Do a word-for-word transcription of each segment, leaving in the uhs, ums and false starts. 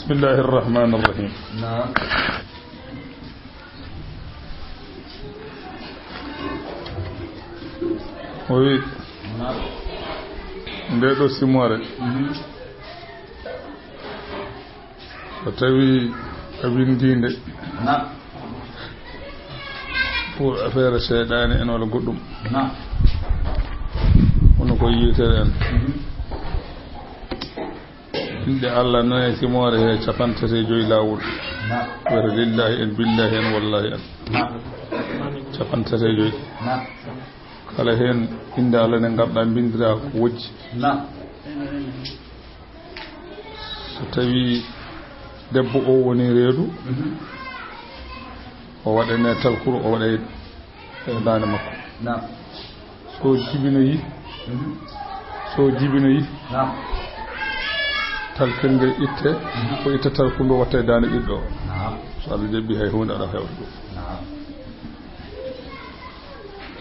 بسم الله الرحمن الرحيم. نعم. O wi, نعم. Nde ɗo simoore, mhm, so tawi a winndi nde, نعم. Pour affaire seyɗaane en walla goɗɗum, نعم. Kono ko yiitere en. Mhm. Inɗe Allah noon e simoore he capanɗe tati e joy laawol. Naam. Wiyata lillahi en, billahi en, wallahi en. Naam. Capanɗe tati e joy. Naam. Kala heen innde Allah nde ngarɗaa mbinndiraa ko wojji. Naam. So tawii debbo o woni reedu, mhm, o waɗane talkuru, o waɗa e daande makko. Naam. So jibinoyi, mhm, so jibinoyi, naam, talkirde itte, mhm, o itta talkuru ndu watta e daande ɓiɗɗo o. Naam. So Allah jaɓi hay huunde aɗa hewta ɗum. Naam.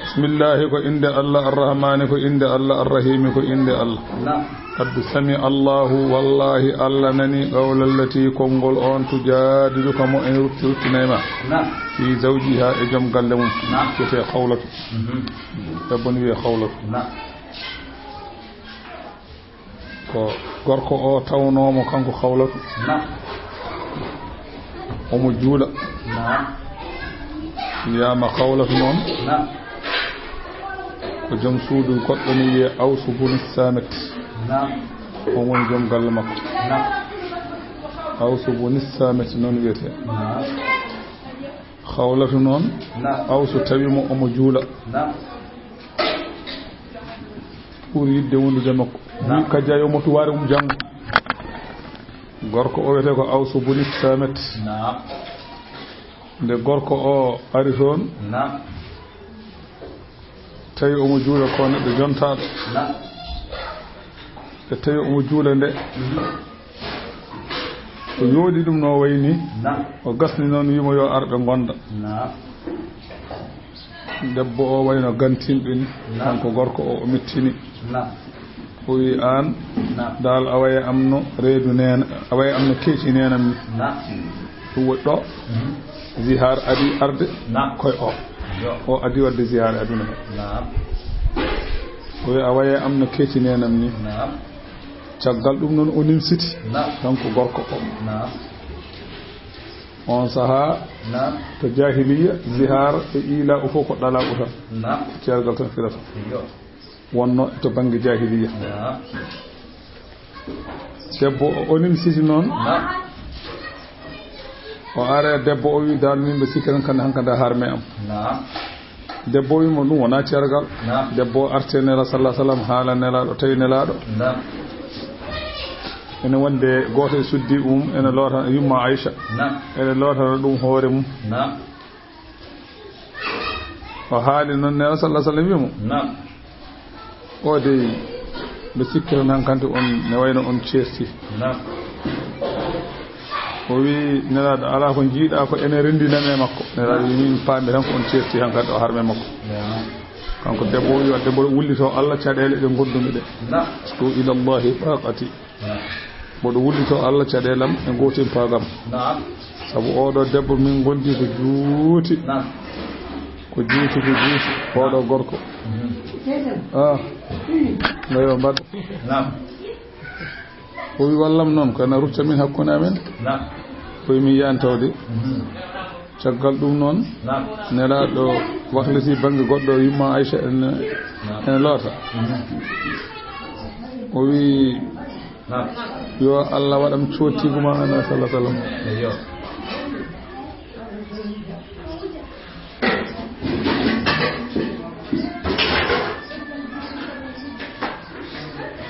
Bismillahi ko innde Allah, Arrahmani ko innde Allah, Arrahimi ko innde Allah. Naam. Qad sami Allahu, wallahi Allah nani qawla allati, konngol on, tujadiluka mo en rutti ruttinay ma. Naam. Fi zawjiha, e joom galle mum. Naam. Wiyetee Khawlatu. Mhm. Debbo ni wiyee Khawlatu. Naam. Ko gorko o tawnoo mo kanko Khawlatu. Naam. Omo juula. Naam. Wiyaama Khawlatu noon. Naam. Ko joom suudu goɗɗo no wiyee Awsu bun Saamit. Naam. Oon woni joom galle makko. Naam. Awsu bun Saamit noon wiyetee. Naam. Khawlatu noon, naam, Awsu tawi mo omo juula. Naam. Ɓuri yiɗde wondude makko. Naam. Wi kajja yo mo tuwaare mum janngo. Gorko o wiyetee ko Awsu bun Saamit. Naam. Nde gorko o ari toon, naam, tawi omo juula ko neɗɗo jontaaɗo. Naam. Nde tawi omo juula nde, mhm, o yooɗi ɗum no wayi ni. Naam. O gasni noon wiimo yo ar ɓe ngonda. Naam. Debbo o wayno gantinɗo ni. Naam. Kanko gorko o, o mettini. Naam. O wi aan, naam, daal a waye am no reedu neena, a waye am no keeci neenam ni. Naam. Ɗum waɗi ɗo, mhm, zihaar adi arde, naam, koye o. Yo. O adi waɗde zihaar e aduna he. Naam. O wi a waye am no keeci neenam ni. Naam. Caggal ɗum noon o nimsiti, naam, kanko gorko o. Naam. On sahaa, naam, to jahiliya, zihaar e ila o fof ko ɗala o tan. Naam. Ceergal tan firata. Yo. Wonno to bannge jahiliya. Naam. Debbo o onin siti noon. Naam. O are debbo o wi dal min mbe sikki tan kande hankada harme am. Naam. Debbo o wi mo ɗum wona cergal. Naam. Debbo o arte nela sallallahu alaihi wasallam haala nelaɗo tawi nelaɗo. Naam. Ene wonde goto e suddi um ene lota yumma Aisha. Naam. Ene lotana ɗum hoore mum. Naam. O haali noon Nela sallallahu alaihi wasallam wi mo. Naam. O dey, mbe sikki tan hankante on ne wayno on ceerti. Naam. O wi Nelaɗo ala ko jiiɗa ko ene renndinam e makko. Nelaɗo wi min paami tan ko on ceerti hankante o harme makko. Naam. Kanko debbo o wi wadde mboɗo wullito Allah caɗeele ɗe ngondumi ɗe. Naam. Ashku ila Allahi faqati. Naam. Mboɗo wullito Allah caɗeelam e gootimpagam. Naam. Sabu oɗo debbo min ngondi ko juuti. Naam. Ko juuti, ko juuti. Oɗo gorko. Mhm. Ah. Ngayo mbaɗ. Naam. O wi wallam noon, ko ena rutta min hakkunde amen. Naam. Ko wi min yantawde. Mhm. Caggal ɗum noon, naam, Nelaaɗo wakliti bannge goɗɗo, yumma Aisha ene, naam, ene loota. Mhm. O wi, naam, yo Allah waɗam cootiigu ma, Nela sallallahu alaihi wasallam. Eyyo.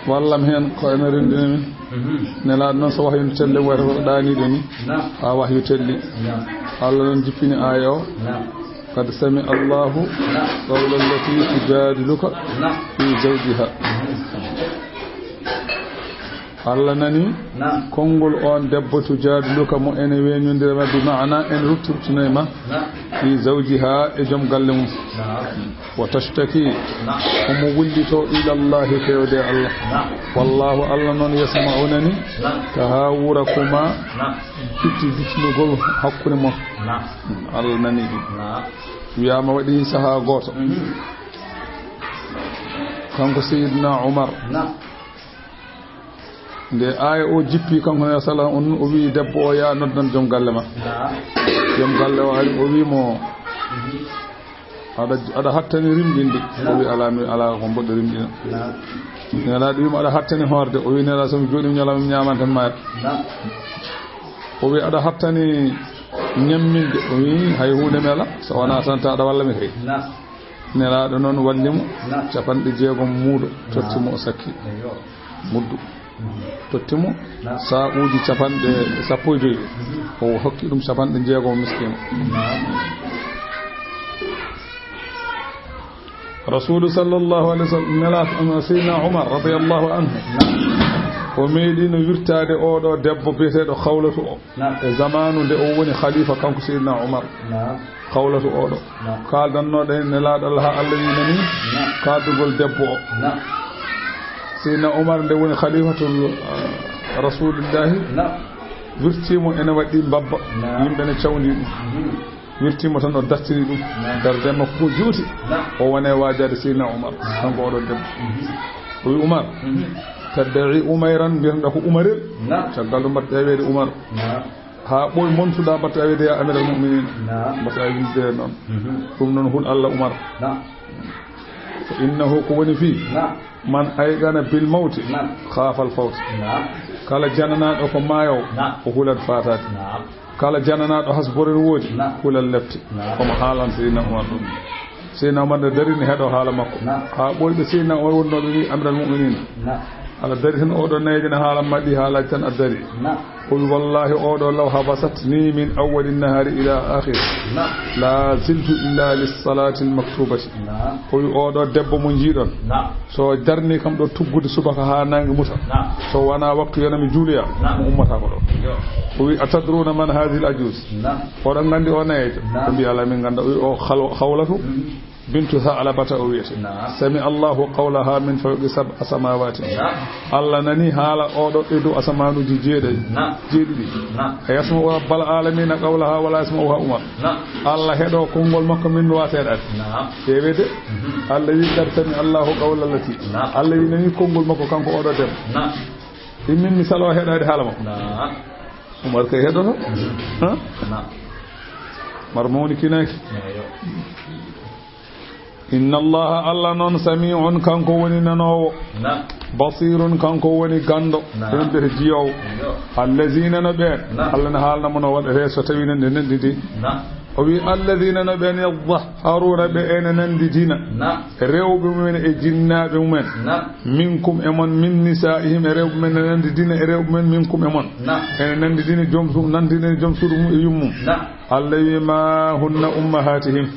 Wallam heen ko ene renndini min. Mhm. Nelaaɗo noon so wahyunde telli wayata ko ɗaaniiɗo ni. Naam. Haa wahyu telli. Naam. Allah noon jippini aaya o. Naam. Qad sami Allahu, naam, qawla allati tujadiluka, naam, fi zawjiha. Mhm. Allah nani konngol oon debbo, tujaadiluka, mo ene weñondira ma, bi maana ene rutti ruttinoye ma, fi zawjiha, e joom galle mum. وتشتكي, omo wullito, إلى الله, fewde Allah. والله, Allah noon, يسمع, nani, تحاوركما, fitti duttinugol hakkunde mon. Allah nani ɗum. Wiyaama waɗi sahaa gooto, kanko Seydina Umar, nde aaya o jippi, kanko ne sala on, o wi debbo o, "Yaa noddan joom galle ma." Joom galle o ari, o wi mo, "Aɗa, aɗa hattani rimɗinde?" O wi, "Alaa, mi alaa ko mboɗo rimɗina." Nelaaɗo wi mo, "Aɗa hattani hoorde?" O wi, "Nelaaɗo, so mi jooɗii ñalawma, mi ñaaman tan maayat." O wi, "Aɗa hattani ñamminde?" O wi, "Hay huunde mi alaa, so wonaa tan ta aɗa walla mi kay." Nelaaɗo noon walli mo capanɗe jeegom muudo, totti mo o sakki muddu. Totti mo saa'uuji capanɗe sappo e joy, o hokki ɗum capanɗe jeegom miskiino. Rasuulu sallallahu alayhi wa sallam, Nelaaɗo, Seydina Umar radiyallahu anhu, o meeɗiino wirtaade oo ɗoo debbo biyeteeɗo Khawlatu o. E zamaanu nde o woni khalifa, kanko Seydina Umar, Khawlatu oo ɗoo, kaaldannoɗen Nelaaɗo Allah, haa Allah wi nani kaaldugol debbo o. Seydina Umar nde woni khalifatul, eh, Rasulillahi, wirtii mo ene waɗi mbabba, yimɓe ne cawndi ɗum. Wirtii mo tan, o dartiri ɗum, darde makko ko juuti. O woni e waajaade Seydina Umar, kanko oo ɗoo debbo. O wi, "Umar, tadda'i Umayran, mbiyatnooɗaa ko Umarel." Caggal ɗum mbaɗta wiyeede Umar. Haa ɓooy montuɗaa, mbaɗta wiyeede, "Yaa Amiral Mu'minin." Mbaɗta wiyeede noon. Ɗum noon hul Allah Umar. Fa innahu, ko woni fii, man ayqana bil mawti, khaafal fawta. Kala jananaaɗo ko maayo, o hulat faataade. Kala jananaaɗo hasborel woodi, hulat lefte. Omo haalan Seydina Umar ɗum. Seydina Umar nde darini heɗo haala makko. Haa ɓooyɓe Seydina Umar wonnooɓe wi, "Amiral Mu'minin, aɗa dari tan, oo ɗoo nayeejo ne haalan ma ɗi haalaaji tan, a dari." O wi, "Wallahi, oo ɗoo law habasatni min awwali nahari ila akhir, la ziltu illa lis salati al maktubati." O wi, "Oo ɗoo debbo mo njiiɗon, so darni kam ɗo tuggude subaka haa naange muta, so wonaa waktu yona mi juuloya, mi ummataako ɗo." O wi, "Atadruna man hadhihi al ajuz?" Oɗon nganndi o nayeejo? Ɓe mbi, "Alaa, min ngannda." O wi, "O Khal-, Khawlatu bintu Tha'labata o wiyete. Sami Allahu qawlaha min fawqi sab'a samawati." Allah nani haala oo ɗoo e dow asamaanuuji jeeɗaɗi, jeeɗiɗi. A yasma'u rabbal alamina qawlaha wala yasma'uha Umar. Allah heɗo konngol makko, min mi waawa seeɗaade. Ƴeewee de. Allah wi, "Qad sami Allahu qawla allati." Allah wi nani konngol makko, kanko oo ɗoo debbo. Immin mi salo heɗaade haala makko. Umar kay heɗoto. Ha? Umar mawni kinaaki. Inna Allaha, Allah noon, sami'un, kanko woni nanoowo. Basirun, kanko woni ganndo. Ɗum ɓe jiyoowo. Allazina, no ɓeen. Allah ne haalna mo no waɗetee so tawii no ɗe nanndidi. O wi, "Alladhina, no ɓeen, yadhahharuna, ɓe ene nanndidina rewɓe mumen e jinnaaɓe mumen, minkum, e mon, min nisaa'ihim, e rewɓe mumen, ne nanndidina e rewɓe mumen, minkum, e mon, ene nanndidina joom su-, nanndidina joom suudu mum e yummum." Allah wi, "Ma hunna ummahatihim."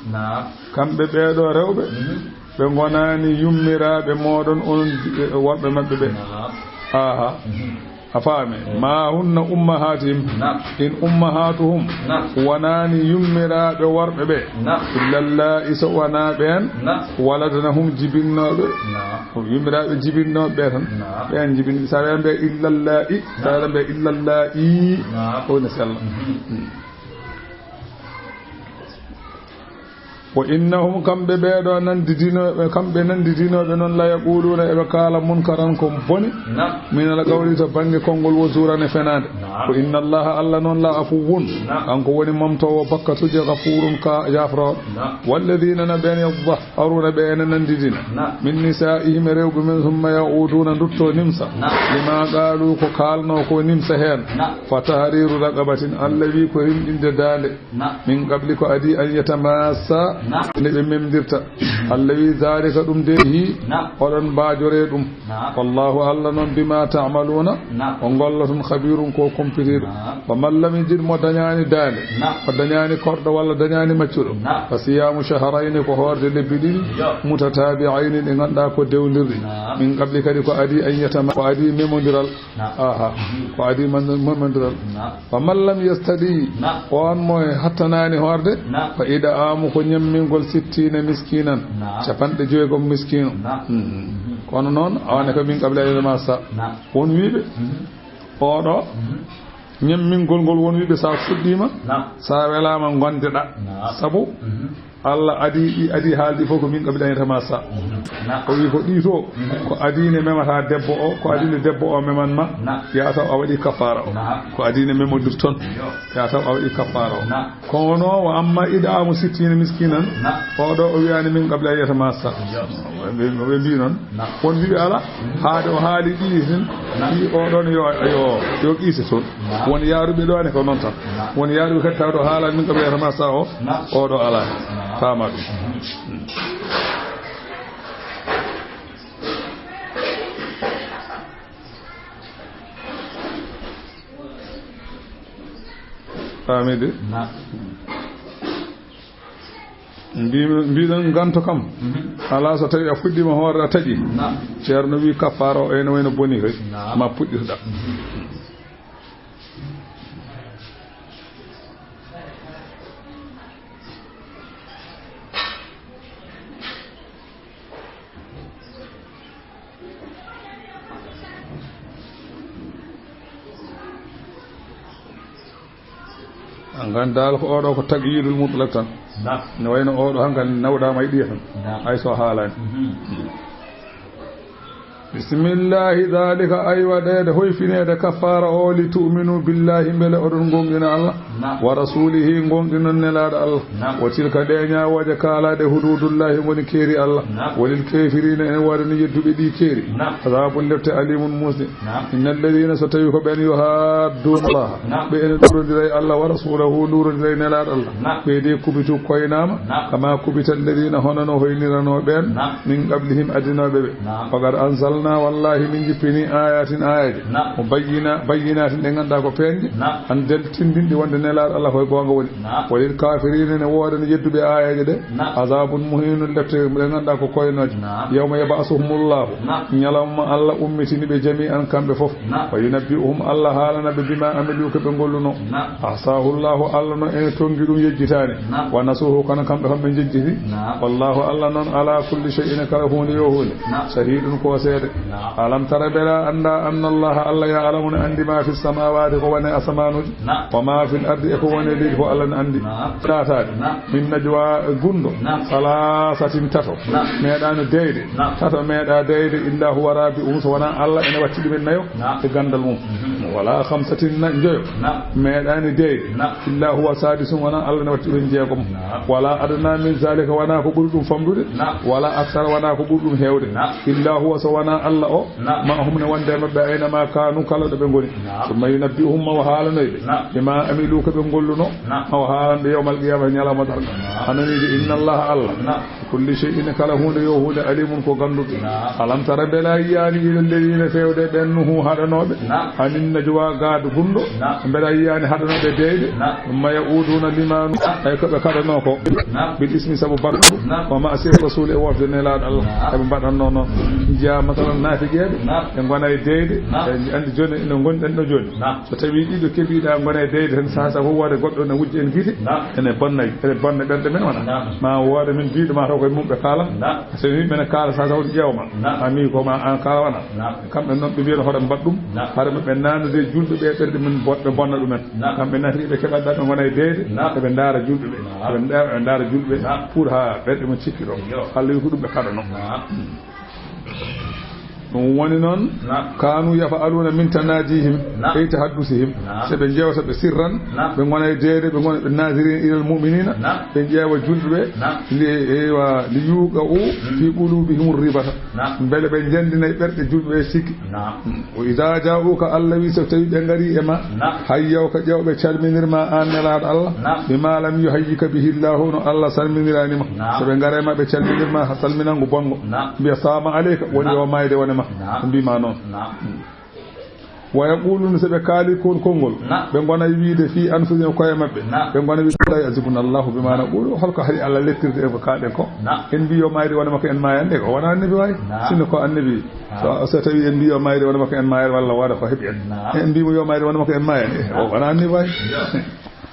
Kamɓe ɓee ɗoo rewɓe, ɓe ngonaani yummiraaɓe mooɗon, onon worɓe maɓɓe ɓe. Aha. A faami? Ma hunna ummahatihim. In ummahatuhum wonaani yummiraaɓe worɓe ɓe. Illa allaa'i, so wonaa ɓeen. Waladanahum, jibinnooɓe. Yummiraaɓe jibinnooɓe ɓe tan. Ɓeen jibin-, so a mbiyaa illa allaa'i, so a mbiyaa illa allaa'i, o ne sella. Wa innahum, kamɓe ɓee ɗoo nanndidinooɓe, kamɓe nanndidinooɓe noon, la yaquluuna, eɓe kaala munkaran ko boni, minal qawli, to bannge konngol, wa zuuran, e fenaande. Wa inna Allaha, Allah noon, la afuwun, kanko woni momtoowo bakkatuuji, gafuurun, ka yaafroowo. Walladina, no ɓeen, yadhahharuna, ɓe ene nanndidina, min nisaa'ihim, e rewɓe men, summa ya'uduuna, nduttoo nimsa, lima qaalu, ko kaalnoo ko nimsa heen, fa tahriiru raqabatin, Allah wi ko rimɗinde daande. Min qabli, ko adii, an yatamassa, Nde ɓe memdirta. Alla wi: "Daalika, ɗum de hi, oɗon mbaajoree ɗum. Wallaahu, Alla noon, bimaa ta'maluuna, o ngolloton, khabiirun, ko kompitiiɗo." Wa man lam yajid, mo dañaani daande, o dañaani korɗo walla dañaani maccuɗo, fa siyaamu shahrayni, ko hoorde lebbi ɗiɗi, mutataabi'ayni, ɗe ngannduɗaa ko dewndirɗi, min qabli, kadi ko adii, an yatama, ko adii memondiral. Aha, ko adii man-, memondiral. Wa man lam yastati, on mo hattanaani hoorde, fa id'aamu, ko ñammingol sittiina miskiinan, capanɗe joyegom miskiino. Kono noon, awane ko min qabli an yatamaassa. Won wiiɓe, oɗo, ñammingol ngol, won wiiɓe, sa fuɗɗiima, sa welaama, gondeɗa. Sabu, Alla adii ɗi, adii haaldi fof ko min qabli an yatamaassa. O wi ko ɗi to, ko adii ne memata debbo o, ko adii ne debbo o meman ma, ya taw a waɗi kaffaara o. Ko adii ne memondirton, ya taw a waɗi kaffaara o. Kono wa amma id'aamu sittiina miskiinan, oɗo o wiyaani min qabli an yatamaassa. Ɓe, ɓe mbi noon. Won wiɓe ala, haade o haali ɗi hen, ɗi oɗon yo, yo, yo qiise toon. Won yaaruɓe ɗo ne ko noon tan. Won yaaruɓe kadi taw ɗo haalaani min qabli an yatamaassa o, oɗo ala. Faama ɗum. Faami de. Mbi-, mbiɗon ganto kam. Alaa, so tawi a fuɗɗiima hoorde a taƴi. Ceerno wi kaffaara o ene wayno boni koy. Ma puɗɗitoɗa. An kan daal ko oɗo ko taqyidul mutlaq tan. Ne wayno oɗo hankali nawɗaama e ɗiya tan. Hay so haalaani. Bismillahi, daalika, aywa, ɗeede hoyfineede kaffaara o, li tu'minu billahi, mbele oɗon ngoonɗina Allah, wa rasulihi, ngoonɗinon nelaaɗo Allah. Wa tilka, ɗe ñaawooje kaalaaɗe, hududullahi, ngoni keeri Allah. Walil kafirina, ene woodani yedduɓe ɗi keeri. Azabun, lepte, alimun, muusde. Inna alladina, so tawi ko ɓen, yuhadduna Allah, ɓe ene ɗurondira e Allah, wa rasulahu, ɗurondira e nelaaɗo Allah, ɓe de kubitu koynaama, kama kubita alladina, hono no hoynirano ɓen, min qablihim, adinooɓe ɓe. Wa qad anzalna, wallahi min jippini, ayatin, ayaji, mo bayyina, bayyinatin, ɗe ngannduɗaa ko peeñɗe, an del tindinɗi wonde nelaaɗo Allah koye goonga woni. Walil kafirina, ne woodani yedduɓe ayaji ɗe, azabun muhinun, lepte ɗe ngannduɗaa ko koynooje. Yawma yab'asuhumullahu, ñalawma Allah ummitini ɓe jami'an kamɓe fof. Wa yunabbi'uhum, Allah haalana ɓe, bima amilu, ko ɓe ngolluno. Ahsahu Allahu, Allah no ene tongi ɗum, yejjitaani. Wa nasuhu, kono kamɓe kam ɓe njejjiti. Wallahu, Allah noon, ala kulli shay'in, kala huunde yo huunde, shahidun, ko seede. Alam tara, mbela annda, anna Allaha, Allah, ya'lamu, ne anndi, ma fi samawati, ko woni e asamaanuuji, wa ma fil ardi, e ko woni e leydi, ko Allah ne anndi. Tataade. Min najwa, gunndo, salasatin, tato meeɗaano deyde, tato meeɗa deyde, illa huwa rabi'uhum, so wonaa Allah ene watti ɗumen nayo e ganndal mum. Wala khamsatin, na-, njoyo meeɗaani deyde, illa huwa sadisuhum, wonaa Allah ene watti ɗumen jeegom. Wala adna min zalika, wonaa ko ɓuri ɗum famɗude, wala aksara, wonaa ko ɓuri ɗum heewde, illa huwa, so wonaa Allah o, ma'ahum, ne wonde e maɓɓe, ayna ma kanu, kala ɗo ɓe ngoni. Summa yunabbi'uhum, ma o haalanoy ɓe, bima amilu, ko ɓe ngolluno, ma o haalan ɓe yawmal qiyamah, ñalawma darnga. A nanii de, inna Allaha, Allah, kulli shay'in, kala huunde yo huunde, alimun, ko gannduɗo. Alam tara, mbela a yiyaani, ila alladina, fewde ɓen, nuhu, haɗanooɓe, anin najwa, gaado gunndo, mbela a yiyaani haɗanooɓe deyde, ma ya'uduna, limaanu, ay ko ɓe kaɗanoo ko, bil ismi, sabu baɗɗo, wa ma'siyati rasuli, e wofde nelaaɗo Allah, eɓe mbaɗannoo noon. Njiyaa, masalan, naafiqeeɓe, ɓe ngona e deyde, ɓe anndi jooni ene ngonɗen ɗo jooni. So tawii ɗiɗo keɓiɗa ngona e deyde tan, saha saha fof wooda goɗɗo ne wujja en gite, ene bonna, ene bonna ɓerɗe men wona. Ma wooda min biiɗo ma taw koye mum ɓe kaala. So mi mene kaala saha saha fof ƴeewa ma. A mi ko ma an kaala wona. Kamɓe noon ɓe mbiyata hoore mbaɗ ɗum. Haare maɓɓe nanude julɓe ɓe ɓerɗe men bo-, ɓe bonna ɗumen. Kamɓe nati ɓe keɓat ɗa ɓe ngona e deyde, eɓe ndaara julɓe ɓe. Eɓe nda-, eɓe ndaara julɓe ɓe. Pour ha ɓerɗe mum cikki ɗo. Allah wi ko ɗum ɓe kaɗano. Ɗum woni noon, naam, kaanu yaf'aluuna min tanaajihim, naam, ey tahaddusihim. Naam. So ɓe njewta ɓe sirran, naam, ɓe ngona e deede, ɓe ngona ɓe naaziriina ilal mu'miniina, naam, ɓe ƴeewa julɓe ɓe, naam, li, eywa, li yuuqa u, mm, fii quluubihim ribata. Naam. Mbele ɓe njanndina e ɓerɗe julɓe ɓe sikki. Naam. Mm. Wa idaa jaa'uuka, Allah wi, so tawi ɓe ngari e ma, naam, hayyawka, ƴeew ɓe calminir ma aan Nelaaɗo Allah, naam, bimaa lam yuhayyika bihi Llaahu, no Allah salminiraani ma. Naam. So ɓe ngara e ma ɓe calminir ma salminango bonngo. Naam. Mbiya salaamu aleyka, woni, naam, yo maayde wone ma. Naam. Ɓe mbii ma noon. Naam. Mm. Wa yaquuluuna, so ɓe kaali kon konngol, naam, ɓe ngona wiide fii anfusihim, koye maɓɓe. Naam. Ɓe ngona wiide laa yu'azzibunaa Llaahu bimaa naquulu, holko haɗi Allah leptirde en ko kaalɗen ko? Naam. En mbii yo maayde wone makko en maayan de, o wonaa annabi waay. Naam. Sinno ko annabi. Naam. So, so tawi en mbii yo maayde wone makko en maayan, walla waɗa ko heɓi en. Naam. En mbii mo yo maayde wone makko en maayan, eh, o wonaa annabi waay. Yo.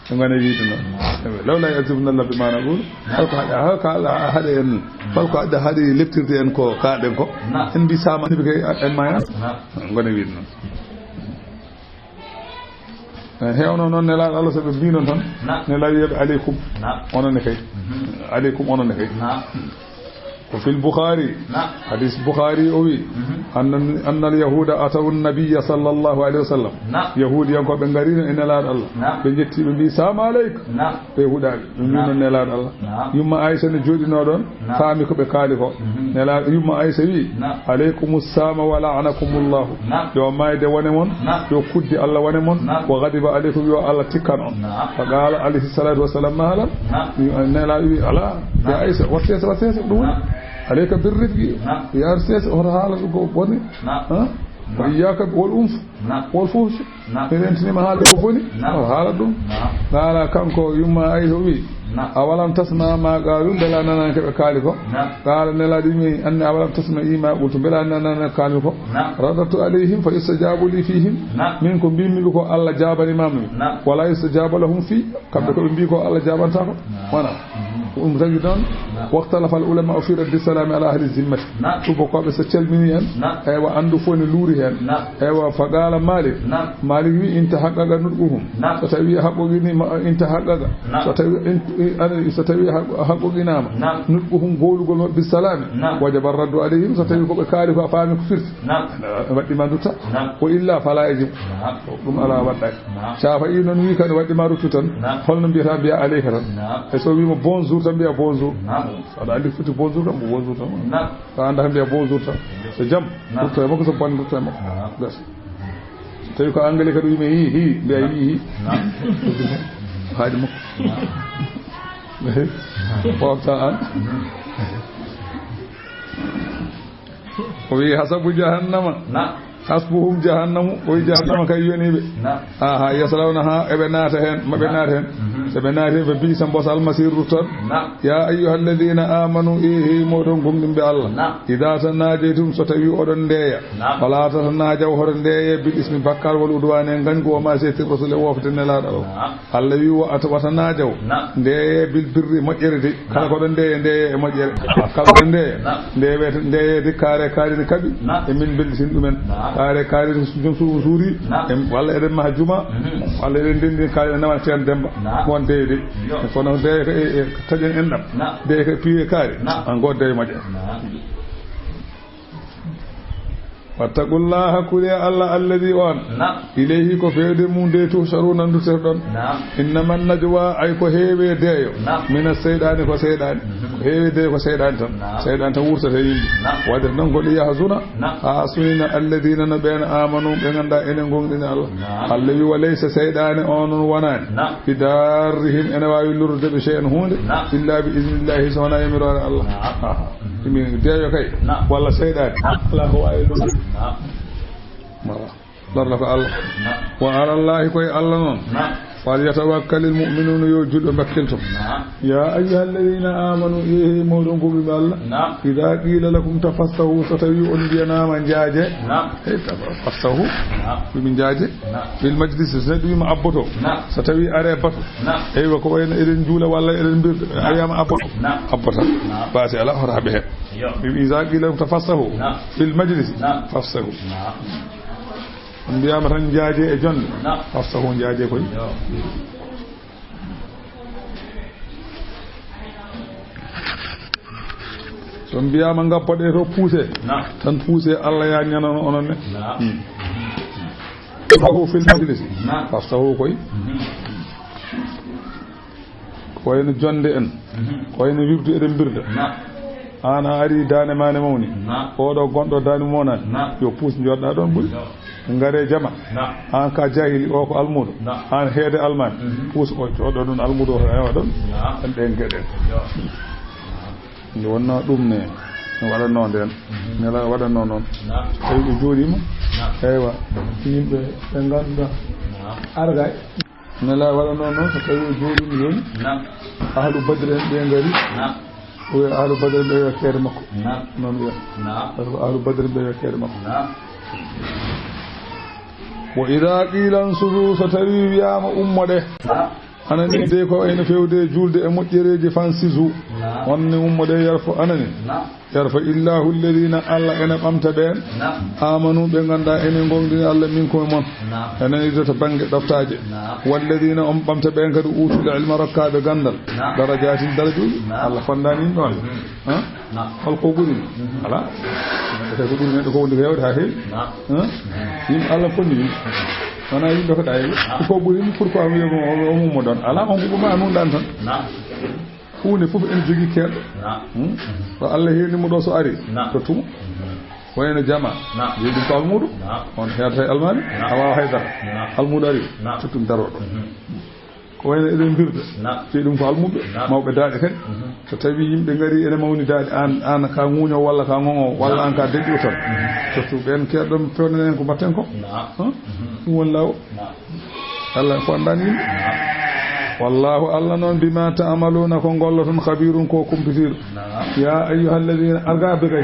Ɓe ngona wiide noon. Naam. Lawlaa yu'azzibunaa Llaahu bimaa naquulu. Naam. Holko haɗi, holko Allah haɗi en, naam, holko haɗi, haɗi leptirde en ko kaalɗen ko? Naam. En mbii so maayde kay en maayan. Naam. Ngona wiide noon. Eh, heewno noon Nelaaɗo Allah, so ɓe mbii noon tan, naam, Nelaaɗo wiyaɓe aleykum. Naam. Onon ne kay. Mhm. Aleykum onon ne kay. Naam. Ko fil Bukhaari. Naam. Hadis Bukhaari o wi, mhm, anna, anna al yahuuda ataw nabiyya sallallahu alayhi wa sallam. Naam. Yahuudiyankooɓe ngariino e Nelaaɗo Allah. Naam. Ɓe njetti, ɓe mbii, "Salaamu aleyka." Naam. Ɓe huɗaali. Ɓe mbii, naam, noon Nelaaɗo Allah. Naam. Yumma Aysa ne jooɗinoo ɗoon, naam, faami ko ɓe kaali ko. Mhm. Nelaaɗo, yumma Aysa wi, naam, "Aleykumu saama wa la'anakumullahu." Naam. Yo maayde wone mon, naam, yo kuddi Allah wone mon, naam, wa ghadiba aleykum, yo Allah tikkan on. Naam. Fa qaala alayhi salaatu wa salaam, "Mahalan?" Naam. Nelaaɗo wi, "Alaa, ya, naam, Aysa, wat seesa, wat seesa, ɗum woni. Naam. Aleyka bir rifqi." Naam. Yaar seesa, hoto haala ɗum ko boni. Naam. Ha? Naam. Wa iyyaaka wal unf. Naam. Wal fuhsh. Naam. Mi rentiniima haalde ko boni. Naam. O haala ɗum. Naam. Qaala, kanko yumma Aysa o wi, naam, "Awalam tasma ma qaalu, mbela a nanaani ko ɓe kaali ko?" Naam. Qaala, Nelaaɗo wi, "Anni awalam tasma i ma qultu, mbela a nanaani ko kaali ko?" Naam. Radadtu alayhim fa yustajaabu li fihim. Naam. Min ko mbimmi ɓe ko Allah jaabani ma min. Naam. Wala yustajaabu lahum fi, kamɓe ko ɓe mbii ko Allah jaabantaa ko. Naam. Wona. Mhm. Ko ɗum tagi noon, naam, waqtalafa al ulama fi raddi salami ala ahli zimmati. Naam. Tubakooɓe so calmini en, naam, eywa, anndu fof ne luuri heen. Naam. Eywa, fa qaala Malik. Naam. Malik wi, "In tahaqqaqa nutquhum." Naam. So tawi haqqoqini ma, in tahaqqaqa. Naam. So tawi in, in, ani, so tawi haqq-, haqqoqinaama. Naam. Nutquhum, goolugol maɓɓe, bi salami. Naam. Wajaba raddu alayhim, so tawi ko ɓe kaali ko a faami ko firti. Naam. Waɗɗi ma ndutta. Naam. Ko illa fala yajib. Naam. Ɗum alaa waɗɗaaki. Naam. Caafa i noon wi kadi waɗɗi ma ruttu tan. Naam. Holno mbiyata? Mbiya aleyka tan. Naam. E so wiima bonjour tan mbiya bonjour. Naam. Aɗa anndi foti bonjour tan, ko bonjour tan. Naam. Ka annda mbiya bonjour tan. So jam, naam, rutto e makko, so bonne rutto e makko. Naam. Gas. Tawi ko anglais kadi wiimi hi, hi, mbiya hi, hi. Naam. Haadi makko. Naam. Wafta an. O wi hasabu jahannama. Naam. Hasbuhum jahannamu, o wi jahannama kay yoni ɓe. Naam. Aha, yaslawnaha, eɓe naata heen, maɓe naata heen. Mhm. So ɓe naati heen, ɓe mbii, "Sambo so almasiiru ruttan." Naam. Ya ayyuha alladina amanu, e hey moɗon gomɗinɓe Allah. Naam. Ida tanajaytum, so tawi oɗon ndeeya. Naam. Fala tatanajaw, hoto ndeeye bil ismi, bakkaat, wal udwani, e ngañgu, wa ma'siyatir rasul, e wofde Nelaaɗo Allah. Naam. Allah wi, wa at-, wa tanaajaw. Naam. Ndeeye bil birri, moƴƴere de. Kala, naam, ko ɗon ndeeye, ndeeye e moƴƴere. Kala ko ɗon ndeeye, naam, ndeeye, ndeeye de kaare, kaari ne kaɓi. Naam. E min mbellitin ɗumen. Naam. Kaare, kaari ne su-, jom suudu suuri. Naam. Em, walla eɗen maha juma. Mhm. Walla eɗen ndenndi kaari ne nawana Ceerno Demba. Naam. Ko on ndeeye de. Yo. Kono ndeeye ko e, e taƴen enɗam. Naam. Ndeeye ko piiwe kaari. Naam. An go ndeeye moƴƴere. Naam. Wattaqullaha, kulee Allah, alladi on. Naam. Ilayhi, ko feewde mum de, tuhsharuna, nduttoɗon. Naam. Innama najwa, ay ko heewe deeyo. Naam. Mina seyɗaani, ko seyɗaani. Mhm. Ko heewe deeyo ko seyɗaani tan. Naam. Seyɗaani tan wurtata yimɓe. Naam. Waɗde noon ko li yahzuna. Naam. Haa sunina alladina no ɓeen amanu, ɓe ngannduɗaa enen ngonɗini Allah. Naam. Allah wi, wa laysa, seyɗaani on noon wonaani. Naam. Bi darrihim, ene waawi lorrude ɓe shay'an huunde. Naam. Illa bi iznillahi, so wonaa yamiroore Allah. Naam. Aha. Min deeyo kay, naam, walla seyɗaani, naam, alaa ko waawi ɗum. Naam. Mara. Lorla ko Allah. Naam. Wa alallahi, koye Allah noon. Naam. Falyatawakkalil mu'minuna, yo julɓe mbakkilto. Naam. Ya ayyuhalladina amanu, e moɗon gomɗinɓe Allah. Naam. Ida qila lakum tafassahu, so tawi on mbiyanama njaaje. Naam. Hey, tafassahu. Naam. Ɗum njaaje. Naam. Bil majlis, so neɗɗo wiima abboto. Naam. So tawi are batu. Naam. Eywa, ko wayno eɗen njuula walla eɗen mbirda. Naam. A wiyaama abboto. Naam. Abboto. Naam. Baasi alaa, hoto haɓe heen. Yo. Ɓe mbi, iza qila tafassahu. Naam. Fil majlis. Naam. Fafsahu. Naam. On mbiyaama tan njaaje e jonde. Naam. Fafsahu, njaaje koy. Yo. On mbiyaama ngappoɗee to puusee. Naam. Tan puusee, Allah ya ñanano onon ne. Naam. Hmm. Fafsahu fil majlis. Naam. Fafsahu koy. Mhm. Ko wayno jonde en. Mhm. Ko wayno wirdu eɗen mbirda. Naam. Aan a ari daande ma ne mawni. Naam. Oɗo gonɗo daande mawnaani. Naam. Yo puus njoɗɗa ɗon ɓuri. Yo. Ngare jama. Naam. Aan ka jahili, o ko almuudo. Naam. Aan heede almaami. Mhm. Puus o jooɗo ɗon, almuudo o heewa ɗon. Naam. En ɗen geɗe. Yo. Nde wonnoo ɗum ne, ne waɗannoo ndeen. Mhm. Nela waɗannoo noon. Naam. Tawi ɓe jooɗiima. Naam. Eywa. Yimɓe ɓe ngannduɗaa. Naam. Argay. Nela waɗannoo noon, so tawi o jooɗiima jooni. Naam. Ahlu Badri en ɓe ngari. Naam. O wiya Ahlu Badri en ɓe yo keede makko. Naam. Noon wiya. Naam. Parce que Ahlu Badri en ɓe yo keede makko. Naam. Wa idaa qiila ansituu, so tawi wiyaama ummoɗee. Naam. Anani de ko ene fewde juulde e moƴƴereeji fansizu. Naam. On ne ummoɗee yarfo anani. Naam. Yarfa illaahu alladina, Allah ene ɓamta ɓeen. Naam. Amanu, ɓe ngannduɗaa ene ngongdini Allah, minkum e mon. Naam. Enen ido to bannge ɗoftaaje. Naam. Walladina, on ɓamta ɓeen kadi, utul ilma, rokkaaɓe ganndal. Naam. Darajaatin, darajuuji. Naam. Allah fonndaani ɗum ɗoon. Mhm. Hã? Naam. Hol ko ɓuri? Mhm. Alaa. Neɗɗo tawi ko ɓuri neɗɗo ko woni ko heewde haa heewi. Naam. Hã? Yimɓe Allah fonni yimɓe. Wonaa yimɓe ko ɗaayɓe. Naam. Ko ɓuri mi, pourquoi mi wiya mo o, o, o mummo ɗoon? Alaa, on ko ɓuri ma, a nunɗaan tan. Naam. Huunde fof ene jogii keerɗo. Naam. Hmm? Ko Allah heeni mo ɗo so ari, naam, tottu mo. Mhm. Wayno jama. Naam. Jeyi ɗum ko almuudo. Naam. On heedata e almaami. Naam. A waawa hay dara. Naam. Almuudo ari. Naam. Tottu mi daroo ɗo. Mhm. Ko wayno eɗen mbirda. Naam. Jeyi ɗum ko almuuɓe. Naam. Mawɓe daaɗe kadi. Mhm. So tawi yimɓe ngari ene mawni daaɗe, aan, aan ka ŋuuño walla ka ŋoŋo walla, naam, aan ka deƴƴo tan. Mhm. Tottu ɓeen keerɗo, pewnen en ko mbaɗten ko. Naam. Hã? Mhm. Ɗum woni laawol. Naam. Allah fonndaani yimɓe. Naam. Wallahu, Allah noon, bima ta'maluna, ko ngolloton, khabirun, ko kumpitiiɗo. Naam. Ya ayyuhalladina, arga be kay.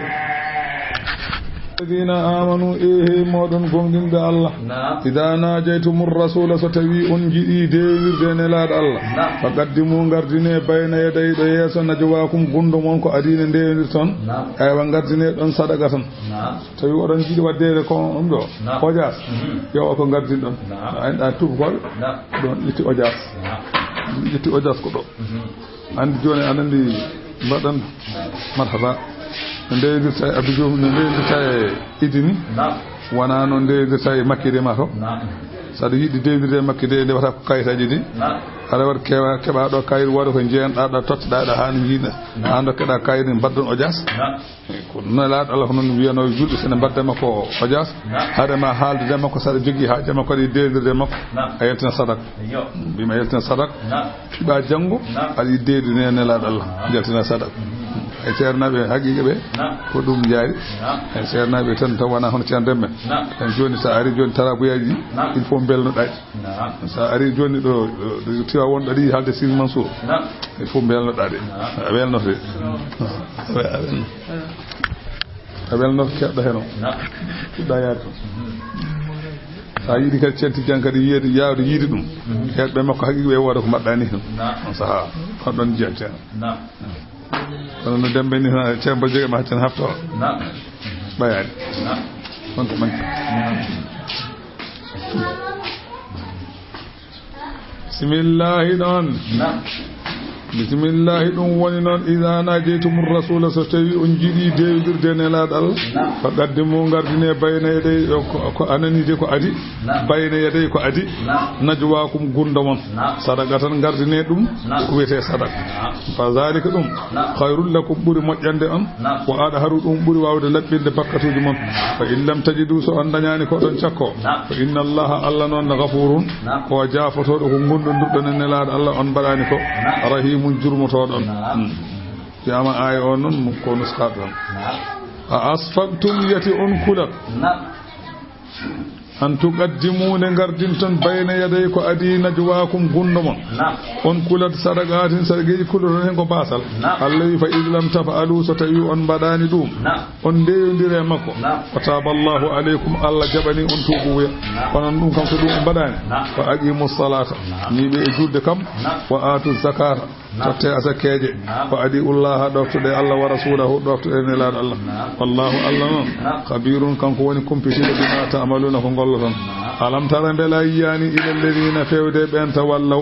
Alladina amanu, e he mooɗon gomɗinɓe Allah. Naam. Ida najaytumur rasula, so tawi on njiɗi deewirde e nelaaɗo Allah. Naam. Faqaddimu, ngardine, bayna yaday, ɗo yeeso, najwakum, gunndo mon ko adii nde ndeewirton. Naam. Aywa, ngardine ɗon sadaqa tan. Naam. Tawi oɗon njiɗi waɗdeede ko ɗum ɗo. Naam. Ojaas. Mhm. Yo o ko ngardin ɗon. Naam. A andi tuubakooɓe. Naam. Ɗon ƴetti ojaas. Naam. Ƴetti ojaas ko ɗo. Mhm. Andi jooni aɗa andi mbaɗan. Naam. Marhaba. No ndeedirta e Abdou Diouf, no ndeedirta e Idi ni. Naam. Wonaa no ndeedirta e Makki de ma to. Naam. So aɗa yiɗi deedirde e Makki de, ndewata ko kayitaaji ɗi. Naam. Aɗa waɗa keɓa, keɓa ɗo kayit, waɗa ko njeyanɗa ɗo, totteɗa ɗo haa no njiɗa. Naam. Haa dokkeɗa kayit, mbaɗɗon ojaas. Naam. Ko nelaaɗo Allah ko noon wiyanoo, julɓe sene mbaɗde makko ojaas, naam, hade ma haaldude makko, so aɗa jogii haaje makko, aɗa yiɗi deedirde makko, naam, a yaltina sadak. Iyo. Mbima yaltina sadak, naam, piɓa janngo, naam, aɗa yiɗi deedude nelaaɗo Allah, naam, yaltina sadak. Mhm. Ay ceernaaɓe haqiiqa ɓe, naam, ko ɗum njaari. Naam. Ay ceernaaɓe tan, taw wonaa hono ceerno Demmbe. Naam. En jooni, so a ari jooni Tarabuyaaji, naam, il faut mbelnoɗaa ɗi. Naam. So a ari jooni ɗo, ɗo, ɗo Tiwaawoon, ɗo aɗa yiɗi haalde Sidi Mansour. Naam. Il faut mbelnoɗaa de. Naam. A welnoto de. Naam. A wel-, a welno-, a welnoto keɗɗo heno. Naam. Fuɗɗa yaade toon. Mhm. So a yiɗi kadi Ceerno Tijjaan kadi yiyeede, yaawde yiide ɗum. Mhm. Heɗɓe makko haqiiqa ɓe wooda ko mbaɗɗaa ni tan. Naam. On sahaa, on ɗon njiya Ceerno. Naam. Kono no Demmbe ni tan, Ceerno Boy Joge ma tan hafto. Naam. Ɓayaani. Naam. On ko manki. Naam. Bisimillahi ɗon. Naam. Bisimillahi, ɗum woni noon, iza najaytumur rasula, so tawi on njiɗi deewirde nelaaɗo Allah, naam, faqaddimu, ngardine, bayna yaday, ko, ko anani de ko adi, naam, bayna yaday ko adi, naam, najwakum, gunndo mon, naam, sadaqatan, ngardine ɗum, naam, ko wiyetee sadaka. Naam. Fa zalika, ɗum, naam, khayrul lakum, ɓuri moƴƴande on, naam, wa adharu, ɗum ɓuri waawde laɓɓinde bakkatuuji mon. Naam. Fa in lam tajidu, so on dañaani ko ɗon cakko, naam, fa inna Allaha, Allah noon, ghafurun, naam, ko jaafotooɗo ko ngondondirɗon e nelaaɗo Allah, on mbaɗaani ko, naam, rahimun, jurmotooɗo on. Naam. Hmm. Wiyaama aaya on noon ko nuskaaɗo on. Naam. A asfaqtum, yati on kulat. Naam. An tuqaddimu, nde ngardinton, bayna yaday, ko adii, najwaakum, gunndo mon. Naam. On kulat sadaqaatin, sadaqeeji kuloton heen ko baasal. Naam. Allah wi, fa iz lam taf'alu, so tawi on mbaɗaani ɗum. Naam. On ndeewondiri e makko. Naam. Wa taaba Allahu alaykum, Allah jaɓani on tuubuya. Naam. Kono ɗum kam so ɗum on mbaɗaani. Naam. Wa aqimu salata. Naam. Ñiiɓe e julde kam. Naam. Wa aatu zakata. Totte asakkeeje. Wa adi'ullaha, ɗoftoɗe Allah, wa rasulahu, ɗoftoɗe nelaaɗo Allah. Wallahu, Allah noon, khabirun, kanko woni kumpitiiɗo, bima ta'maluna, ko ngolloton. Alam tara, mbela yiyaani, ila alladhina, fewde ɓeen, tawallaw,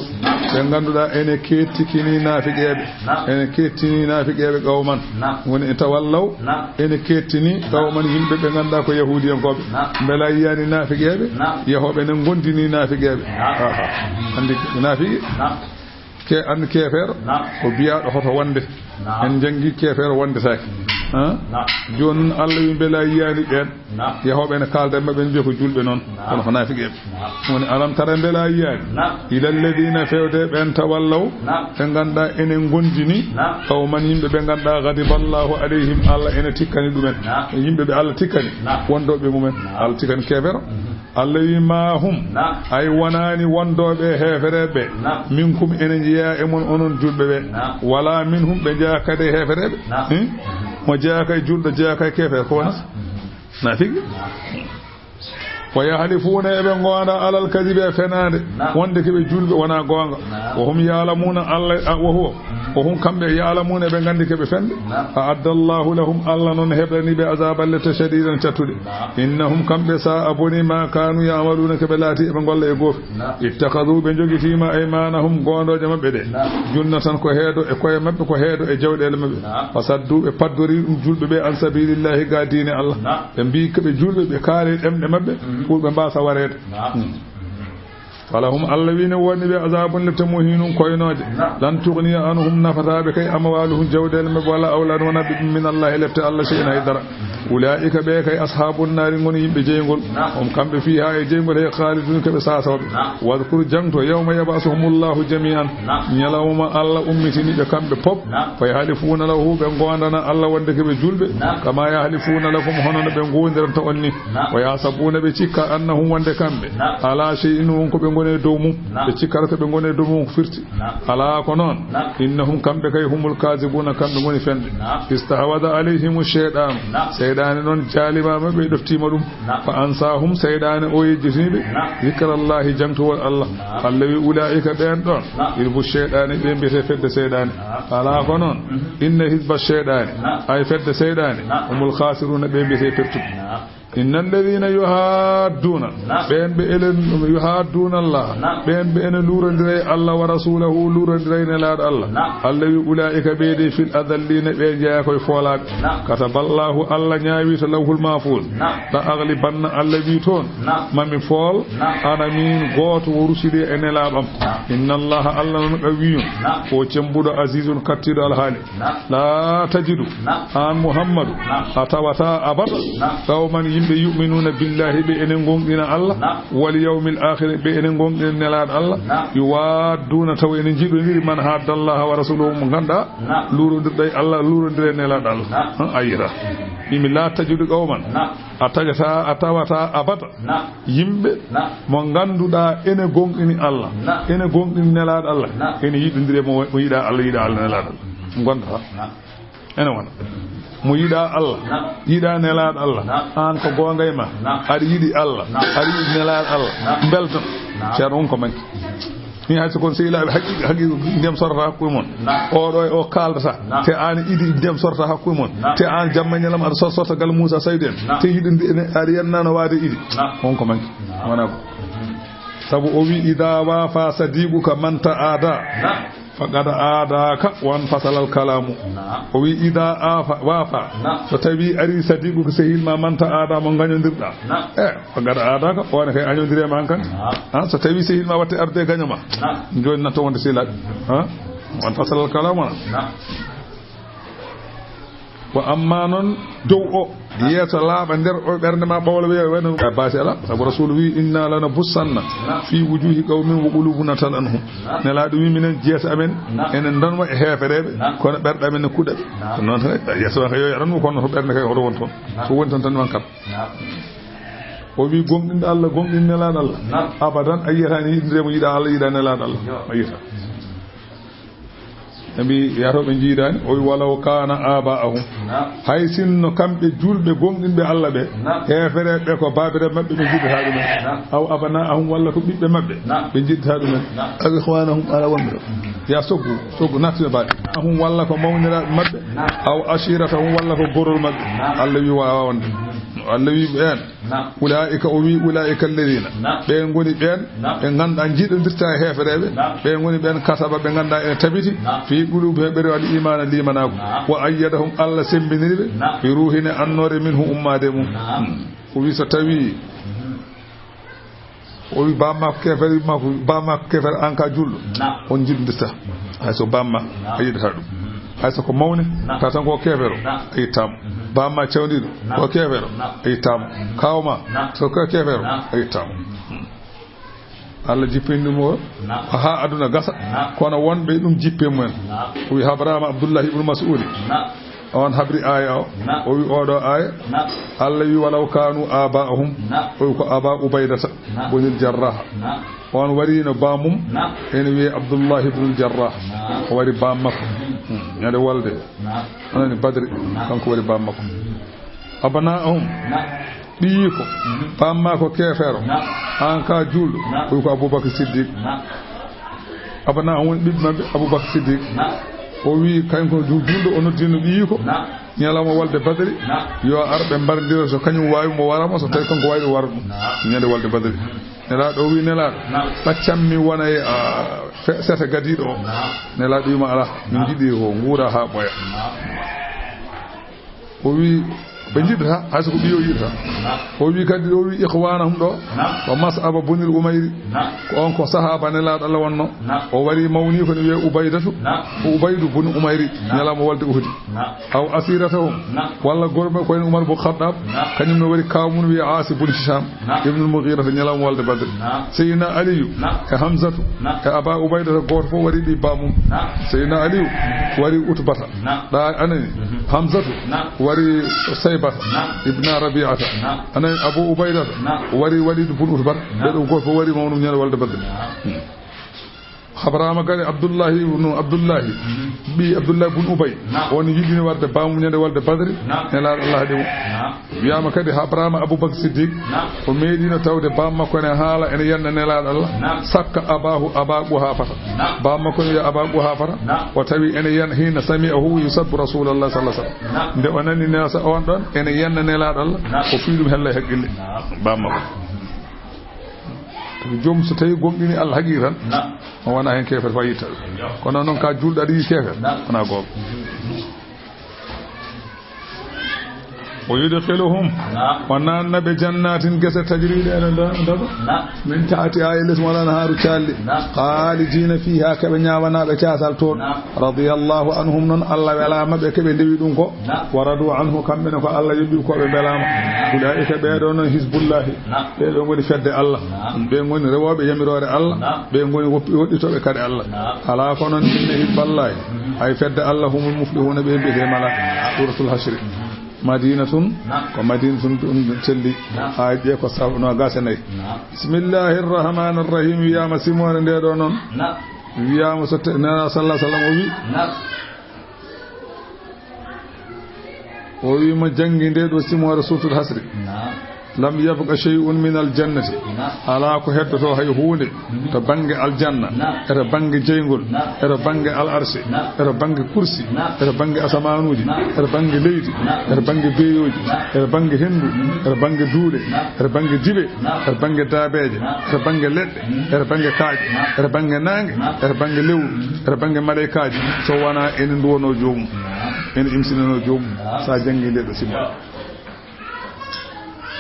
ɓe ngannduɗaa ene keettikini naafiqeeɓe. Ene keettini naafiqeeɓe qawman. Woni e tawallaw, ene keettini qawman, yimɓe ɓe ngannduɗaa ko yahuudiyankooɓe. Mbela yiyaani naafiqeeɓe yahooɓe ene ngondini naafiqeeɓe. Aha. Anndi naafiqe? Ke, anndi keefeero ko biyaaɗo hoto wonde. En njanngi keefeero wondetaake. Han? Jooni noon, Allah wi, mbela yiyaani ɓeen yahooɓe ene kaalda e maɓɓe, ene mbiya ko juulɓe noon, kono ko naafiqeeɓe. Woni, alam tara, mbela yiyaani, ila alladhina, fewde ɓeen, tawallaw, ɓe ngannduɗaa ene ngondini, qawman, yimɓe ɓe ngannduɗaa, ghadiba Allahu alayhim, Allah ene tikkani ɗumen. Yimɓe ɓe Allah tikkani, wondooɓe mumen, Allah tikkani keefeero. Allah wi, ma hum, ay wonaani wondooɓe heefereeɓe, minkum, ene njeyaa e mon onon juulɓe ɓe, wala minhum, ɓe njeyaa kadi e heefereeɓe. Hmm? Mo jeyaaka e juulɗo, jeyaaka e keefeero, ko woni? Naafiqi. Wa yahlifuuna, eɓe ngoonda, alal kadibi, e fenaande, wonde ko ɓe juulɓe, wonaa goonga. Wa hum ya'lamuuna, Allah, a, wa huwa, wa hum, kamɓe, ya'lamuuna, eɓe nganndi ko ɓe fende. A'adda Allahu lahum, Allah noon heblani ɓe azaban, lette, shadidan, cattuɗe. Innahum, kamɓe, sa'a, boni, ma kaanu ya'maluuna, ko ɓe laati eɓe ngolla e goofi. Ittakhadhu, ɓe njogitiima, aymanahum, goondooje maɓɓe ɗe, junnatan, ko heedo e koye maɓɓe, ko heedo e jawɗeele maɓɓe. Fasaddu, ɓe paddori ɗum juulɓe ɓe, an sabilillahi, ga diine Allah. Ɓe mbii ko ɓe juulɓe, ɓe kaali ɗemɗe maɓɓe pour ɓe mbaasa wareede. Hmm. Falahum, Allah wi, ne woni ɓe, azabun, lette, muhinun, koynooje. Lan tughniya anhum, nafataɓe kay, amwaluhum, jawɗeele maɓɓe, wala awlad, wona ɓiɓɓe, min Allahi, lette Allah, shay'an, haydara. Ulaa'ika, ɓe kay, ashaabun naari, ngoni yimɓe jeyngol. Hum, kamɓe, fiihaa, e jeyngol he, khaalidun, ko ɓe saasooɓe. Wadkur, jaŋto, yawma yab'asuhumullahu jamii'an, ñalawma Allah ummitini ɓe kamɓe pop. Fa yahlifuuna lahu, ɓe ngoondana Allah wonde ko ɓe juulɓe. Kama yahlifuuna lakum, hono no ɓe ngoondiranta on ni. Wa yahsabuuna, ɓe cikka, annahum, wonde kamɓe, ala shay'in, won ko ɓe ngoni e dow mum. Ɓe cikkata ko ɓe ngoni e dow mum ko firti. Alaa ko noon. Innahum, kamɓe kay, humul kaadibuuna, kamɓe ngoni fenɓe. Istahwada alayhimu sheyɗaanu. Seyɗaane noon jaalimaama ɓe, ɗoftiima ɗum. Fa ansaahum, seyɗaane o yejjitini ɓe. Zikrallaahi, jaŋtowol Allah. Allah wi, ulaa'ika, ɓeen ɗoon, hirbu sheyɗaani, ɓe mbiyetee fedde seyɗaani. Alaa ko noon. Inna hizba sheyɗaani, ay fedde seyɗaani, humul khaasiruuna, ɓe mbiyetee pertuɓe. Inna alladhina yuhadduna, ɓeen ɓe enen, yuhadduna Allah, ɓeen ɓe ene luurondira e Allah, wa rasulahu, luurondira e nelaaɗo Allah. Allah wi, ulaa'ika, ɓe de, fil adallina, ɓe jeyaa koye foolaaɓe. Kataballahu, Allah ñaawi to lawhul mahfuz. La aghlibanna, Allah wi toon, mami fool, ana min, gooto, wo rusuli, e nelaaɓe am. Inna Allah, Allah noon, qawiyyun, ko cembuɗo, azizun, kattiiɗo alhaali. La tajidu, aan Muhammadu, a tawata abada, qawman, yimɓe, yu'minuna billahi, ɓe ene gonɗina Allah, wal yawmil akhir, ɓe ene gonɗina nelaaɗo Allah, yuwadduna, taw ene njiɗondiri, man hadda Allah wa rasulahu, mo ngannduɗaa luurondirɗo e Allah, luurondira e nelaaɗo Allah. Han, a yiyata. Imi, la tajidu qawman, a tajata, a tawata abada yimɓe mo ngannduɗaa ene gonɗini Allah, ene gonɗini nelaaɗo Allah, ene yiɗondiri e mo, mo yiɗaa Allah, yiɗaa Allah, nelaaɗo Allah. Gondata. Ene wona. Mo yiɗaa Allah, yiɗaa nelaaɗo Allah. Aan ko goonga e ma. Aɗa yiɗi Allah, aɗa yiɗi nelaaɗo Allah. Mbelton. Ceerno, on ko manki. Ni hay so kon sehilaaɓe haqiiqa, haqiiqa, ndiyam sorata hakkude mon. Oɗo e o kaaldata. Te aan idi ndiyam sorata hakkude mon. Te aan jamma ñalawma aɗa sor-, sorta gal Muusa Saydu en. Te yiɗi ndi-, ene, aɗa yennano waade idi. On ko manki. Wona ko. Sabu o wi, "Ida wafa sadiquka man ta'ada, faqad adaka wa anfasala al kalamu." O wi, "Ida afa, wafa, so tawi ari sadiquka, sehil ma, man ta'ada, mo gañodirɗa." Eh, faqad adaka, on kay añodiri e ma han kan. Ha, so tawi sehil ma watte arde gaño ma. Joni natto wonde sehilaaɓe. Ha? Wa anfasala al kalamu. Wa amma noon dow o, yeeso laaɓa nder o ɓernde ma, ɓawla wiya wano a baasi ala. Sabu Rasulu wi, "Inna lana bussanna fi wujuhi qawmin wa qulubuna talanhum." Nelaaɗo wi, "Minen yeeso amen ene danwa e heefereɓe, kono ɓerɗe amen ne kuɗa ɓe." Ko noon tan, yeeso ma kay yo yaɗan mo, kono to ɓernde kay hoto won toon. So woni toon tan man kam. O wi, "Gomɗinɗo Allah, gomɗinɗo nelaaɗo Allah, abadan a yiyata ni yiɗondire mo yiɗa Allah, yiɗa nelaaɗo Allah. A yiyata." Ɓe mbi, "Yato ɓe njiidaani?" O wi, "Walaw kaana aabaa'ahum." Naam. Hay sinno kamɓe juulɓe gomɗinɓe Allah ɓe, Naam. heefereɓe ɓe ko baabiraaɓe maɓɓe ɓe njiɗataa ɗumen. Naam. Aw abnaa'ahum walla ko ɓiɓɓe maɓɓe Naam. ɓe njiɗataa ɗumen. Naam. Aw ikhwaanahum ala wonɓe ɗo. Ya soggu, soggu nattude baɗe. Ahum walla ko mawniraaɓe maɓɓe. Naam. Aw ashiiratahum walla ko gorol maɓɓe. Naam. Allah wi waawa wonde. Allah wi ɓeen. Naam. Ulaa'ika, o wi, "Ulaa'ika alladhiina." Naam. Ɓe ngoni ɓeen Naam. ɓe ngannduɗaa njiɗondirta e heefereɓe. Naam. Ɓe ngoni ɓeen kataba ɓe ngannduɗaa ene tabiti. Naam. Fii quluubihim ɓe waɗi iimaana liimanaagu. Naam. Wa ayyadahum Allah semmbiniri ɓe. Naam. Bi ruuhin e annoore minhu ummaade mum. Naam. Hmm. O wi so tawi Mhm. o wi bamma ko keefeero, wi makko, bamma ko keefeero, an ka juulɗo. Naam. On njiɗondirta. Mhm. Hay so bamma Naam. a yiɗata ɗum. Mhm. Hay so ko mawne, Naam. ka tan ko keefeero, Naam. a yiɗtaamo. Mhm. Bamma cawndiiɗo, Naam. ko keefeero, Naam. a yiɗtaamo. Mhm. Kaaw ma, Naam. so ko keefeero, Naam. a yiɗtaamo. Mhm. Allah jippini ɗum o, Naam. haa aduna gasa, Naam. kono wonɓe ɗum jippe mumen. Naam. O wi habraama Abdullahi ibnu Mas'udi. Naam. On habri aaya o. Naam. O wi oɗo aaya. Naam. Allah wi, "Walaw kaanu aabaa'ahum." Naam. O wi ko Aba Ubaydata Naam. bonil Jarrah. Naam. On wari no bamum. Naam. Ene wiye Abdullahi ibnul Jarrah. Naam. O wari bam makko. Mhm. Hmm. Ñande wolde. Naam. Anani Badri. Naam. Kanko wari bam makko. Mhm. Abnaa'ahum. Naam. Ɓiyiiko, Mhm. bamma ko keefeero, Naam. aan ka juulɗo, Naam. o wi ko Abubakar Siddiq. Naam. Abana on woni ɓiɓɓe maɓɓe, Abubakar Siddiq. Naam. O wi, kañum ko ju-, juulɗo, o noddino ɓiyiiko. Naam. Ñalawma wolde Badri, Naam. yo ar ɓe mbarndira so kañum waawi mo wara mo, so tawi kanko waawi ɗum wara ɗum. Naam. Ñande wolde Badri. Mhm. Nelaaɗo o wi, Nelaaɗo, Naam. ɗaccam mi wona e, a, fe-, sete gadiiɗo o. Naam. Nelaaɗo wima, alaa, min Naam. njiɗi ko nguura haa ɓoya. Naam. O wi, ɓe njiɗata, hay so ko ɓiyo yiɗata. Naam. O wi kadi, o wi ikhwanahum ɗo, Naam. ko Mas'aba bunil Umayri. Naam. Ko on ko sahaaba Nelaaɗo Allah wonno. Naam. O wari mawni ko ne wiye Ubaydatu. Naam. Ko Ubaydu bun Umayri, Naam. ñalawma wolde Uhudi. Naam. Aw asiratahum. Naam. Walla gorme ko en Umar bun Khattab. Naam. Kañum ne wari kaaw mum wiye Aasi bun Hisham. Naam. Ibnul Mughira to ñalawma wolde Badri. Naam. Seydina Aliyu Naam. e Hamzatu Naam. e Aba Ubaydata gooto fof wari ɓi bamum. Naam. Seydina Aliyu wari Utbata. Naam. Ɗa anani Mhm. Hamzatu Naam. wari Saybata Naam. ibna Rabi'ata. Naam. Anani Abu Ubaydata Naam. wari Walidu bun Utbata. Naam. Ɓe ɗo gooto fof wari mawɗum ñande wolde Badri. Naam. Hmm. Habrama kadi Abdullahi ibnu Abdullahi, Mhm. ɓii Abdullahi bun Ubay. Naam. On yiɗino warde bamum ñande wolde Badri. Naam. Nelaaɗo Allah haɗi mo. Naam. Wiyama kadi Habrama Abubakar Siddiq. Naam. O meeɗino tawde bam makko ene haala ene yenna Nelaaɗo Allah. Naam. Sakka abahu Aba Quhafata. Naam. Bam makko ne wiya Aba Quhafata. Naam. O tawi ene yen-, hina sami'ahu yusabbu Rasulallah sallallahu alaihi wasallam. Naam. Nde o nani Nelaaɗo on ɗon ene yenna Nelaaɗo Allah. Naam. O fii ɗum hella e haqqille. Naam. Bam makko. Joom so tawi gomɗini Allah haqiiqa tan, Naam. o wona heen keefeero faa yitta ɗum. Yo. Kono noon ka juulɗo aɗa yiɗi keefeero, Naam. wona goonga. O yudkhiluhum, Naam. o naatna ɓe jannatin gese tajriiɗe ene ndo-, ndoga. Naam. Min tahtiha e les mum al anhaaru caalli. Naam. Khalidina fiha keɓe ñaawanaaɓe caasal toon. Naam. Radiyallahu anhum noon Allah welaama ɓe keɓe ndewi ɗum ko. Naam. Wa radu anhu kamɓe ne ko Allah yoɓi ko ɓe welaama. Naam. Ulaa'ika ɓee ɗoo noon hizbullahi. Naam. Ɓee ɗoo ngoni fedde Allah. Naam. Ɓee ngoni rewooɓe yamiroore Allah. Naam. Ɓee ngoni woppi-, woɗɗitooɓe kadi Allah. Naam. Alaa ko noon inna hizballahi. Mhm. Hay fedde Allah humul muflihuna ɓe mbiyetee mala. Naam. Suratul Hasri. Mhm. Madinatun. Naam. Ko Madinatun ɗum telli. Naam. Haa ƴee ko sa-, noogaas e nayi. Naam. Bismillahir Rahmanir Rahim wiyaama simoore nde ɗoo noon. Naam. Wiyaama so te-, Nelaaɗo sallallahu alaihi wasallam o wi. Naam. O wi mo janngi nde ɗo simoore Suuratul Hasri. Naam. Lam yabqa shay'un min al jannati. Naam. Alaa ko heddoto hay huunde Mhm. to bannge aljanna, Naam. e to bannge jeyngol, Naam. e to bannge al arsi, Naam. e to bannge kursi, Naam. e to bannge asamaanuuji, Naam. e to bannge leydi, Naam. e to bannge beeyooji, Naam. e to bannge henndu, Mhm. e to bannge duule, Naam. e to bannge diɓe, Naam. e to bannge daabeeje, Naam. e to bannge leɗɗe, Mhm. e to bannge kaaƴe, Naam. e to bannge naange, Naam. e to bannge lewru, Mhm. e to bannge maleykaaji, so wonaa ene nduwonoo joomum, Naam. ene imsinanoo joomum, Naam. so a janngii nde ɗo simma.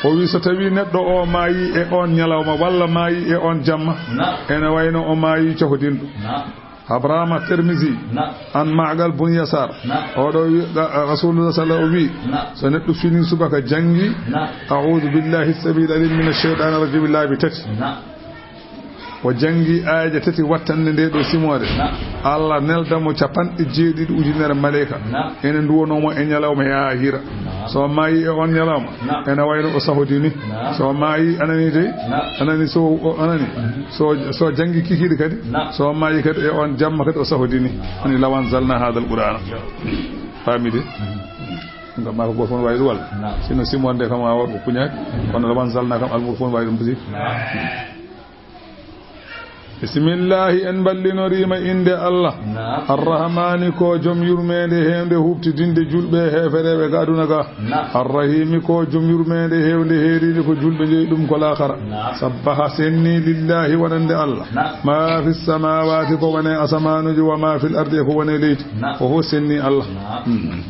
O wi, so tawi neɗɗo o maayi e on ñalawma walla maayi e on jamma, Naam. ene wayno o maayi cohodinɗo. Naam. Habrama Tirmizi, Naam. an Ma'qal bun Yasar. Naam. Oɗo wi, ga-, Rasulullah sallallahu alaihi wasallam o wi, Naam. so neɗɗo fini subaka janngi, Naam. "A'udhu billahi as-sami'il alim minash shaytanir rajim" laabi tati. Naam. O janngi aayeeje tati wattande nde ɗo simoore. Naam. Allah nelda mo capanɗe jeeɗiɗi ujunere maleyka. Naam. Ene nduwonoo mo e ñalawma he haa hira. Naam. So maayi e on ñalawma, naam, ene wayno o sahodini. Naam. So maayi, anani dey? Naam. Anani so o, anani? Mhm. So, so janngi kikiiɗe kadi, naam, so maayi kadi e on jamma kadi o sahodini. Naam. Ani law anzalna haadal Qur'aana. Yo. Faami de? Mhm. Ngam maa ko gooto fof waawi ɗum walla? Naam. Sinno simoore nde kam a waɗ ko kuñaaki. Kono law anzalna kam almuru fof waawi ɗum busi. Naam. Bisimillahi, en mballinorii ma innde Allah. Naam. Arrahmaani, ko joom yurmeende heewnde huuɓtidinde juulɓe e heefereeɓe ga aduna ga. Naam. Arrahiimi, ko joom yurmeende heewnde heeriinde ko juulɓe njeyi ɗum ko laakara. Naam. Sabbaha, sennii, lillahi, wonande Allah. Naam. Maa fi samaawaati, ko woni e asamaanuuji, wa maa fil ardi, e ko woni e leydi. Naam. Ko fof sennii Allah. Naam. Hmm.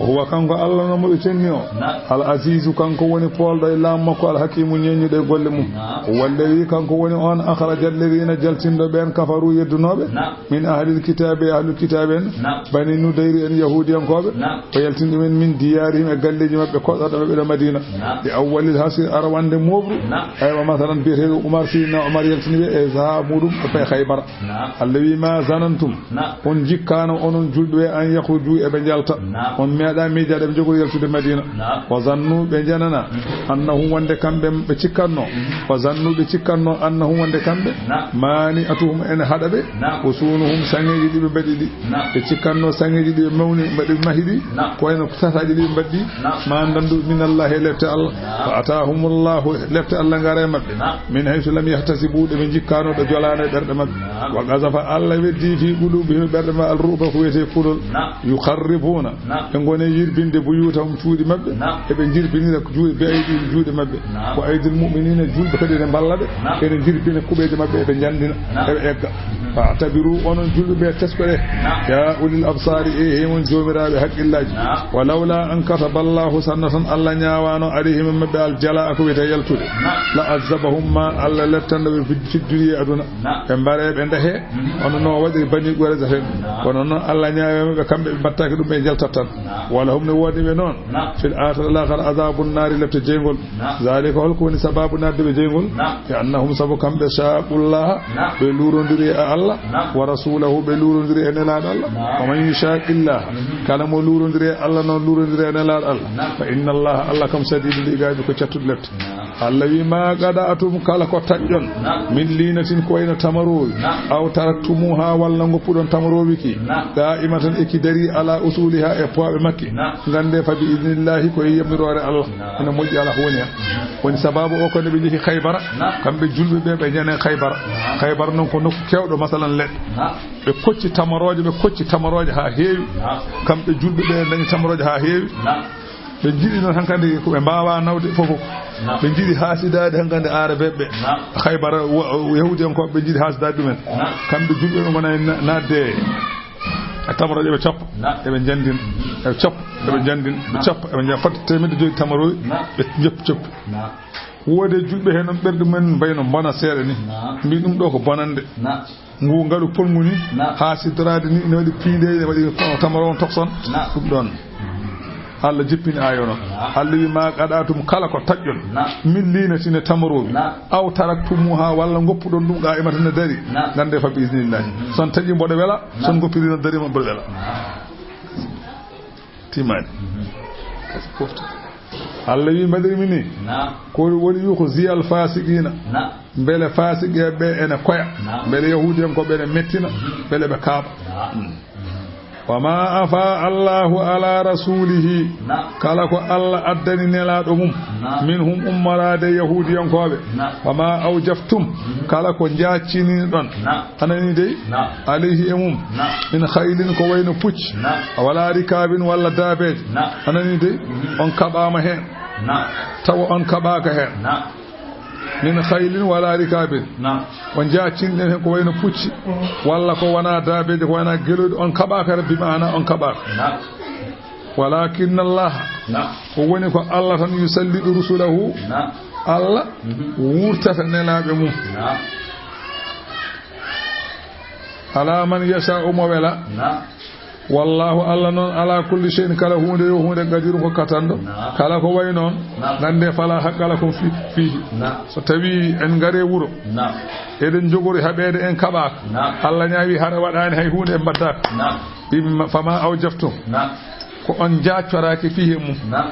Wa huwa, kanko Allah no mo ɓe tenni o. Naam. Al Aziizu, kanko woni poolɗo e laamu makko, Al Hakiimu, ñeeñuɗo e golle mum. Naam. Huwa alladhi, kanko woni on, akhraja alladhina, jaltinɗo ɓeen, kafaru, yeddunooɓe, naam, min ahlil kitaabi, e ahlul kitaabi en, naam, Bani Nudayri en, Yahuudiyankooɓe, naam, o yaltini ɗumen min diyaarihim, e galleeji maɓɓe, koɗɗorɗe maɓɓe ɗo Madiina. Naam. Li awwalil hasri, arwannde mooɓru. Naam. Aywa, masalan, biyeteeɗo Umar, Sidina Umar yaltini ɓe e sahaa muuɗum e Khaybara. Naam. Allah wi, ma zanantum, naam, on njikkaano onon juulɓe ɓe an yakhruju eɓe njalta. Naam. On meeɗaa miijaade eɓe njogori yaltude Madiina. Naam. Wa zannu, ɓe njanana, mm, annahum, wonde kamɓe ɓe cikkatno. Mm. Wa zannu, ɓe cikkatno, annahum, wonde kamɓe, naam, mani'atuhum, ene haɗa ɓe. Naam. Husunuhum, saŋeeji ɗi ɓe mbaɗi ɗi. Naam. Ɓe cikkatno saŋeeji ɗi ɓe mawni, mbaɗi mahidi. Naam. Ko wayno tasaaji ɗi ɓe mbaɗi. Naam. Ma ndandu minallahi, e lepte Allah. Naam. Fa atahumullahu, lepte Allah ngara e maɓɓe. Naam. Min haythu lam yahtasibu, ɗo ɓe njikkaano, ɗo jolaano e ɓerɗe maɓɓe. Naam. Wa qazafa, Allah weddi, fi qulubihim, ɓerɗe maɓɓe, al ru'ba, ko wiyetee kulol. Naam. Yukharribuna, naam, ɓe ngoni yirbinde buyutahum, cuuɗi maɓɓe. Naam. Eɓe jirbinira juuɗe, bi aydihim, juuɗe maɓɓe. Naam. Wa aydil mu'minina, juulɓe kadi ene mballa ɓe. Naam. Ene jirbina kuɓeeje maɓɓe, eɓe njandina, naam, eɓe egga. Mhm. Fa'tabiru, onon juulɓe ɓe, teskoɗe. Naam. Ya ulil absari, e, e mon joomiraaɓe hakkillaaji. Naam. Wa lawla an kataballahu, sanna tan Allah ñaawaano, alayhim, e maɓɓe, al jalaa, ko wiyetee yaltude. Naam. La azabahum, ma Allah leptanno ɓe fi, fi dunya, e aduna. Naam. Ɓe mbaree, ɓe ndahee, mhm, hono no waɗiri Bani Qurayza ɓe. Naam. Kono noon Allah ñaawi maɓɓe, kamɓe ɓe mbaɗtaake ɗum, ɓe njaltat tan. Naam. Wala hum, ne woodi ɓe noon. Naam. Fil akhirati, al akhirah, azabun nari, lepte jeyngol. Naam. Zalika, holko woni sababu naatde ɓe jeyngol? Naam. Li annahum, sabu kamɓe, shaqullaha, naam, ɓe luurondiri e Allah, naam, wa rasulahu, ɓe luurondiri e Nelaaɗo Allah. Naam. Wa man yushaqillaha, mhm, kala mo luurondiri e Allah, noon luurondiri e Nelaaɗo Allah. Naam. Fa inna Allaha, Allah kam, shadidul iqabi, ko cattuɗo lepte. Naam. Allah wi, ma qada'tum, kala ko taƴƴon, naam, min linatin, ko wayno tamaroowi, naam, aw taraktumuha, walla ngoppuɗon tamaroowi ki, naam, qa'imatan, e ki darii, ala usuliha, e pooɓe makki, naam, ngannde, fa bi idnillahi, ko e yamiroore Allah. Naam. Ene moƴƴi, ala ko woni hen. Woni sababu o, ko nde ɓe njehi Khaybara, naam, kamɓe juulɓe ɓe, ɓe njani Khaybara. Naam. Khaybara noon ko nokku keewɗo, masalan, leɗɗe. Naam. Ɓe kocci tamarooje, ɓe kocci tamarooje haa heewi. Naam. Kamɓe juulɓe ɓe ndañi tamarooje haa heewi. Naam. Ɓe njiɗi noon hankadi ko ɓe mbaawaa nawde fof fof. Naam. Ɓe njiɗi haasidaade hankadi Aarabeeɓe ɓe. Naam. Khaybara, wo-, Yahuudiyankooɓe ɓe njiɗi haasidaade ɗumen. Naam. Kamɓe juulɓe ɓe ngona e na-, naatde e tamarooje, ɓe coppa. Naam. Eɓe njandina. Eɓe coppa. Eɓe njandina. Ɓe coppa. Eɓe njandina. Fodde teemedde joyi tamarooje. Naam. Ɓe njoppi coppi. Naam. Woodi e juulɓe heen noon ɓerɗe mum en mbayno mbona seeɗa ni. Naam. Mbi ɗum ɗo ko bonande. Naam. Ngu ngalu polngu ni, naam, haa siddoraade ni, ina waɗi piinde, ina waɗi tamaro on tokson. Naam. Ɗum ɗoon. Allah jippini aaya o noon. Naam. Allah wi, ma qada'tum, kala ko taƴƴon. Naam. Min linatin, e tamaroowi. Naam. Aw taraktumuha, walla ngoppuɗon ɗum, qa'imatan, ne darii. Naam. Ngannde fa bi idnillahi. Mhm. Son taƴi mboɗo wela, naam, son ngoppiri no darii mboɗo wela. Naam. Timaani. Mhm. Kasi pofta. Allah wi, mbaɗirmi ni. Naam. Ko woni yukhzi al fasiqina. Naam. Mbele faasiqeeɓe ɓe ene koya. Naam. Mbele Yahuudiyankooɓe ɓe ene mettina. Mhm. Mbele ɓe kaaɓa. Naam. Mm. Wa ma afa Allahu ala rasulihi. Naam. Kala ko Allah addani Nelaaɗo mum. Naam. Minhum, ummoraade Yahuudiyankooɓe. Naam. Wa ma awjaftum. Mhm. Kala ko njaaccininoɗon. Naam. Anani dey? Naam. Alayhi, e mum. Naam. Min khaylin, ko wayno pucci. Naam. Wala rikabin, walla daabeeje. Naam. Anani dey? Mhm. On kaɓaama heen. Naam. Tawa on kaɓaaka heen. Naam. Min khaylin wala rikabin. Naam. On njaaccinɗen heen ko wayno pucci. Mhm. Walla ko wona daabeeje, ko wona gelooɗi, on kaɓaaka, rabbi maana on kaɓaaka. Naam. Walakinna Allah, naam, ko woni ko Allah tan, yusallidu rusulahu, naam, Allah, mhm, wurtata nelaaɓe mum. Naam. Ala man yasha'u, mo wela. Naam. Wallahu, Allah noon, ala kulli shay'in, kala huunde yo huunde, qadirun, ko katanɗo. Naam. Kala ko wayi noon, naam, ngannde fala haqqa lakum fi-, fihi. Naam. So tawi en ngare wuro, naam, eɗen njogori haɓeede, en kaɓaaka. Naam. Allah ñaawi hara waɗaani hay huunde, en mbaɗaaka. Naam. Imma fama awjaftum. Naam. Ko on njaaccoraaki fihi mum. Naam.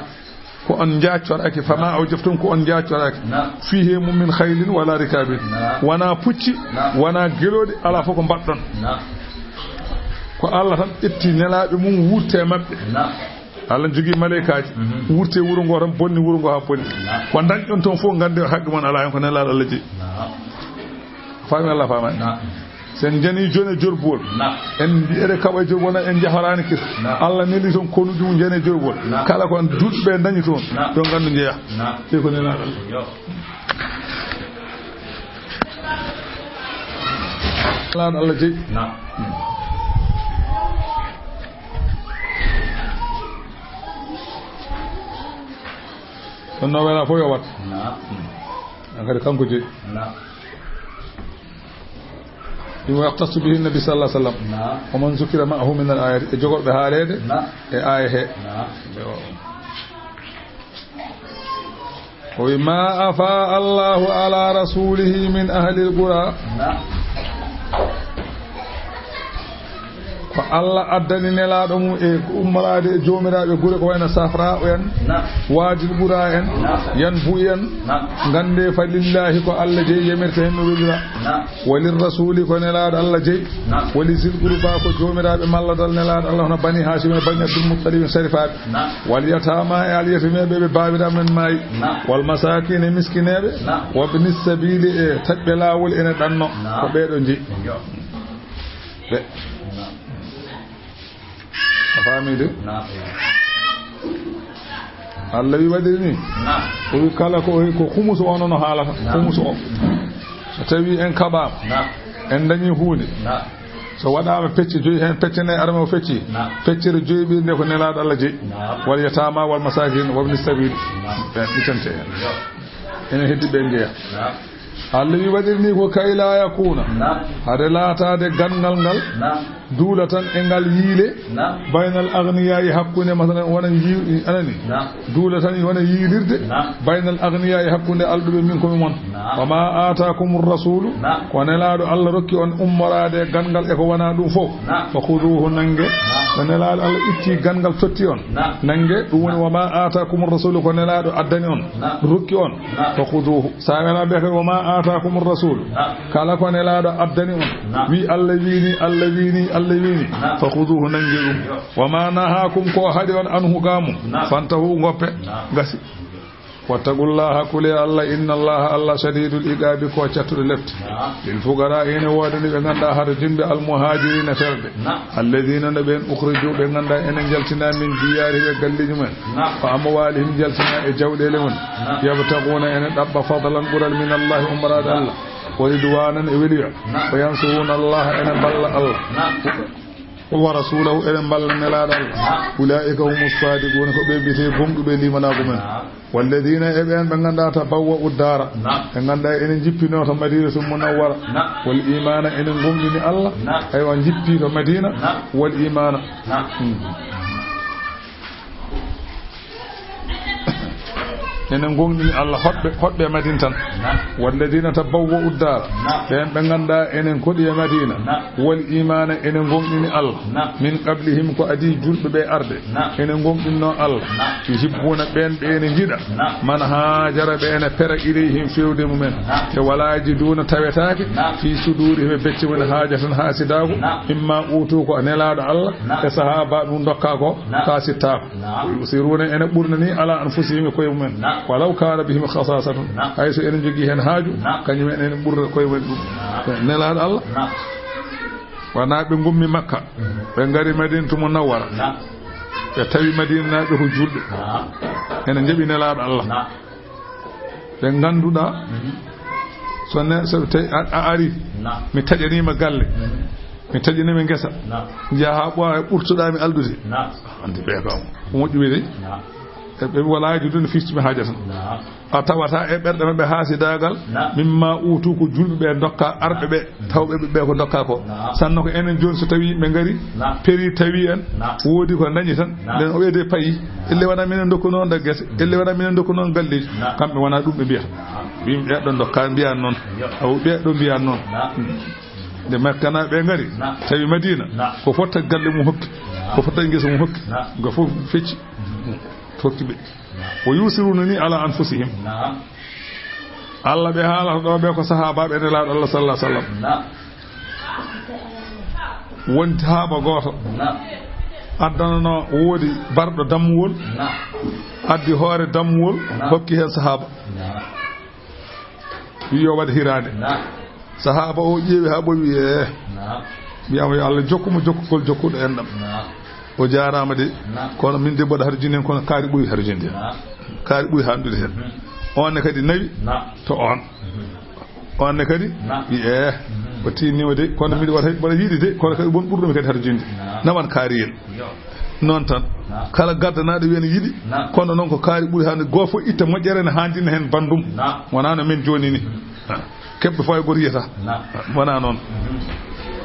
Ko on njaaccoraaki, fama awjaftum, ko on njaaccoraaki. Naam. Fihi mum min khaylin wala rikabin. Naam. Wona pucci, naam, wona gelooɗi, alaa fof ko mbaɗɗon. Naam. Ko Allah tan ƴetti nelaaɓe mum, wurte maɓɓe. Naam. Allah jogii maleykaaji, mhm, wurte wuro ngo tan, bonni wuro ngo haa bonni. Naam. Ko ndañɗon toon fof, nganndi haqqe mon alaa heen, ko nelaaɗo Allah jeyi. Naam. Faami Allah, faamaani? Naam. So en njanii jone jorbuwol, naam, en mbi eɗe kaɓa jorbuwol, na en njahoraani kis. Naam. Allah neli toon konuuji mum njane jorbuwol. Naam. Kala ko duuɓi ɓe ndañi toon, naam, yo nganndu njeya. Naam. Te ko nelaaɗo Allah. Yo. Nelaaɗo Allah jeyi. Naam. Ɗon no wela fof yo wat. Naam. An kadi kanko jeyi. Naam. Ɗum o yahtassu bihi nabi sallallahu alaihi wasallam. Naam. Wa man zukira ma'ahu min al-ayati, e jogorɓe haaleede, naam, e aaya he. Naam. Yo. O wi, "Ma afa Allahu ala rasulihi min ahli al-qura." Naam. Ko Allah addani nelaaɗo mum e ummoraade e joomiraaɓe gure ko wayno Safra en, naam, Waadil Ɓura en, naam, Yanbu en. Naam. Ngannde fa lillahi ko Allah jeyi, yamirta heen no welira. Naam. Wa lirrasuli ko nelaaɗo Allah jeyi. Naam. Wa li zil qurba ko joomiraaɓe malladal nelaaɗo Allah hono Bani Hashim e Bani Abdul Muttalib en sarifaaɓe. Naam. Wal yatama e al yatimeeɓe ɓe baabiraaɓe men maayi. Naam. Wal masakin e miskineeɓe. Naam. Wabni sabili e taƴɓe laawol ene ɗanno. Naam. Ko ɓeeɗo jeyi. Yo. Ɓe. Naam. A faami de? Naam. Allah wi waɗiri ni. Naam. O wi kala ko, ko khumusu on no haalata. Naam. Khumusu o. So tawi en kaɓaama. Naam. En dañi huunde. Naam. So waɗaama pecce joyi heen, pecce nayi arme o fecci. Naam. Feccere joyi ɓiɗnde ko nelaaɗo Allah jeyi. Naam. Wal yatama wal masakin wabni sabil. Naam. Ɓen ittante heen. Yo. Ene heddi ɓe njeya. Naam. Allah wi waɗiri ni ko kay la yakuna. Naam. Hade laataade ganngal ngal. Naam. Duula tan e ngal yiile. Naam. Baynal agniya e hakkunde, masalan, wona yi-, anani. Naam. Duula tan wona yiilirde. Naam. Baynal agniya e hakkunde alɗuɓe min ko mi mon. Naam. Wa ma aatakumur rasulu. Naam. Ko nelaaɗo Allah rokki on ummoraade ganngal e ko wona ɗum fof. Naam. Fa khuduhu, nange. Naam. Ko nelaaɗo Allah itti ganngal totti on. Naam. Nange, ɗum woni wa ma aatakumur rasulu ko nelaaɗo addani on. Naam. Rokki on. Naam. Fa khuduhu. Sa wela be ko wa ma aatakumur rasulu. Naam. Kala ko nelaaɗo addani on. Naam. Wi Allah wini, Allah wini, Allah wini. Naam. Fa khuduhu, nange ɗum. Yo. Wa ma nahakum ko haɗi on anhu gamu. Naam. Fantahu, ngoppe. Naam. Gasi. Wattaqullaha, kule Allah, inna Allaha, Allah shadidul iqabi ko cattuɗo lefte. Naam. Lil fuqara ene woodani ɓe ngannduɗaa hara jumɓe al muhajirina ferɓe. Naam. Alladina no ɓen ukhriju ɓe ngannduɗaa ene jaltina min diyari ɓe galleji mumen. Naam. Fa amwalihim jaltina e jawɗele mum. Naam. Yabtaguna ene ɗaɓɓa fadlan ɓural min Allahi ummoraade Allah. Wa ridwanan e weliya. Naam. Wa yansuruna Allah ene mballa Allah. Naam. Wa rasulahu ene mballa nelaaɗo Allah. Naam. Ulaika humus sadiquna ko ɓe biyetee gomɗuɓe limanaagu men. Naam. Walladina e ɓen ɓe ngannduɗaa tabawwa'u dara. Naam. Ɓe ngannduɗaa ene njippinoo to Madinatul Munawwara. Naam. Wal imana ene gomɗini Allah. Naam. Aywa, njippi to Madina. Naam. Wal imana. Naam. Hmm. Enen gomɗini Allah hoɗɓe, hoɗɓe e Madina tan. Naam. Walladina tabawwa'u dara. Naam. Ɓen ɓe ngannduɗaa enen koɗi e Madina. Naam. Wal imana enen gomɗini Allah. Naam. Min qablihim ko adii julɓe ɓe arde. Naam. Enen gomɗinno Allah. Naam. Yuhibbuna ɓen ɓe ene njiɗa. Naam. Man hajara ɓe ene pera ilayhim fewde mumen. Naam. Te wala yajiduna tawetaake. Naam. Fi sudurihim e becce mumen hajatan hasidaagu. Naam. Mimma utu ko nelaaɗo Allah. Naam. E sahaba ɗum dokka ko. Naam. Ka sittaako. Naam. Wa yusiruna ene ɓurnani ala anfusihim e koye mumen. Naam. Walaw kana bihim khasasatun. Naam. Hay so ene jogii heen haaju, naam, kañum en ene ɓurda koye mumen ɗum. Naam. Nelaaɗo Allah. Naam. Wona ɓe ngummi Makka, mhm, ɓe ngari Madinatu Munawwara. Naam. Ɓe tawi Madinanaaɓe ko julɓe. Naam. Ene njaɓi nelaaɗo Allah. Naam. Ɓe ngannduɗaa, mhm, so ne, so tawi a, a ari, naam, mi taƴaniima galle, mhm, mi taƴaniima ngesa, naam, njaha ɓooya ɓurtoɗaa mi alɗude. Naam. Anndi ɓe kam, ko moƴƴumi de. Naam. E ɓe ولا يجدون في صدورهم حاجة. Naam. A tawata e ɓerɗe maɓɓe haasidaagal. Naam. مما أوتوا, ko julɓe ɓe ndokka arɓe ɓe, tawɓe ɓe, ɓe ko ndokka ko. Naam. Sanno ko enen jooni so tawi ɓe ngari, naam, peri tawi en, naam, woodi ko dañi tan, naam, nden o ɓeyde payi. Naam. Elle wona minen ndokkuno on gese, elle wona minen ndokkuno on galleeji. Naam. Kamɓe wona ɗum ɓe mbiyata. Naam. Ɓe ɓe ɗo ndokka mbiyan noon. Yo. Aw ɓe ɗo mbiyan noon. Naam. Nde Makkanaaɓe ngari, naam, tawi Madiina, naam, ko fotta galle mum hokki, naam, ko fotta ngesa mum hokki, naam, nga fof fecci, hokki ɓe. Naam. ويؤثرون على أنفسهم. Naam. Allah ɓe haalata ɗo ɓe ko sahaabaaɓe Nelaaɗo Allah sallallahu alaihi wasallam. Naam. Won sahaaba gooto, naam, addanano, woodi barɗo dammuwol, naam, addi hoore dammuwol, naam, hokki heen sahaaba. Naam. Wi yo waɗ hiraande. Naam. Sahaaba o ƴeewi haa ɓooyi, wi, "Eh." Naam. Wiyama yo Allah jokku mo jokkugol jokkuɗo enɗam. Naam. O jaaraama de. Naam. Kono min de mboɗo harjini en, kono kaari ɓuri harjinde. Naam. Kaari ɓuri handude heen. Mhm. On ne kadi nawi, naam, to on. Mhm. On ne kadi, naam, wi, "Eh." Mhm. O tinni o de, kono miɗo waɗa, mboɗo yiɗi de, kono kadi won ɓurɗo mi kadi harjinde. Naam. Nawan kaari en. Yo. Noon tan, naam, kala gaddanaaɗo wiya ne yiɗi, naam, kono noon ko kaari ɓuri hannde, goo fof itta moƴƴere ne haandina heen banndum. Naam. Wonaa no men jooni ni. Mm. Keɓɗo fof hay gooto yiyata. Naam. Wonaa noon. Mhm.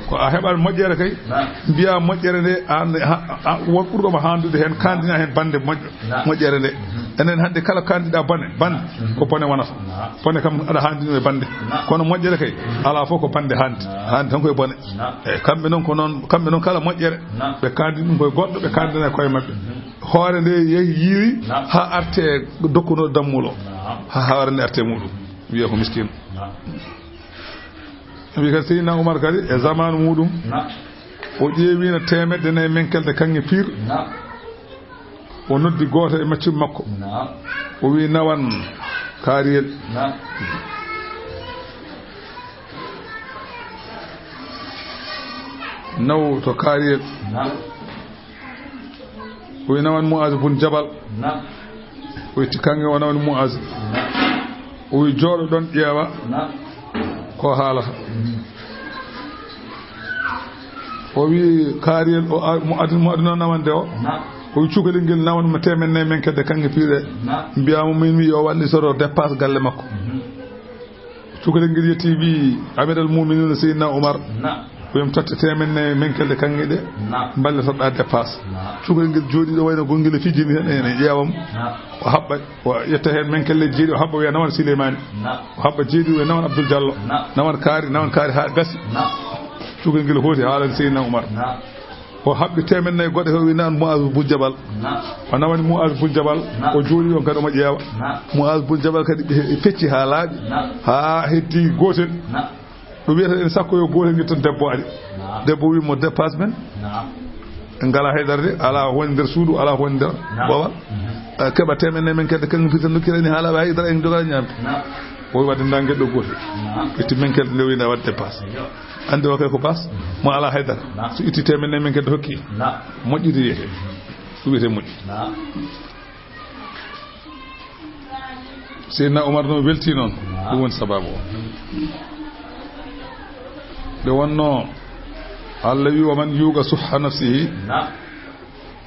Ko a heɓat moƴƴere kay, naam, mbiya moƴƴere nde, aan, ha, a, won ɓurɗo ma haandude heen, kaandina heen bannde moƴƴo, naam, moƴƴere nde. Mhm. Enen hannde kala kaandiɗa bone, bannde, mhm, ko bone wonata. Naam. Bone kam aɗa haandi ɗum e bannde. Naam. Kono moƴƴere kay, alaa fof ko bannde haandi. Naam. Haandi tan ko e bone. Naam. Eyi, kamɓe noon ko noon, kamɓe noon kala moƴƴere, naam, ɓe kaandi ɗum koye goɗɗo, ɓe kaandana koye maɓɓe. Mhm. Hoore nde yehi yiiri, naam, haa arte dokkuno dammulo. Naam. Haa hoore nde arte muɗum. Wiya ko miskiino. Naam. Wi kadi Seydina Umar kadi e zamaanu muɗum, naam, o ƴeewino teemedde nayi menkelde kaŋŋe piir. Naam. O noddi gooto e maccuɓe makko. Naam. O wi, "Nawan kaariyel." Naam. Naw to kaariyel. Naam. O wi, "Nawan Mu'az bun Jabal." Naam. O itti kaŋŋe o nawani Mu'az. Naam. O wi, "Jooɗo ɗon ƴeewa." Naam. Ko haalata. Mhm. O wi kaariyel o a-, mo adun-, mo aduna nawande o. Naam. O wi cukalel ngel nawan mo teemen nayi men kedde kaŋŋe piire. Naam. Mbiya mo min wi yo wallitoro dépasse galle makko. Mhm. Cukalel ngel yetti wi Amiral Mu'minin Seydina Umar. Naam. Ko yam totte teemen nayi men kedde kaŋŋe ɗe. Naam. Mballitoɗa dépasse. Naam. Cukalel ngel jooɗi ɗo wayno gongel e fijini tan ene ƴeewam. Naam. O haɓɓa. O ƴetta heen men kelleeji jeeɗi, o haɓɓa wiya nawan Sileymaani. Naam. O haɓɓa jeeɗi wiya nawan Abdul Jallo. Naam. Nawan kaari, nawan kaari haa gasi. Naam. Cukalel ngel hooti haalani Seydina Umar. Naam. O haɓɓi teemen nayi goɗɗe ko wiya nawan Mu'az bun Jabal. Naam. O nawani Mu'az bun Jabal. Naam. O jooɗi ɗon kadi omo ƴeewa. Naam. Mu'az bun Jabal kadi ɓe fecci haa laaɓi. Naam. Haa heddi gootel. Naam. Ɗum wiyata en sakko yo gooto ngi tan debbo ari. Naam. Debbo wi mo dépasse men. Naam. En ngala haydara de, ala woni nder suudu, ala woni nder. Naam. Booba. Mhm. Eh, keɓa teemen nayi men kedde kaŋŋe piir tan dokkira en haa laaɓa haydara en jogata ñaamde. Naam. O wi wadde nda ngel ɗo gooto. Naam. Itti men kedde nde wina wadde dépasse. Yo. Andi o kay ko bas, mhm, mo ala haydara. Naam. So itti teemen nayi men kedde hokki. Naam. Moƴƴi de wiyete. Ɗum wiyete moƴƴi. Naam. Seydina Umar no welti noon. Naam. Ɗum woni sababu o. Nde wonno Allah wi, "Wa man yuuqa suhha nafsihi." Naam.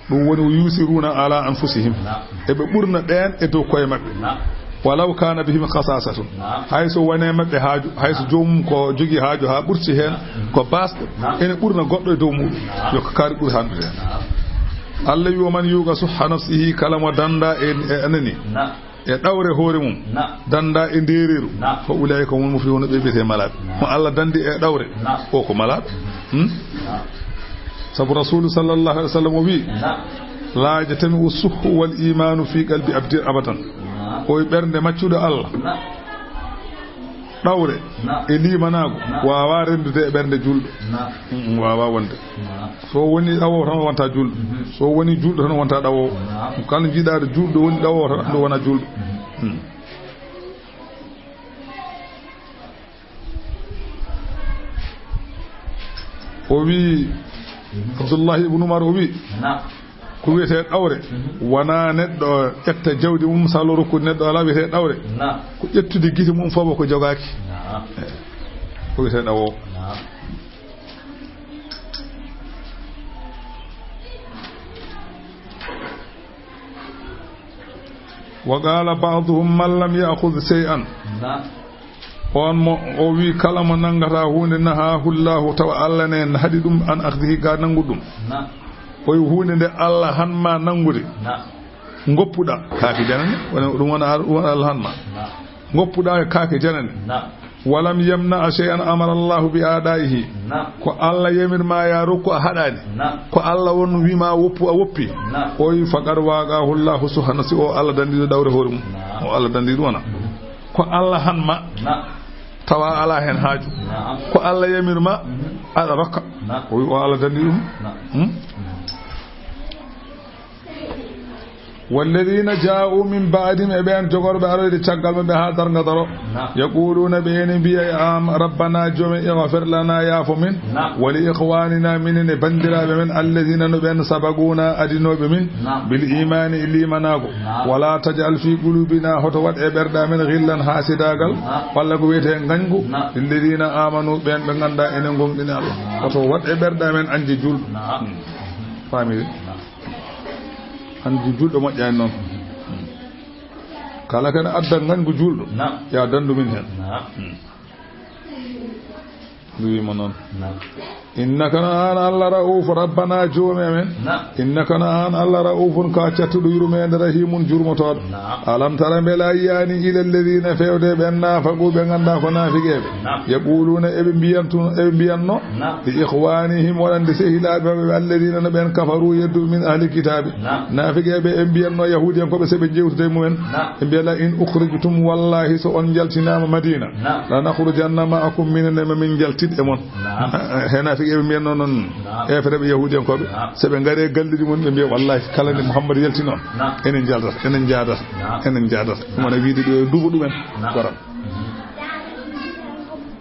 Ɗum woni, "Wa yuusiruna ala anfusihim." Naam. Eɓe ɓurna ɓeen e dow koye maɓɓe. Naam. "Walaw kana bihim khasasatun." Naam. Hay so wone maɓɓe haaju, hay so joomum ko jogii haaju haa ɓurti heen, naam, ko baasɗo, naam, ene ɓurna goɗɗo e dow muɗum. Naam. Yo ko kaari ɓuri handude heen. Naam. Allah wi, "Wa man yuuqa suhha nafsihi," kala mo danda e, e anani. Naam. E ɗawre hoore mum. Naam. Danda e ndeereeru. Naam. "Fa ulaa'ika humul muflihuuna," ɓe mbiyete malaaɓe. Naam. Mo Allah dandi e ɗawre. Naam. O ko malaaɗo. Hmm? Naam. Sabu Rasuulu sallallahu alaihi wa sallam o wi, naam, "La yajtami'u suhhu wal iimaanu fi qalbi abdin abadan." Naam. O wi ɓernde maccuɗo Allah. Naam. Ɗawre, naam, e liimanaagu, naam, waawaa renndude e ɓernde juulɗo. Naam. Mm, waawaa wonde. Naam. So woni ɗawoowo tan wonta juulɗo. Mhm. So woni juulɗo tan wonta ɗawoowo. Naam. Kala jiiɗaaɗo juulɗo woni ɗawoowo tan, ɗo wona juulɗo. Mhm. Mm. O wi, mhm, Abdullahi ibn Umar o wi, naam, ko wiyetee ɗawre, mhm, wonaa neɗɗo ƴetta jawdi mum, salo rokkude neɗɗo alaa wiyetee ɗawre. Naam. Ko ƴettude gite mum fawa ko jogaaki. Naam. Eh, ko wiyetee ɗawoowo. Naam. Naam. Wa qala ba'duhum man lam ya'khudh shay'an. Naam. On mo o wi kala mo nangata huunde nahaahu Allahu tawa Allah ne haɗi ɗum an akhdihi ga nanngude ɗum. Naam. O wi huunde nde Allah han ma nanngude. Naam. Ngoppuɗa kaake janane, wona ɗum wona, wona Allah han ma. Naam. Ngoppuɗa e kaake janane. Naam. Walam yamna shay'an amara Allahu bi ada'ihi. Naam. Ko Allah yamir ma ya rokku a haɗani. Naam. Ko Allah won wi ma woppu a woppi. Naam. O wi faqad waqahu Allahu suhana si o Allah dandiɗo ɗawre hoore mum. Naam. O Allah dandiɗo wona. Mhm. Ko Allah han ma. Naam. Tawa ala hen haaju. Naam. Ko Allah yamir ma, mhm, aɗa rokka. Naam. O wi o Allah dandiɗo ɗum. Naam. Hmm? Walladina ja'u min ba'dihim, e ɓen jogorɓe aroyde caggal maɓɓe haa darnga daro. Naam. Yaquluna, ɓe ene mbiya, am, rabbana, joomi, ighfir lana, yaafo min. Naam. Wa li ikhwanina, minen e banndiraaɓe men, alladina, no ɓen, sabaquna, adinooɓe min. Naam. Bil imani, e limanaago. Naam. Wala taj'al fi qulubina, hoto waɗ e ɓerɗe amen, ghillan, haasidaagal, naam, walla ko wiyetee ngañgu, naam, lilladina amanu, ɓen ɓe ngannduɗaa ene ngomɗini Allah. Naam. Hoto waɗ e ɓerɗe amen añde juulɗo. Naam. Hmm. Faamii? Naam. Anndi juulɗo moƴƴaani noon. Kala kene adda ngañgu juulɗo, naam, ya danndu min heen. Naam. Hmm. Ndu wiima noon. Naam. Innaka no aan Allah ra'uufu, rabbana joomi amen. Naam. Innaka no aan Allah ra'uufun ka cattuɗo yurmeende rahiimun jurmotooɗo. Naam. Alam tara mbela a yiyaani ila alladina fewde ɓen naafaqu ɓe ngannduɗaa ko naafigeeɓe. Naam. Yaquluna eɓe mbiyantu-, eɓe mbiyanno. Naam. Li ikhwanihim, wonande sehilaaɓe maɓɓe ɓe, alladina no ɓen kafaru yedduɓe min ahli kitaabi. Naam. Naafigeeɓe en mbiyanno yahuudiyankooɓe so ɓe jewtida e mumen. Naam. Ɓe mbiya la in ukhrijtum, wallahi so on njaltinaama Madina. Naam. La nakhrujanna ma'akum, minen e ma min njaltit e mon. Naam. He naafigeeɓe mbiyanno noon. Naam. Heefereɓe yahuudiyankooɓe. Naam. So ɓe ngari e galleeji mum ɓe mbiya wallahi kala nde Muhammad yalti noon. Naam. Enen njaldata, enen njaadata. Naam. Enen njaadata. Ɗum wona wiide ɗo e duuɓa ɗumen. Naam. Wara.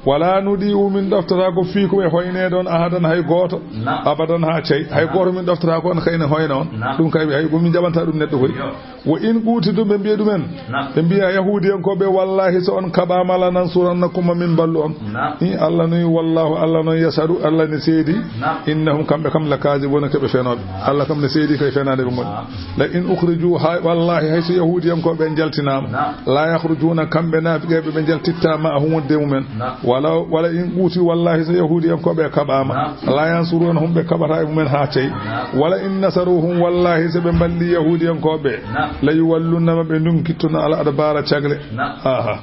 Wala nudi'u, min ɗoftata ko fii ko ɓe hoyneede on ahadan hay gooto. Naam. Abadan haa cey. Hay gooto min ɗoftata ko on kayne hoyna on. Naam. Ɗum kay hay ko min jaɓanta ɗum neɗɗo koy. Yo. Wa in quutitum, ɓe mbiya ɗumen. Naam. Ɓe mbiya yahuudiyankooɓe, wallahi so on kaɓaama la nansurannakum, ma min mballu on. Naam. I Allah noy, wallahu Allah noy yashhadu, Allah ne seedi. Naam. Innahum, kamɓe kam la kaazibuna, ko ɓe fenooɓe. Naam. Allah kam ne seedi kay fenaande ɓe ngoni. Naam. La in ukhriju, hay, wallahi, hay so yahuudiyankooɓe njaltinaama. Naam. La yakhrujuna, kamɓe naafiqeeɓe ɓe njaltitta ma'ahum wonde e mumen. Naam. Wala, wala in quutilu, wallahi so yahuudiyankooɓe kaɓaama. Naam. La yansurunahum, ɓe kaɓata e mumen haa cey. Naam. Wala in nasaruhum, wallahi so ɓe mballi yahuudiyankooɓe. Naam. La yuwallunna, ma ɓe ndunkittono al adbara cagle. Naam. Aha.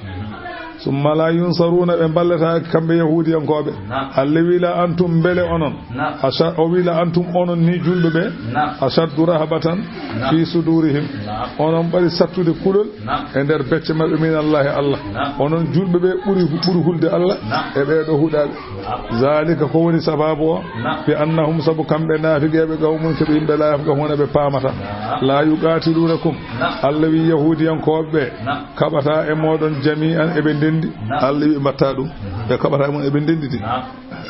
Summa la yunsaruna, ɓe mballetaake kamɓe yahuudiyankooɓe. Naam. Allah wi la antum, mbele onon. Naam. Asha-, o wi la antum, onon ni julɓe ɓe. Naam. Ashaddu rahabatan, naam, fi sudurihim. Naam. Onon ɓuri sattude kulol, naam, e nder becce maɓɓe min Allahi Allah. Naam. Onon julɓe ɓe ɓuri, ɓuri hulde Allah, naam, e ɓee ɗo huɗaaɓe. Naam. Zalika, ko woni sababu o? Naam. Bi annahum, sabu kamɓe naafiqeeɓe, qawmun, ko ɓe yimɓe la yafqahuna, ɓe paamata. Naam. La yuqatilunakum. Naam. Allah wi yahuudiyankooɓe ɓe, naam, kaɓata e mooɗon jami'an eɓe ndenndi. Naam. Allah wi ɓe mbatta ɗum. Mhm. Ɓe kaɓata e mum eɓe ndennditi. Naam.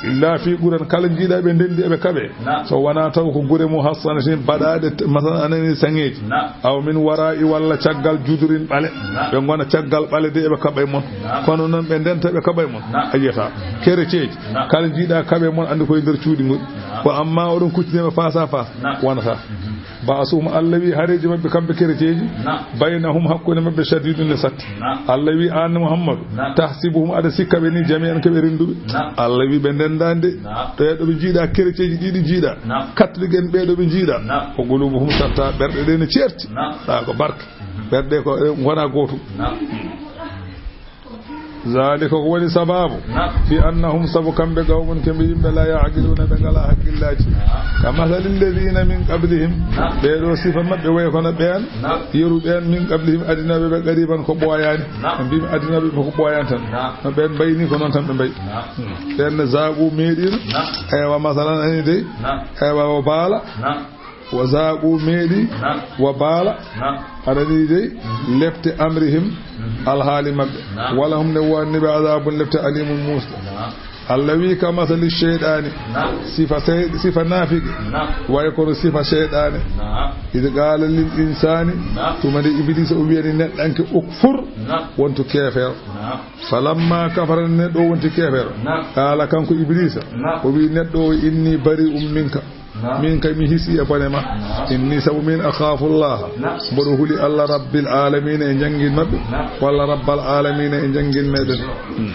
Illa fi quran, kala njiiɗa ɓe ndenndi eɓe kaɓe. Naam. So wonaa taw ko gure muhassanatin baɗaaɗe t-, masalan anani saŋeeji. Naam. Aw min wara'i, walla caggal judurin ɓale. Naam. Ɓe ngona caggal ɓale de eɓe kaɓa e mon. Naam. Kono noon ɓe ndenta ɓe kaɓa e mon. Naam. A yiyata. Mhm. Kereceeji. Naam. Kala njiiɗa kaɓa e mon anndi koye nder cuuɗi ngoni. Naam. Ko amma oɗon kuccinii ɓe face à face. Naam. Wonata. Mhm. Ba'suhum, Allah wi hareeji maɓɓe kamɓe kereceeji. Naam. Baynahum, hakkunde maɓɓe, shadidun, ne satti. Naam. Allah wi an Muhammadu, naam, tahsibuhum, aɗa sikka ɓe ni jami'an ko ɓe rennduɓe. Naam. Allah wi ɓe ndenndaani de. Naam. Ɓee ɗo ɓe njiiɗa kereceeji ɗiɗi njiiɗa. Naam. Kattuɗe gen ɓee ɗo ɓe njiiɗa. Naam. Wa qulubuhum shatta, ɓerɗe ɗe ne ceerti. Naam. Ɗa ko barke. Mhm. Ɓerɗe ko, eh, ngona gootum. Naam. Zalika, ko woni sababu. Naam. Bi annahum, sabu kamɓe, qawmun, ko ɓe yimɓe, la ya'qiluna, ɓe ngala hakkillaaji. Naam. Ka mathali alladhina min qablihim. Naam. Ɓee ɗo sifa maɓɓe wayi kono ɓeen. Naam. Yeru ɓeen min qablihim, adinooɓe ɓe, qariban, ko ɓooyaani. Naam. Ɓe mbiimi adinooɓe ɓe ko ɓooyaani tan. Naam. No ɓeen mbayni ko noon tan ɓe mbayi. Naam. Hmm. Ɓeen ne zaaqu meeɗiino. Naam. Eywa, masalan, ani dey. Naam. Eywa, o baala. Naam. Wa zaaqu meeɗi. Naam. Wa baala. Naam. Aɗa ni dey, mhm, lepte amrihim, mhm, alhaali maɓɓe. Naam. Wala hum ne wonni ɓe azabun lepte alimun muusɗo. Naam. Allah wi ka masali sheyɗaani. Naam. Sifa sey-, sifa naafigi. Naam. Way kono sifa sheyɗaani. Naam. Id qala lil insani. Naam. Tuma nde Iblisa o wiyani neɗɗanke ukfur. Naam. Wontu keefeero. Naam. Falamma kafara, neɗɗo o wonti keefeero. Naam. Qala kanko Iblisa. Naam. O wi neɗɗo o inni bari'un minka. Min kay mi hisi e bone ma. Inni, sabu min, akhafu Allah. Mboɗo huli Allah, rabbil alamina, e jangin maɓɓe. Walla rabbal alamina, e jangin meɗen. Hmm.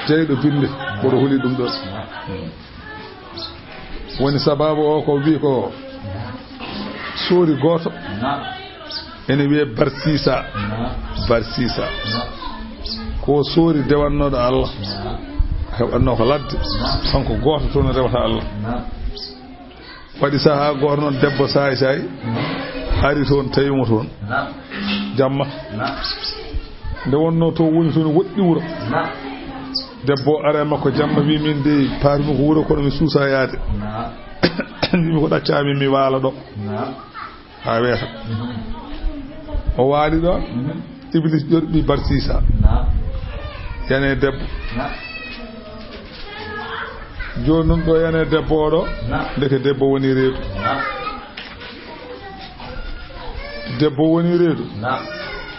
Jeyɗo binde, mboɗo huli ɗum ɗon. Hmm. Woni sababu o ko wi ko sori goto. Ene wiye Barsisa. Barsisa. Ko sori dewannooɗo Allah. Heɓatno ko ladde. Kanko gooto toon rewata Allah. Waɗi sahaa gooto noon, debbo saay saay ari toon, tawi mo toon. Jamma. Nde wonnoo to woni toon, woɗɗi wuro. Debbo o ara e makko jamma, wi, "Min dey, paarmi ko wuro, kono mi suusa yaade." Wimi, "Ko ɗaccami, mi waala ɗo." Haa weeta. O waali ɗo, Iblis ƴorɓi Barsisa. Yana e debbo. Jooni noon ɗo yana e debbo o ɗo, ndeke debbo woni reedu. Debbo woni reedu.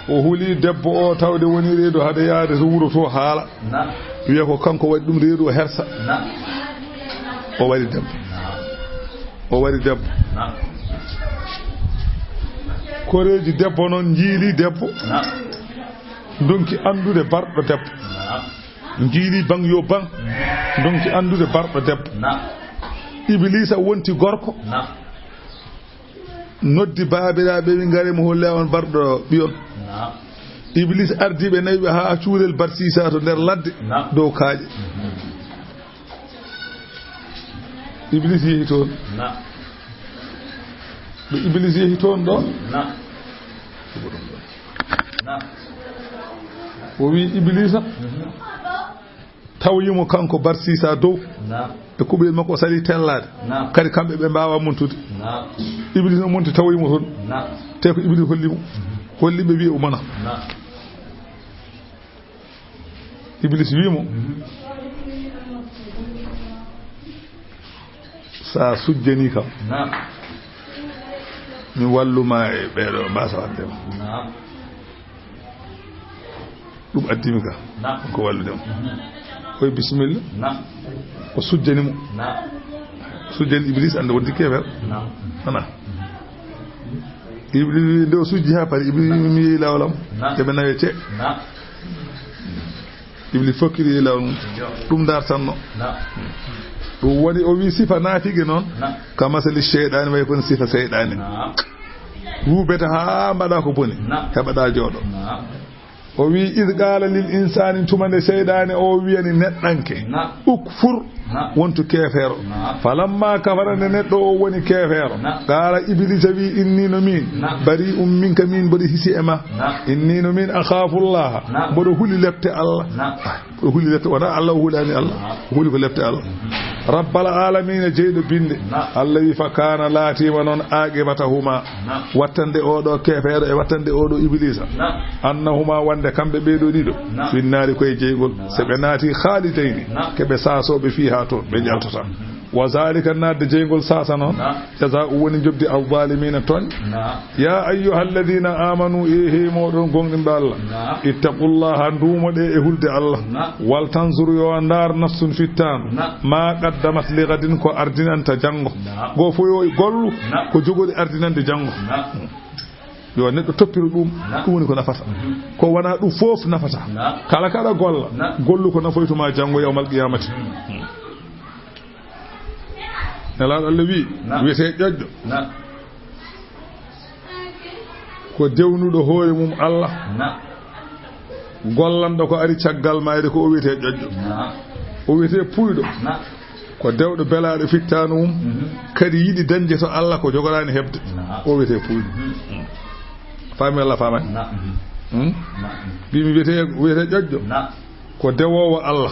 O huli debbo o tawde woni reedu, hade yaade to wuro to haala. Wiya ko kanko waɗi ɗum reedu, o hersa. O waɗi debbo. O waɗi debbo. Koreeji debbo noon njiili debbo. Ndonki anndude barɗo debbo. Njiili baŋ yo baŋ. Ndonki anndude barɗo debbo. Iblisa wonti gorko. Noddi baabiraaɓe, wi, "Ngare, mo holle on barɗo ɓiyon." Iblis ardi ɓe nayi ɓe haa cuurel Barsisa to nder ladde dow kaaƴe. Iblis yehi toon. Ɗo Iblis yehi toon ɗo. O wi Iblisa, tawi mo kanko Barsisa dow. E kuɓel makko o sali tellaade. Kadi kamɓe ɓe mbaawa montude. Iblis no monti tawi mo toon. Te ko Iblis holli mo. Holli ɓe wi o mana. Iblis wi mo, "Sa sujjani kam, mi walluma e ɓeeɗo mbasa wadde ma." Ɗum addimi ka, ko wallude mo. Koye bisimilla. O sujjani mo. Sujjani Iblis, ande wonti kefer. Ana. Iblis, nde o sujji haa pari, Iblis wi, "Mi yehi laawol am." Eɓe nawe ce. Iblis fokkiri e laawol mum. Ɗum dartanno. Ɗum woni o wi sifa naafige noon. Ka masali seyɗaani, way kono sifa seyɗaani. Ruubete haa mbaɗa ko boni. Heɓaɗa jooɗo. O wi, "Iz qala lil insani", tuma nde seyɗaani o wiyani neɗɗanke, "Ukfur", wontu keefeero. Falamma kafara, nde neɗɗo o woni keefeero, qala, Iblisa wi, "Inni, no min, bari'un minka, min mboɗo hisi e ma. Inni, no min, akhafullaha, mboɗo huli lepte Allah." Mboɗo huli lepte, wona Allah o hulani Allah, o huli ko lepte Allah. Rabbal alamina, jeyɗo binde. Allah wi, "Fa kana", laatima noon, "aqibatahuma", wattande oɗo keefeero e wattande oɗo Iblisa. Annahuma, wonde kamɓe ɓeeɗo ɗiɗo, finnaari, koye jeygol. So ɓe naati, khalidayni, ke ɓe saasooɓe fiha toon, ɓe jaltata. Wa zalika, naatde jeygol saasa noon, jazaa'u, woni njoɓdi, al-zalimina, tooñ. Ya ayyuhalladhina amanu, e hey moɗon gomɗinɓe Allah, ittaqullaha, nduumoɗe e hulde Allah. Wal tanzur, yo ndaar, nafsun, fittaandu, ma qaddamat li ghadin, ko ardinanta janngo. Goo fof yo gollu ko jogori ardinande janngo. Yo neɗɗo toppiro ɗum, ɗum woni ko nafata. Ko wona ɗum fof nafata. Kala kaɗa golla, gollu ko nafoytuma janngo yawmal qiyamati. Nelaaɗo Allah wi, wiyete ƴoƴɗo, ko dewnuɗo hoore mum Allah. Gollanɗo ko ari caggal mayde, ko o wiyete ƴoƴɗo. O wiyete puuyɗo. Ko dewɗo belaaɗo fittaandu mum, kadi yiɗi dañde to Allah ko jogoraani heɓde. O wiyete puuyɗo. Faami Allah, faamani? Hmm? Mbi mi wiyete, wiyete ƴoƴɗo. Ko dewoowo Allah.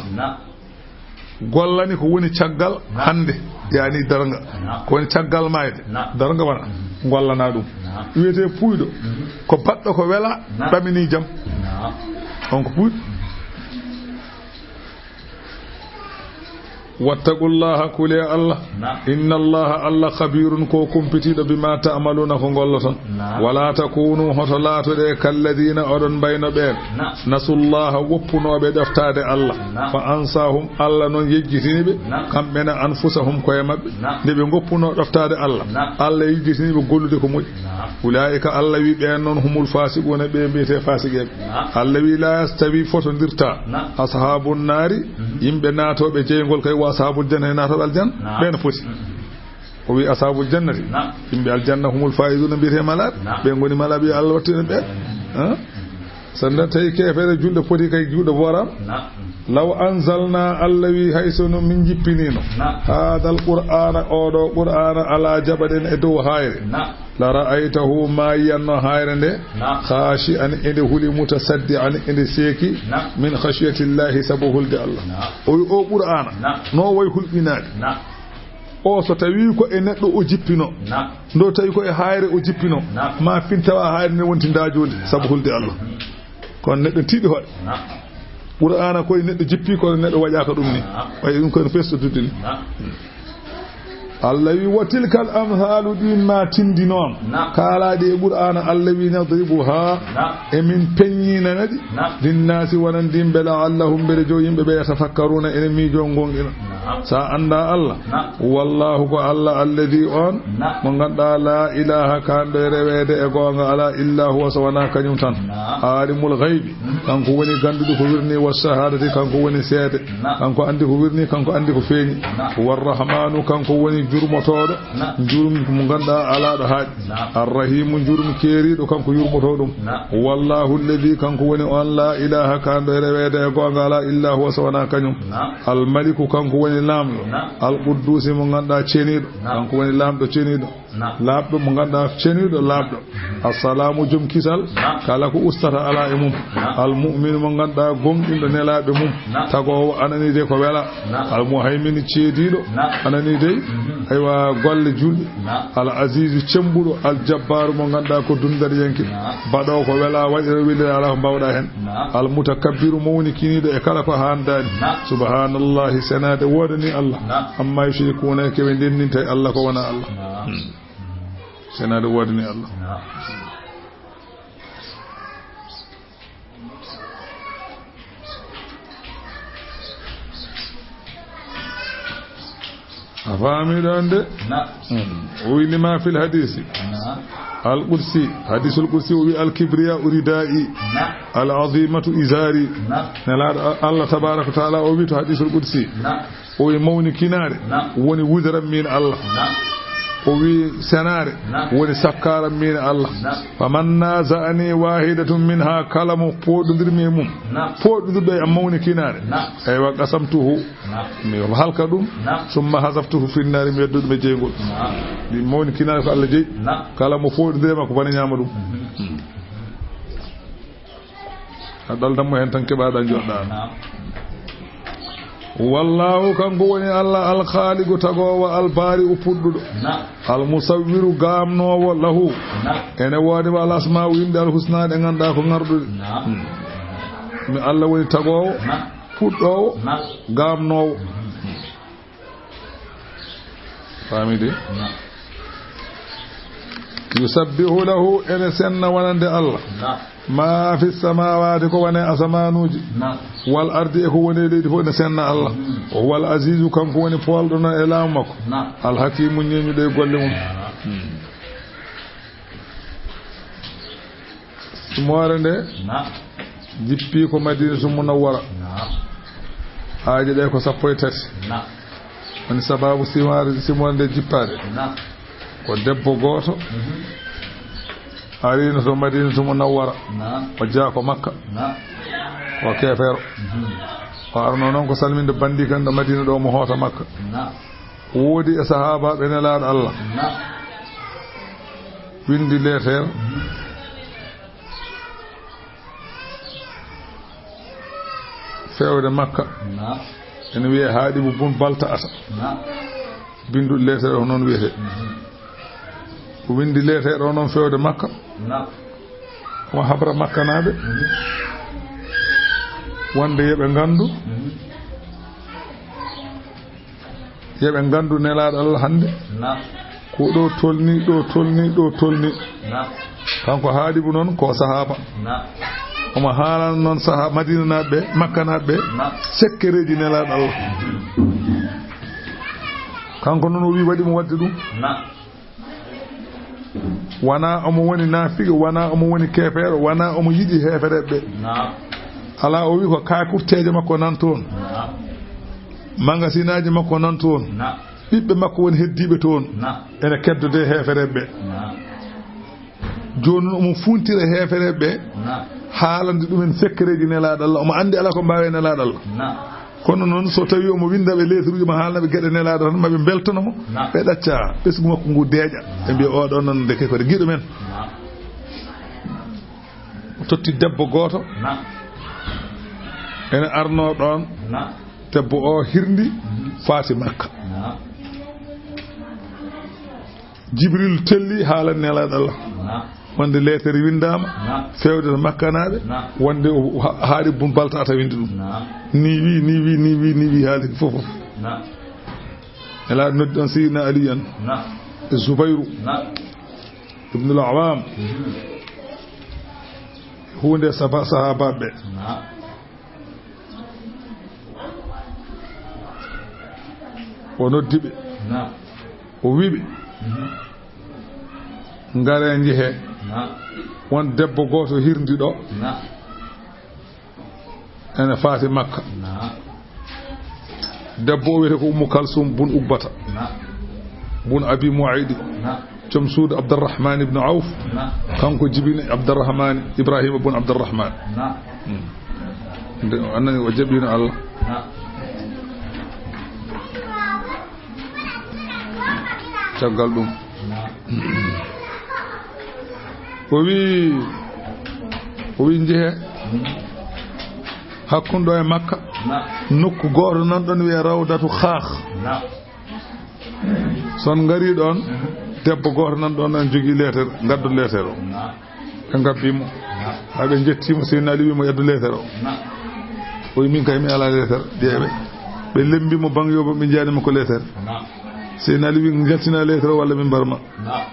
Gollani ko woni caggal hannde, yaani darnga. Ko woni caggal maayde, darnga wona. Gollana ɗum. Wiyete puuyɗo, ko baɗɗo ko wela, ɗamini jam. On ko puuyɗo. Wattaqullaha, kulee Allah. Naam. Innallaha, Allah, khabirun, ko kumpitiiɗo, bima ta'maluna, ko ngolloton. Naam. Wala takunu, hoto laatoɗe, kalladina, oɗon mbayno ɓeen. Naam. Nasullaha, woppunooɓe ɗoftaade Allah. Naam. Fa ansahum, Allah noon yejjitini ɓe. Naam. Kamɓe ne anfusahum, koye maɓɓe. Naam. Nde ɓe ngoppunoo ɗoftaade Allah. Naam. Allah yejjitini ɓe gollude ko moƴƴi. Naam. Ulaa'ika, Allah wi, ɓeen noon, humul fasiquna, ɓe mbiyetee fasiqeeɓe. Naam. Allah wi, la yastawi, fotondirta. Naam. Ashabun naari, mhm, yimɓe naatooɓe jeyngol kay, wa ashabul janna, e naatooɓe aljanna. Naam. Ɓeen poti. Mhm. O wi, ashabul jannati, naam, yimɓe aljanna, humul faizuna, mbiyetee malaaɓe. Naam. Ɓe ngoni malaaɓe, yo Allah wattu en ɓeen. Naam. Ha? So nde tawi keefeero julɗo poti kay juuɗo booram. Naam. Law anzalna, Allah wi, hay so no min jippiniino. Naam. Haadal qur'aana, oo ɗoo qur'aana, ala jabalin, e dow haayre. Naam. La ra'aytahu, ma yiyanno haayre nde. Naam. Khashi'an, ende huli, mutasaddi'an, ende seeki. Naam. Min khashiyatillahi, sabu hulde Allah. Naam. O wi, oo qur'aana, naam, no wayi hulɓinaade. Naam. O so tawi ko e neɗɗo o jippino. Naam. Ndo tawi ko e haayre o jippino. Naam. Ma fintawa haayre nde wonti ndaajooli, naam, sabu hulde Allah. Kono neɗɗo tiiɗi hoɗe. Naam. Qur'aana koye neɗɗo jippi, kono neɗɗo waɗaaka ɗum ni. Naam. Wayi ɗum kono festo duddini. Naam. Allah wi, wa tilkal amsalu, ɗin ma tindi noon. Naam. Kaalaaɗi e Qur'aana, Allah wi, nadribuha, naam, emin peññinana ɗi. Naam. Linnaasi, wonande yimɓe, la'allahum, mbele jow yimɓe ɓe, yatafakkaruna, ene miijo, ngonɗina. Naam. Sa annda Allah. Naam. Wallahu, ko Allah, alladi, on, naam, mo ngannduɗaa, la ilaha, kanɗo e reweede e goonga alaa, illa huwa, so wonaa kañum tan. Naam. Alimul ghaybi, mm, kanko woni gannduɗo ko wirni, wa shahadati, kanko woni seede. Naam. Kanko anndi ko wirni, kanko anndi ko feeñi. Naam. Warrahmanu, kanko woni jurmotooɗo. Naam. Jurm-, mo ngannduɗaa alaa ɗo haaɗi. Naam. Arrahimu, jurm keeriiɗo, kanko yurmotoo ɗum. Naam. Wallahu alladi, kanko woni on, la ilaha, kanɗo e reweede e goonga alaa, illa huwa, so wonaa kañum. Naam. Almaliku, kanko woni laamɗo. Naam. Alquddusi, mo ngannduɗaa ceniiɗo. Naam. Kanko woni laamɗo ceniiɗo. Naam. Laaɓɗo, mo ngannduɗaa ceniiɗo, laaɓɗo. Assalaamu, jom kisal. Naam. Kala ko ustata alaa e mum. Naam. Almu'minu, mo ngannduɗaa gomɗinɗo nelaaɓe mum. Naam. Tagoowo, anani de ko wela. Naam. Almuhayminu, ceediiɗo. Naam. Anani de, mhm, aywa, golle julɓe. Naam. Al azizu, cembuɗo. Al jabbaaru, mo ngannduɗaa ko dundaryanke. Naam. Baɗoowo ko wela, waɗira welira, alaa ko mbaawɗaa heen. Naam. Al mutakabbiru, mawnikiniiɗo e kala ko haandaani. Naam. Subhanallahi, senaade woodani Allah. Naam. Amma yushrikuuna, ko ɓe ndenndinta e Allah ko wonaa Allah. Naam. Hmm. Senaade woodani Allah. Naam. A faami ɗon de? Naam. Hmm. O wi lima fil hadisi. Naam. Al qudsi, hadisul qudsi, o wi, "Al kibriya ridai, naam, al azimatu izari." Naam. Nelaaɗo Allah tabaraka wa taala, o wi to hadisul qudsi. Naam. O wi, "Mawnikinaare, naam, woni wuderam min Allah." Naam. O wi, "Senaare, naam, woni sakkaram min Allah." Naam. "Faman naza'ani wahidatun minha," kala mo fooɗondirmi e mum, naam, fooɗondirɗo e am mawnikinaare. Naam. Eywa, qasamtuhu. Naam. Mi halka ɗum. Naam. Summa hazaftuhu finnaari, mi wedda ɗum e jeyngol. Naam. Ɗi mawnikinaare ko Allah jeyi. Naam. Kala mo fooɗondiri e makko, bana ñaama ɗum. Mhm. Hmm. A ɗaldan mo heen tan, keɓaɗa joɗɗa. Naam. Wallahu, kanko woni Allah, al khaliqu, tagoowo, al bari'u, puɗɗuɗo. Naam. Al musawwiru, gaamnoowo, lahu. Naam. Ene woodi wa al asma'u, yimɓe al husna, ɗe ngannduɗaa ko ŋarɗuɗe. Naam. Hmm. Mi Allah woni tagoowo, naam, puɗɗoowo, naam, gaamnoowo. Faami de? Naam. Yusabbihu lahu, ene senna wonande Allah. Naam. Ma fi samawati, ko woni e asamanuuji. Naam. Wal ardi, e ko woni e leydi fof, ene senna Allah. Hmm. Wa huwa al azizu, kanko woni poolɗo noon e laamu makko. Naam. Al hakimu, ñeeñuɗo e golle mum. Naam. Hmm. Simoore nde, naam, jippi ko Madinatu Munawwara. Naam. Aaje ɗe ko sappo e tati. Naam. Woni sababu simoore, simoore nde jippaade. Naam. Ko debbo gooto, mhm, arino to Madinatu Munawwara. Naam. O jeyaa ko Makka. Naam. Ko keefeero. Mhm. O arno noon ko salminde banndi kan ɗo Madina ɗo, mo hoota Makka. Naam. Woodi e sahaabaaɓe Nelaaɗo Allah. Naam. Winndi leeter. Mhm. Feewde Makka. Naam. Ene wiyee Haaɗibu bun Balta'ata. Naam. Binnduɗo leeter o, noon wiyetee. Mhm. O winndi leeter o noon feewde Makka. Naam. O habra Makkanaaɓe. Mhm. Wonde yo ɓe nganndu. Mhm. Yo ɓe nganndu Nelaaɗo Allah hannde. Naam. Ko ɗo tolni, ɗo tolni, ɗo tolni. Naam. Kanko Haɗibu noon ko sahaaba. Naam. Omo haalana noon saha-, Madinanaaɓe ɓe, Makkanaaɓe ɓe, naam, sekkereeji Nelaaɗo Allah. Kanko noon o wi waɗi mo waɗde ɗum. Naam. Wonaa omo woni naafiqi, wonaa omo woni keefeero, wonaa omo yiɗi heefereɓe ɓe. Naam. Alaa, o wi ko kaakurteeje makko nan toon. Naam. Magasinaaji makko nan toon. Naam. Ɓiɓɓe makko woni heddiiɓe toon. Naam. Ene keddodee heefereɓe ɓe. Naam. Jooni noon omo fuuntira heefereɓe ɓe. Naam. Haalande ɗumen sekkereeji Nelaaɗo Allah. Omo anndi alaa ko mbaawi Nelaaɗo Allah. Naam. Kono noon, so tawii omo winnda ɓe leeturuuji, ma haalna ɓe geɗe Nelaaɗo tan, ma ɓe mbeltano mo, naam, ɓe ɗacca ɓesngu makko ngu deeƴa. Ɓe mbiya, "Oo ɗoo noon, ndeke ko giɗo men." Naam. O totti debbo gooto. Naam. Ene arnoo ɗoon. Naam. Debbo o hirndi, mhm, faati Makka. Naam. Jibril telli haala Nelaaɗo Allah. Naam. Wonde leetere winndaama, naam, feewde to Makkanaaɓe, naam, wonde o ha-, Haɗibu Baltaata winndi ɗum. Naam. Ni wi, ni wi, ni wi, ni wi haali fof fof. Naam. Nelaaɗo noddi ɗoon Seydina Ali en. Naam. E Zubayru. Naam. Ibnul Awaam. Mhm. Huunde saba-, sahaabaaɓe ɓe. Naam. O noddi ɓe. Naam. O wi ɓe, mhm, "Ngaree njehee." Naam. Won debbo gooto hirndi ɗo. Naam. Ene faati Makka. Naam. Debbo o wiyetee ko Ummu Kalsum bun Uqbata. Naam. Bun Abi Muaydi. Naam. Joom suudu Abdurrahman ibn Awf. Naam. Kanko jibini Abdurrahman, Ibrahima bun Abdurrahman. Naam. Hmm. Nde o annani o jaɓiino Allah. Naam. Caggal ɗum. Naam. O wi, o wi, "Njehee hakkunde ɗo e Makka, naam, nokku gooto nan ɗoon wiyee Rawdatu Xaax." Naam. So on ngarii ɗoon, debbo gooto nan ɗoon ene jogii leetere, ngaddu leetere o. Naam. Ɓe ngabbii mo. Naam. Haa ɓe njettii mo, Seydina Ali wi mo, "Addu leetere o." Naam. O wi, "Min kay mi alaa leetere." Ƴeewe. Ɓe lemmbi mo baŋ yooɓo, ɓe njiyaani mo ko leetere. Naam. Seydina Ali wi, "Njaltina leetere o walla min mbar ma." Naam.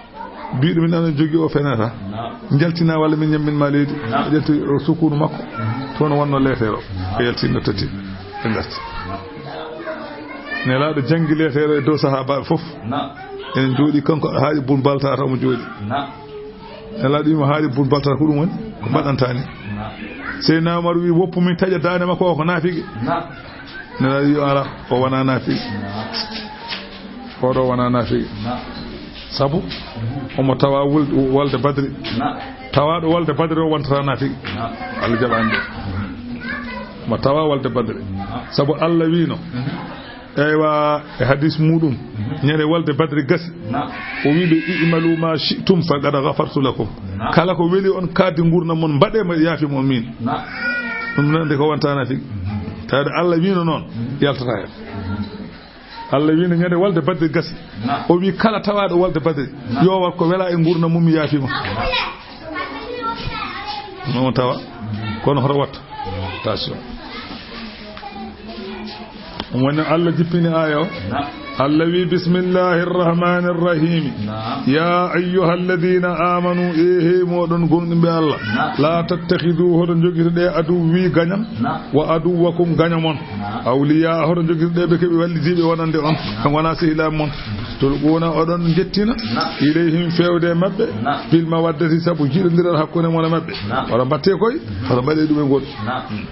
Mbiɗo min ana jogii o fenata. Naam. Njaltina walla min ñammin ma leydi. Naam. O ƴetti o sukunu makko. Mhm. Toon wonno leetere o. Naam. O yaltino totti. Ɓe ngarti. Naam. Nelaaɗo janngi leetere e dow sahaabaaɓe fof. Naam. Enen njooɗi kanko Haɗibu Baltaata omo jooɗi. Naam. Nelaaɗo wiimo Haɗibu Baltaata ko ɗum woni? Ko mbaɗanta ni? Naam. Seydina Umar wi woppu min taƴa daande makko o ko naafiqi. Naam. Nelaaɗo wi alaa, o wonaa naafiqi. Naam. Oɗo wonaa naafiqi. Naam. Sabu omo tawa wul-, wolde Badri. Naam. Tawaaɗo wolde Badri o wontata naafiqi. Naam. Allah jaɓaani ɗum. Omo tawa wolde Badri. Naam. Sabu Allah wiino, mhm, eywa, e hadis muɗum, mhm, ñande wolde Badri gasi. Naam. O wi ɓe, "I'malu ma shi'tum faqad ghafartu lakum." Naam. Kala ko weli on kaaddi nguurndam mon, mbaɗee, mi yaafi mon min. Naam. Ɗum noon nde ko wonta naafiqi. Mhm. Tawde Allah wiino noon, mhm, yaltata heen. Mhm. Allah wiino ñande wolde Badri gasi. Naam. O wi kala tawaaɗo wolde Badri, naam, yo wat ko wela e nguurndam mum, mi yaafiima. Naam. Noon tawa. Kono hoto wattu. Attention. Ɗum woni Allah jippini aaya o. Naam. Allah wi, "Bismillahi rrahmani rrahimi. Naam. Ya ayyuha alladina amanu, e hey moɗon gomɗinɓe Allah. Naam. La tattakhidu, hoto jogitoɗe aduwwi gañam. Naam. Wa aduwwakum, gaño mon. Naam. Awliya, hoto jogitoɗe ɓe keɓe wallidiɓe wonande on. Naam. Ɓe gona sehilaaɓe mon. Tulquna, oɗon jettina. Naam. Ilayhim, fewde e maɓɓe. Naam. Bil mawaddati, sabu jiɗondiral hakkunde mon e maɓɓe. Naam. Hoto mbatte koy, hoto mbaɗe ɗum e goɗɗum." Naam. Hmm.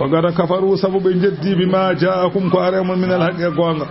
Wa qad kafaru, sabu ɓe jeddi, bima ja'akum, ko ari e mon, minal haqqi, e goonga.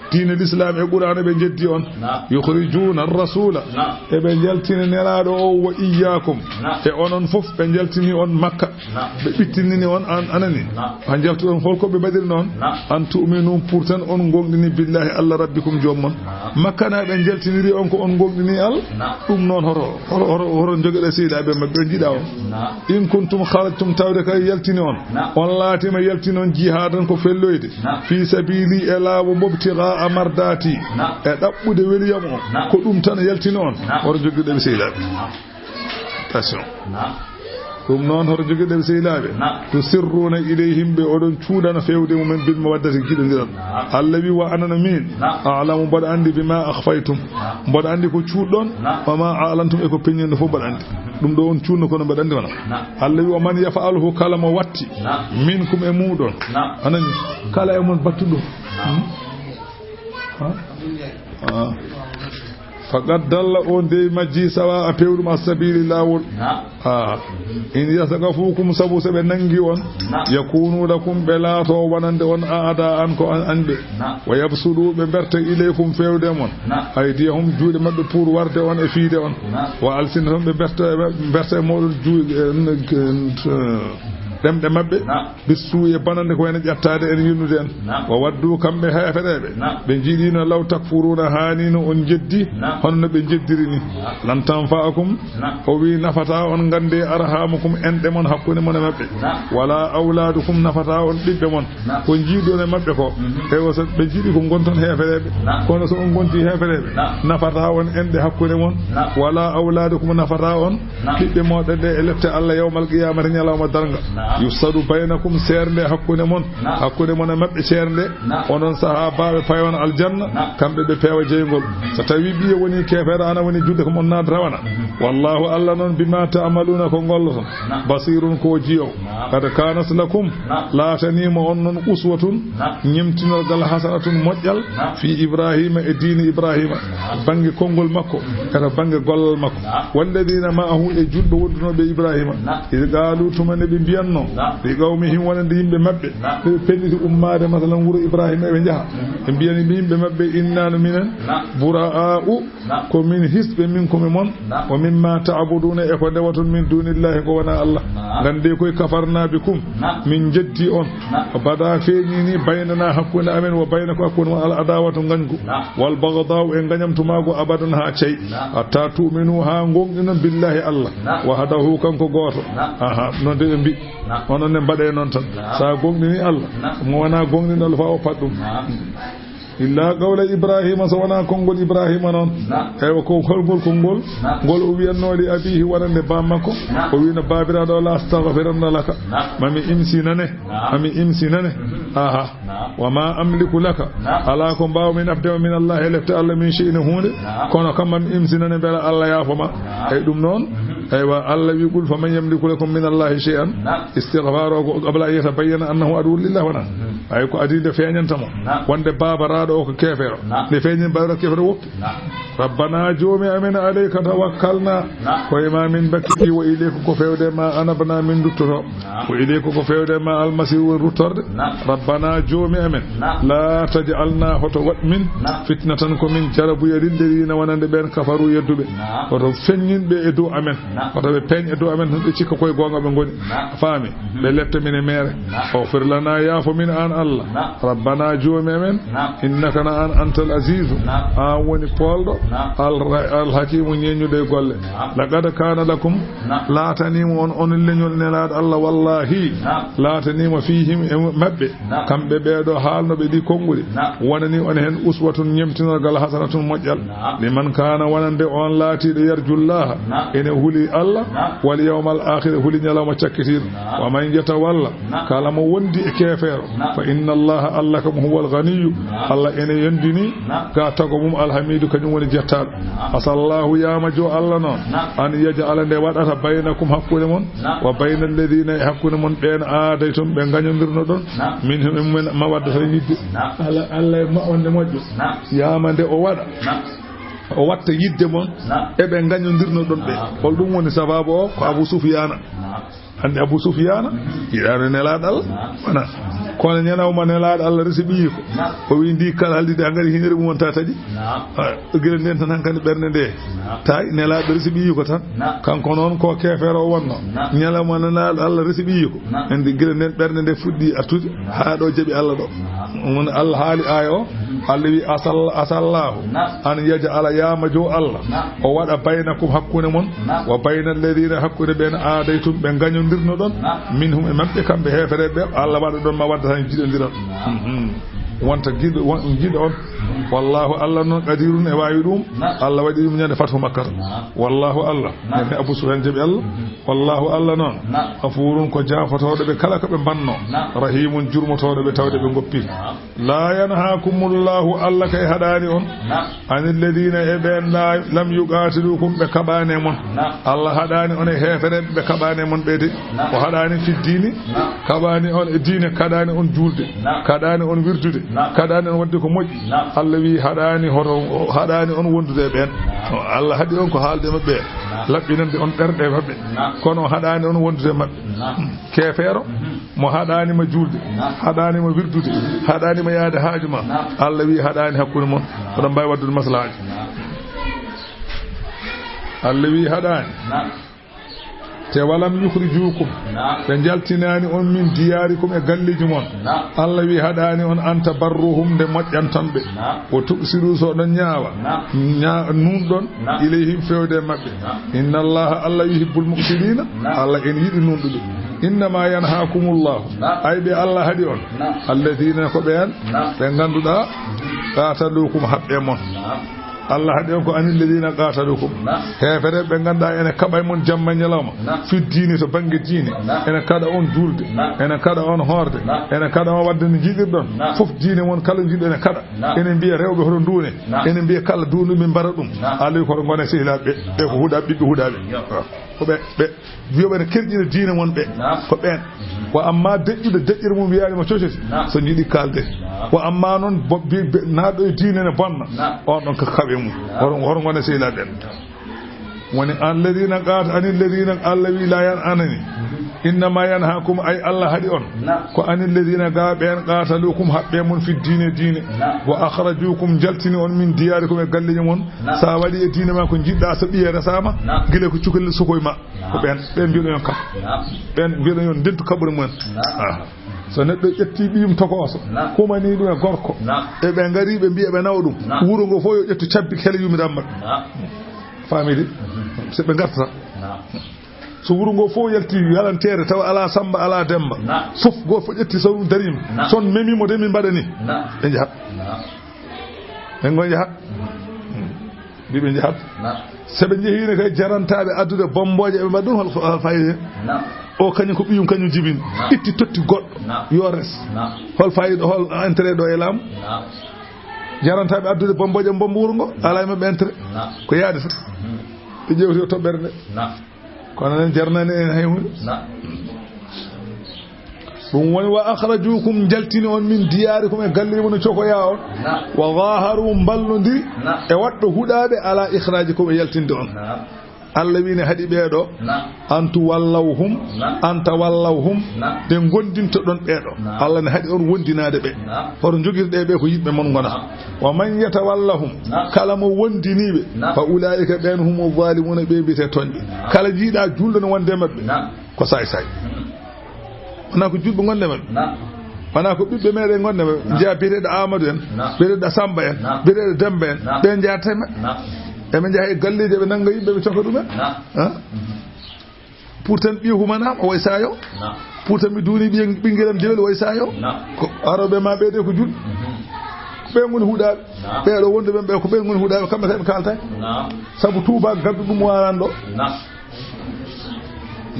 Diine Lislaam e Qur'aana ɓe jeddi on. Naam. Yukhrijuna ar-rasula. Naam. Eɓe jaltina Nelaaɗo o, wa iyyakum. Naam. E onon fof ɓe jaltini on Makka. Naam. Ɓe ɓittinini on, an, anani. Naam. Ha jaltuɗon, holko ɓe mbaɗiri noon? Naam. An tu'minu, pour tan on gonɗini, billahi, Allah, rabbikum, joom mon. Naam. Makkanaaɓe jaltiniri on ko on gonɗini Allah. Naam. Ɗum noon hoto, hoto, hoto, hoto jogeɗe sehilaaɓe maɓɓe, ɓe jiɗa on. Naam. In kuntum kharajtum, tawde kay yaltini on. Naam. On laatima yaltini on jihadan, ko felloyde. Naam. Fi sabili, e laawo mobtiga a mardati. Naam. E ɗaɓɓude weliyam o. Naam. Ko ɗum tan yaltini on. Naam. Hoto jogiɗo ɓe sehilaaɓe. Naam. Attention. Naam. Ɗum noon, hoto jogiɗen sehilaaɓe? Naam. Tusirruuna ilayhim, ɓe oɗon cuuɗana feewde mumen bil mawaddati, giɗondiral. Naam. Allah wi, wa anana min, naam, a'lamu, mboɗo anndi, bima akhfaytum, naam, mboɗo anndi ko cuuɗɗon, naam, wa ma a'lantum, e ko peññinɗon fof mboɗo anndi. Ɗum ɗo on cuuɗno, kono mboɗo anndi wona. Naam. Allah wi, wa man yaf'alhu, kala mo watti, naam, minkum, e muɗon. Naam. A nani? Kala e mon battuɗo ɗum. Naam. Hmm? Ha? Ah. Faqad dalla, on dey majji, sawa a pewɗum, as-sabili, laawol. Naam. Ah. In yasqafukum, sabu so ɓe nangi on, naam, yakunu lakum, ɓe laato wonande on, a'da'an, ko an, anɓe. Naam. Wa yabsutu, ɓe berta, ilaykum, feewde mon. Naam. Aydiyahum, juuɗe maɓɓe pour warde on e fiide on. Naam. Wa alsinatahum, ɓe berta, ɓe berta e mooɗon juuɗe, eh, eh, ɗemɗe maɓɓe. Naam. Bissuu'i, e bonannde, ko wayno ƴettaade en, yurnude en. Naam. Wa waddu, kamɓe heefereeɓe. Naam. Ɓe njiɗino, law takfuruuna, haa ni no on njeddi, naam, hono no ɓe njeddiri ni. Naam. Lan tanfa'akum, naam, o wi, nafataa on, nganndee, arhamukum, enɗe mon hakkunde mon e maɓɓe. Naam. Wala awlaadukum, nafataa on ɓiɓɓe mon. Naam. Ko njiiɗon e maɓɓe ko. Mhm. Ewa, so ɓe njiɗi ko ngonton heefereeɓe. Naam. Kono so on ngonti heefereeɓe, naam, nafataa on enɗe hakkunde mon. Naam. Wala awlaadukum, nafataa on, naam, ɓiɓɓe mooɗon ɓe e lepte Allah yawmal qiyamati, ñalawma darnga. Naam. Yufsadu baynakum, seernde hakkunde mon. Naam. Hakkunde mon e maɓɓe seernde. Naam. Onon sahaabaaɓe payon aljanna, naam, kamɓe ɓe peewa jeyngol. So tawi ɓiye woni keefeero, an a woni julɗo, ko mon naat rawana. Mhm. Wallahu, Allah noon, bima ta'maluna, ko ngolloton. Naam. Basirun, ko jiyowo. Naam. Qad kanat lakum, naam, laataniima on noon, uswatun, naam, ñemtinorgal, hasanatun, moƴƴal, naam, fi Ibrahima, e diine Ibrahima, naam, bannge konngol makko, e to bannge gollal makko. Naam. Walladina ma'ahu, e julɓe wondunooɓe Ibrahima. Naam. Id qaalu, tuma nde ɓe mbiyatnoo, naam, li qawmihim, wonande yimɓe maɓɓe. Naam. Ɓe pelliti ummaade, masalan, wuro Ibrahima, eɓe njaha. Mhm. Ɓe mbiyani ɓe yimɓe maɓɓe, inna no minen, naam, buraa'u, naam, ko min hisɓe, minkum e mon, naam, wa mimma ta'buduna, e ko ndewaton, min dunillahi, ko wonaa Allah. Naam. Nganndee koy, kafarna bikum, naam, min njeddi on. Naam. Bada, feeñini, baynana, hakkunde amen, wa baynakum, hakkunde mon, al adawatu, ngañgu. Naam. Wal baghdau, e ngañamtumaagu, abadan, haa cey. Naam. Hatta tu'minu, haa ngoonɗinon, billahi, Allah. Naam. Wahdahu, kanko gooto. Naam. Aha, noon de ɓe mbi. Naam. Onon ne mbaɗee noon tan. Naam. So a goonɗini Allah, naam, mo wonaa goonɗinɗo Allah, faa o pat ɗum. Naam. Illa qawla Ibrahima, so wonaa konngol Ibrahima noon. Naam. Eywa, ko holngol konngol? Naam. Ngol o wiyatnoo li abiihi, wonande baam makko. Naam. O wiino, baabiraaɗo, la astagfiranna laka. Naam. Mami imsinane. Naam. Mami imsinane. Mhm. Aha. Naam. Wa ma amliku laka. Naam. Alaa ko mbaawmi nafde ma min Allah, e lepte Allah, min shay'in, huunde. Naam. Kono kam mami imsinane mbela Allah yaafo ma. Naam. Eyi ɗum noon. Mhm. Eywa, Allah wi, qul faman yamliku lakum min Allahi shay'an. Naam. Istigfaar o ko qabla an yatabayyana annahu aduwwun lillah wonaa. Mhm. Ay ko adii nde feeñanta mo. Naam. Wonde baabaraaɗo o ko keefeero. Naam. Nde feeñi baabaraaɗo keefeero woppi. Naam. Rabbana, joomi amen, alayka tawakkalna. Naam. Ko e ma min bakkiti, wa ilayka, ko feewde ma anabna, min duttoto. Naam. Wa ilayka, ko feewde ma almasiiru woni ruttorde. Naam. Rabbana, joomi amen. Naam. La taj'alna, hoto waɗ min. Naam. Fitnatan, ko min jarabuya, lilladina, wonande ɓen, kafaru, yedduɓe. Naam. Hoto feññin ɓe e dow amen. Naam. Hoto ɓe peeñ e dow amen, ɓe cikka koye goonga ɓe ngoni. Naam. Faami. Mhm. Ɓe letta min e meere. Naam. Ighfir lana, yaafo min an Allah. Naam. Rabbana, joomi amen. Naam. Innaka, na an, antal azizu. Naam. An woni poolɗo. Naam. Al, al hakimu, ñeeñuɗo e golle. Naam. Laqad kana lakum. Naam. Laataniima on, on leñol nelaaɗo Allah, wallahi. Naam. Laataniima fihim, e maɓɓe. Naam. Kamɓe ɓeeɗo haalnooɓe ɗi konguɗi. Naam. Wonani on heen uswatun, ñemtinorgal, hasanatun, moƴƴal. Naam. Liman kana, wonande on laatiiɗo yarjullaha, naam, ene huli Allah, naam, wal yawmal akhir, huli ñalawma cakkitiiɗo. Naam. Wa man yatawalla, naam, kala mo wondi e keefeero, naam, fa inna Allaha, Allah kam, huwal ganiyyu, naam, Allah ene yondini, naam, ga tago mum, alhamidu, kañum woni jettaaɗo. Naam. Asallahu, yaama jo Allah noon, naam, an yaj'ala, nde waɗata, baynakum, hakkunde mon, naam, wa bayna alladhina, e hakkunde mon ɓeen, aadaytum, ɓe ngañondirnoɗon, naam, minhum, e mumen, mawaddatan, yidde. Naam. Allah, Allah e ma-, wonde moƴƴo. Naam. Yaama nde o waɗa. Naam. O watta yidde mon, naam, e ɓe ngañondirnoɗon ɓe. Naam. Hol ɗum woni sababu o? Ko Abu Sufyana. Naam. Anndi Abu Sufyana, mhm, yiɗaano Nelaaɗo Allah. Naam. Wona. Kono ñalawma Nelaaɗo Allah resi ɓiyiiko. Naam. O wi ndi kala haldi de, hankadi hinere mum wonta taƴi. Naam. Ah, gila nden tan hankadi ɓernde nde. Naam. Tawi Nelaaɗo resi ɓiyiiko tan. Naam. Kanko noon ko keefeero o wonno. Naam. Ñalawma Nelaaɗo Allah resi ɓiyiiko. Naam. Anndi gila nden ɓernde nde fuɗɗi artude. Naam. Haa ɗo jaɓi Allah ɗo. Naam. Woni Allah haali aaya o. Mhm. Allah wi, asal-, asallahu. Naam. An yaj'ala, yaama jo Allah. Naam. O waɗa baynakum, hakkunde mon. Naam. Wa bayna alladhina, hakkunde ɓeen, aadaytum, ɓe ngañondirnoɗon. Naam. Minhum, e maɓɓe, kamɓe heefereɓe ɓe, Allah waɗa ɗon mawaddatan, jiɗondiral. Naam. Mhm. Wonta giɗo, won-, giɗo on. Wallaahu Allah noon, qadirun, e waawi ɗum. Naam. Allah waɗi ɗum ñande fathu Makka. Naam. Wallaahu Allah. Naam. Ñande Abu Sufyaan jaɓi Allah. Mhm. Wallaahu Allah noon. Naam. Ghafuurun, ko jaafotooɗo ɓe kala ko ɓe mbanno. Naam. Rahiimun, jurmotooɗo ɓe tawde ɓe ngoppi. Naam. Laa yanhaakumullahu, Allah kay haɗaani on. Naam. Anil ladiina, e ɓeen laa, lam yuqaatilukum, ɓe kaɓaani e mon. Naam. Allah haɗaani on e heefereɓe ɓe kaɓaani e mon ɓe de. Naam. O haɗaani fi diini. Naam. Kaɓaani on e diine, kaɗaani on juulde. Naam. Kaɗaani on wirdude. Naam. Kaɗaani on waɗde ko moƴƴi. Naam. Allah wi haɗaani hoto, haɗaani on wondude e ɓeen. Naam. Allah haɗi on ko haalde e maɓɓe. Naam. Laɓɓinande on ɓerɗe maɓɓe. Naam. Kono haɗaani on wondude e maɓɓe. Naam. Keefeero, mhm, mo haɗaani ma juulde, naam, haɗaani ma wirdude, haɗaani ma yaade haaju ma. Naam. Allah wi haɗaani hakkunde mon. Naam. Oɗon mbaawi waɗdude maslahaaji. Naam. Allah wi haɗaani. Naam. Te walam yukhrijukum. Naam. Ɓe njaltinaani on min diyaarikum e galleeji mon. Naam. Allah wi haɗaani on an tabarruhum nde moƴƴanton ɓe. Naam. Wo tuqsidu so oɗon ñaawa. Naam. Ñaa-, nuunɗon. Naam. Ilayhim fewde e maɓɓe. Naam. Inna Allaha, Allah yuhibbul muqsitina. Naam. Allah ene yiɗi nuunɗuɓe. Innama yanhaakumullahu. Naam. Ay ɓe Allah haɗi on. Naam. Alladina ko ɓeen. Naam. Ɓe ngannduɗaa. Qaatalukum haɓɓe mon. Naam. Allah haɗi on ko anil ladina qatalukum. Naam. Heefere ɓe ngannduɗaa ene kaɓa e mon jamma e ñalawma. Naam. Fi diini to bannge diine. Naam. Ene kaɗa on juulde. Naam. Ene kaɗa on hoorde. Naam. Ene kaɗa on waɗde no njiɗirɗon. Naam. Fof diine mon kala njiɗɗo ene kaɗa. Naam. Ene mbiya rewɓe hoto nduune. Naam. Ene mbiya kala duundu min mbara ɗum. Naam. Alay koto ngone sehilaaɓe ɓe. Ɓe ko huɗa ɓiɓɓe huɗaɓe. Yo. Ko ɓe, ɓe wiya ɓe ne kerƴina diine mon ɓe. Naam. Ko ɓeen. Mhm. Wa amma deƴƴude deƴƴere mum wiyaani mo cocoti. Naam. So jiɗi kaalde. Naam. Wa amma noon bo-, bi-, be-, naaɗo e diine ne bonna. Naam. On ɗon ko kaɓe mum. Naam. Hoto, hoto ngone sehilaaɓe ɓen. Naam. Woni alladina qat-, anil ladina Allah wi la yan anani. Mhm. Innama yanhaakum ay Allah haɗi on. Naam. Ko anil ladina ga ɓeen qatalukum haɓɓe mon fi diine diine. Naam. Wa akhrajukum jaltini on min diyaarikum e galleeji mon. Naam. Sa waɗi e diine ma ko jiɗɗa so ɓiye resama. Naam. Gila ko cukalel sukoy ma. Naam. Ko ɓeen, ɓeen mbiɗo yon kam. Naam. Ɓeen mbiɗo yon ndentu kaɓɓore mumen. Naam. Ah. So neɗɗo ƴetti ɓiyum tokooso, naam, kumani ɗum e gorko, naam, e ɓe ngari ɓe mbiya ɓe nawa ɗum, naam, wuro ngo fof yo ƴettu cabbi kele yumiran maɓɓe. Naam. Faamidi? Mhm. So ɓe ngartata. Naam. So wuro ngo fof yalti yalanteere tawa alaa Samba, alaa Demba. Naam. Fof go fof ƴetti so ɗum darima. Naam. Son memi mo de min mbaɗa ni. Naam. Ɓe njaha. Naam. Ɓe ngo njaha. Mhm. Mbi ɓe njahat. Naam. So ɓe njehiino kay jarantaaɓe addude bombooje, ɓe mbaɗa ɗum hol, hol fayida? Naam. O kañum ko ɓiyum kañum jibini. Naam. Itti totti goɗɗo. Naam. Yo res. Naam. Hol fayida, hol intérêt ɗo e laamu? Naam. Jarantaaɓe addude bombooje, bomba wuro ngo, alaa e maɓɓe intérêt. Naam. Ko yaade tan. Mhm. Ɓe ƴeewti o toɓɓere nde. Naam. Kono nen jarnani en hay hunde. Naam. Ɗum woni wa akhrajukum, jaltini on min diyaarikum e galleeji mon, cokoya on. Naam. Wa zaharu, mballondiri, naam, e waɗɓe huɗaaɓe ala ikhraajikum, e yaltinde on. Naam. Allah wi ne haɗi ɓeeɗo. Naam. An tuwallawhum, naam, an tawallawhum, naam, nde gondintoɗon ɓeeɗo. Naam. Allah ne haɗi on wondinaade ɓe. Naam. Hoto njogirɗe ɓe ko yiɗɓe mon ngona. Naam. Wa man yatawallahum, naam, kala mo wondiniiɓe, naam, fa ulaa'ika, ɓeen humu zalimuna, ɓe mbiyetee tooñɓe. Naam. Kala jiiɗa juulɗo no wonde e maɓɓe, naam, ko saay saay. Hmm. Wonaa ko juulɓe ngonde e maɓɓe. Naam. Wonaa ko ɓiɓɓe meɗen ngonde e maɓɓe. Naam. Njeya biyeteeɗo Amadou en, naam, biyeteeɗo Samba en, naam, biyeteeɗo Demba en, naam, ɓe njaata e maɓɓe. Naam. Eɓe njaha e galleeji, eɓe nannga yimɓe, ɓe coka ɗumen. Naam. Ah? Mhm. Pourtant ɓiye humanaama, o way saayo. Naam. Pourtant mi duuni ɓiye, ɓinngelam dewel, o way saayo. Naam. Ko arooɓe ma ɓeede ko juul. Mhm. Ko ɓe ngoni huɗaaɓe. Naam. Ɓeeɗo wonde ɓen ɓe ko ɓe ngoni huɗaaɓe, kamɓe kay ɓe kaaltay. Naam. Sabu tuuba gaddu ɗum waran ɗo. Naam.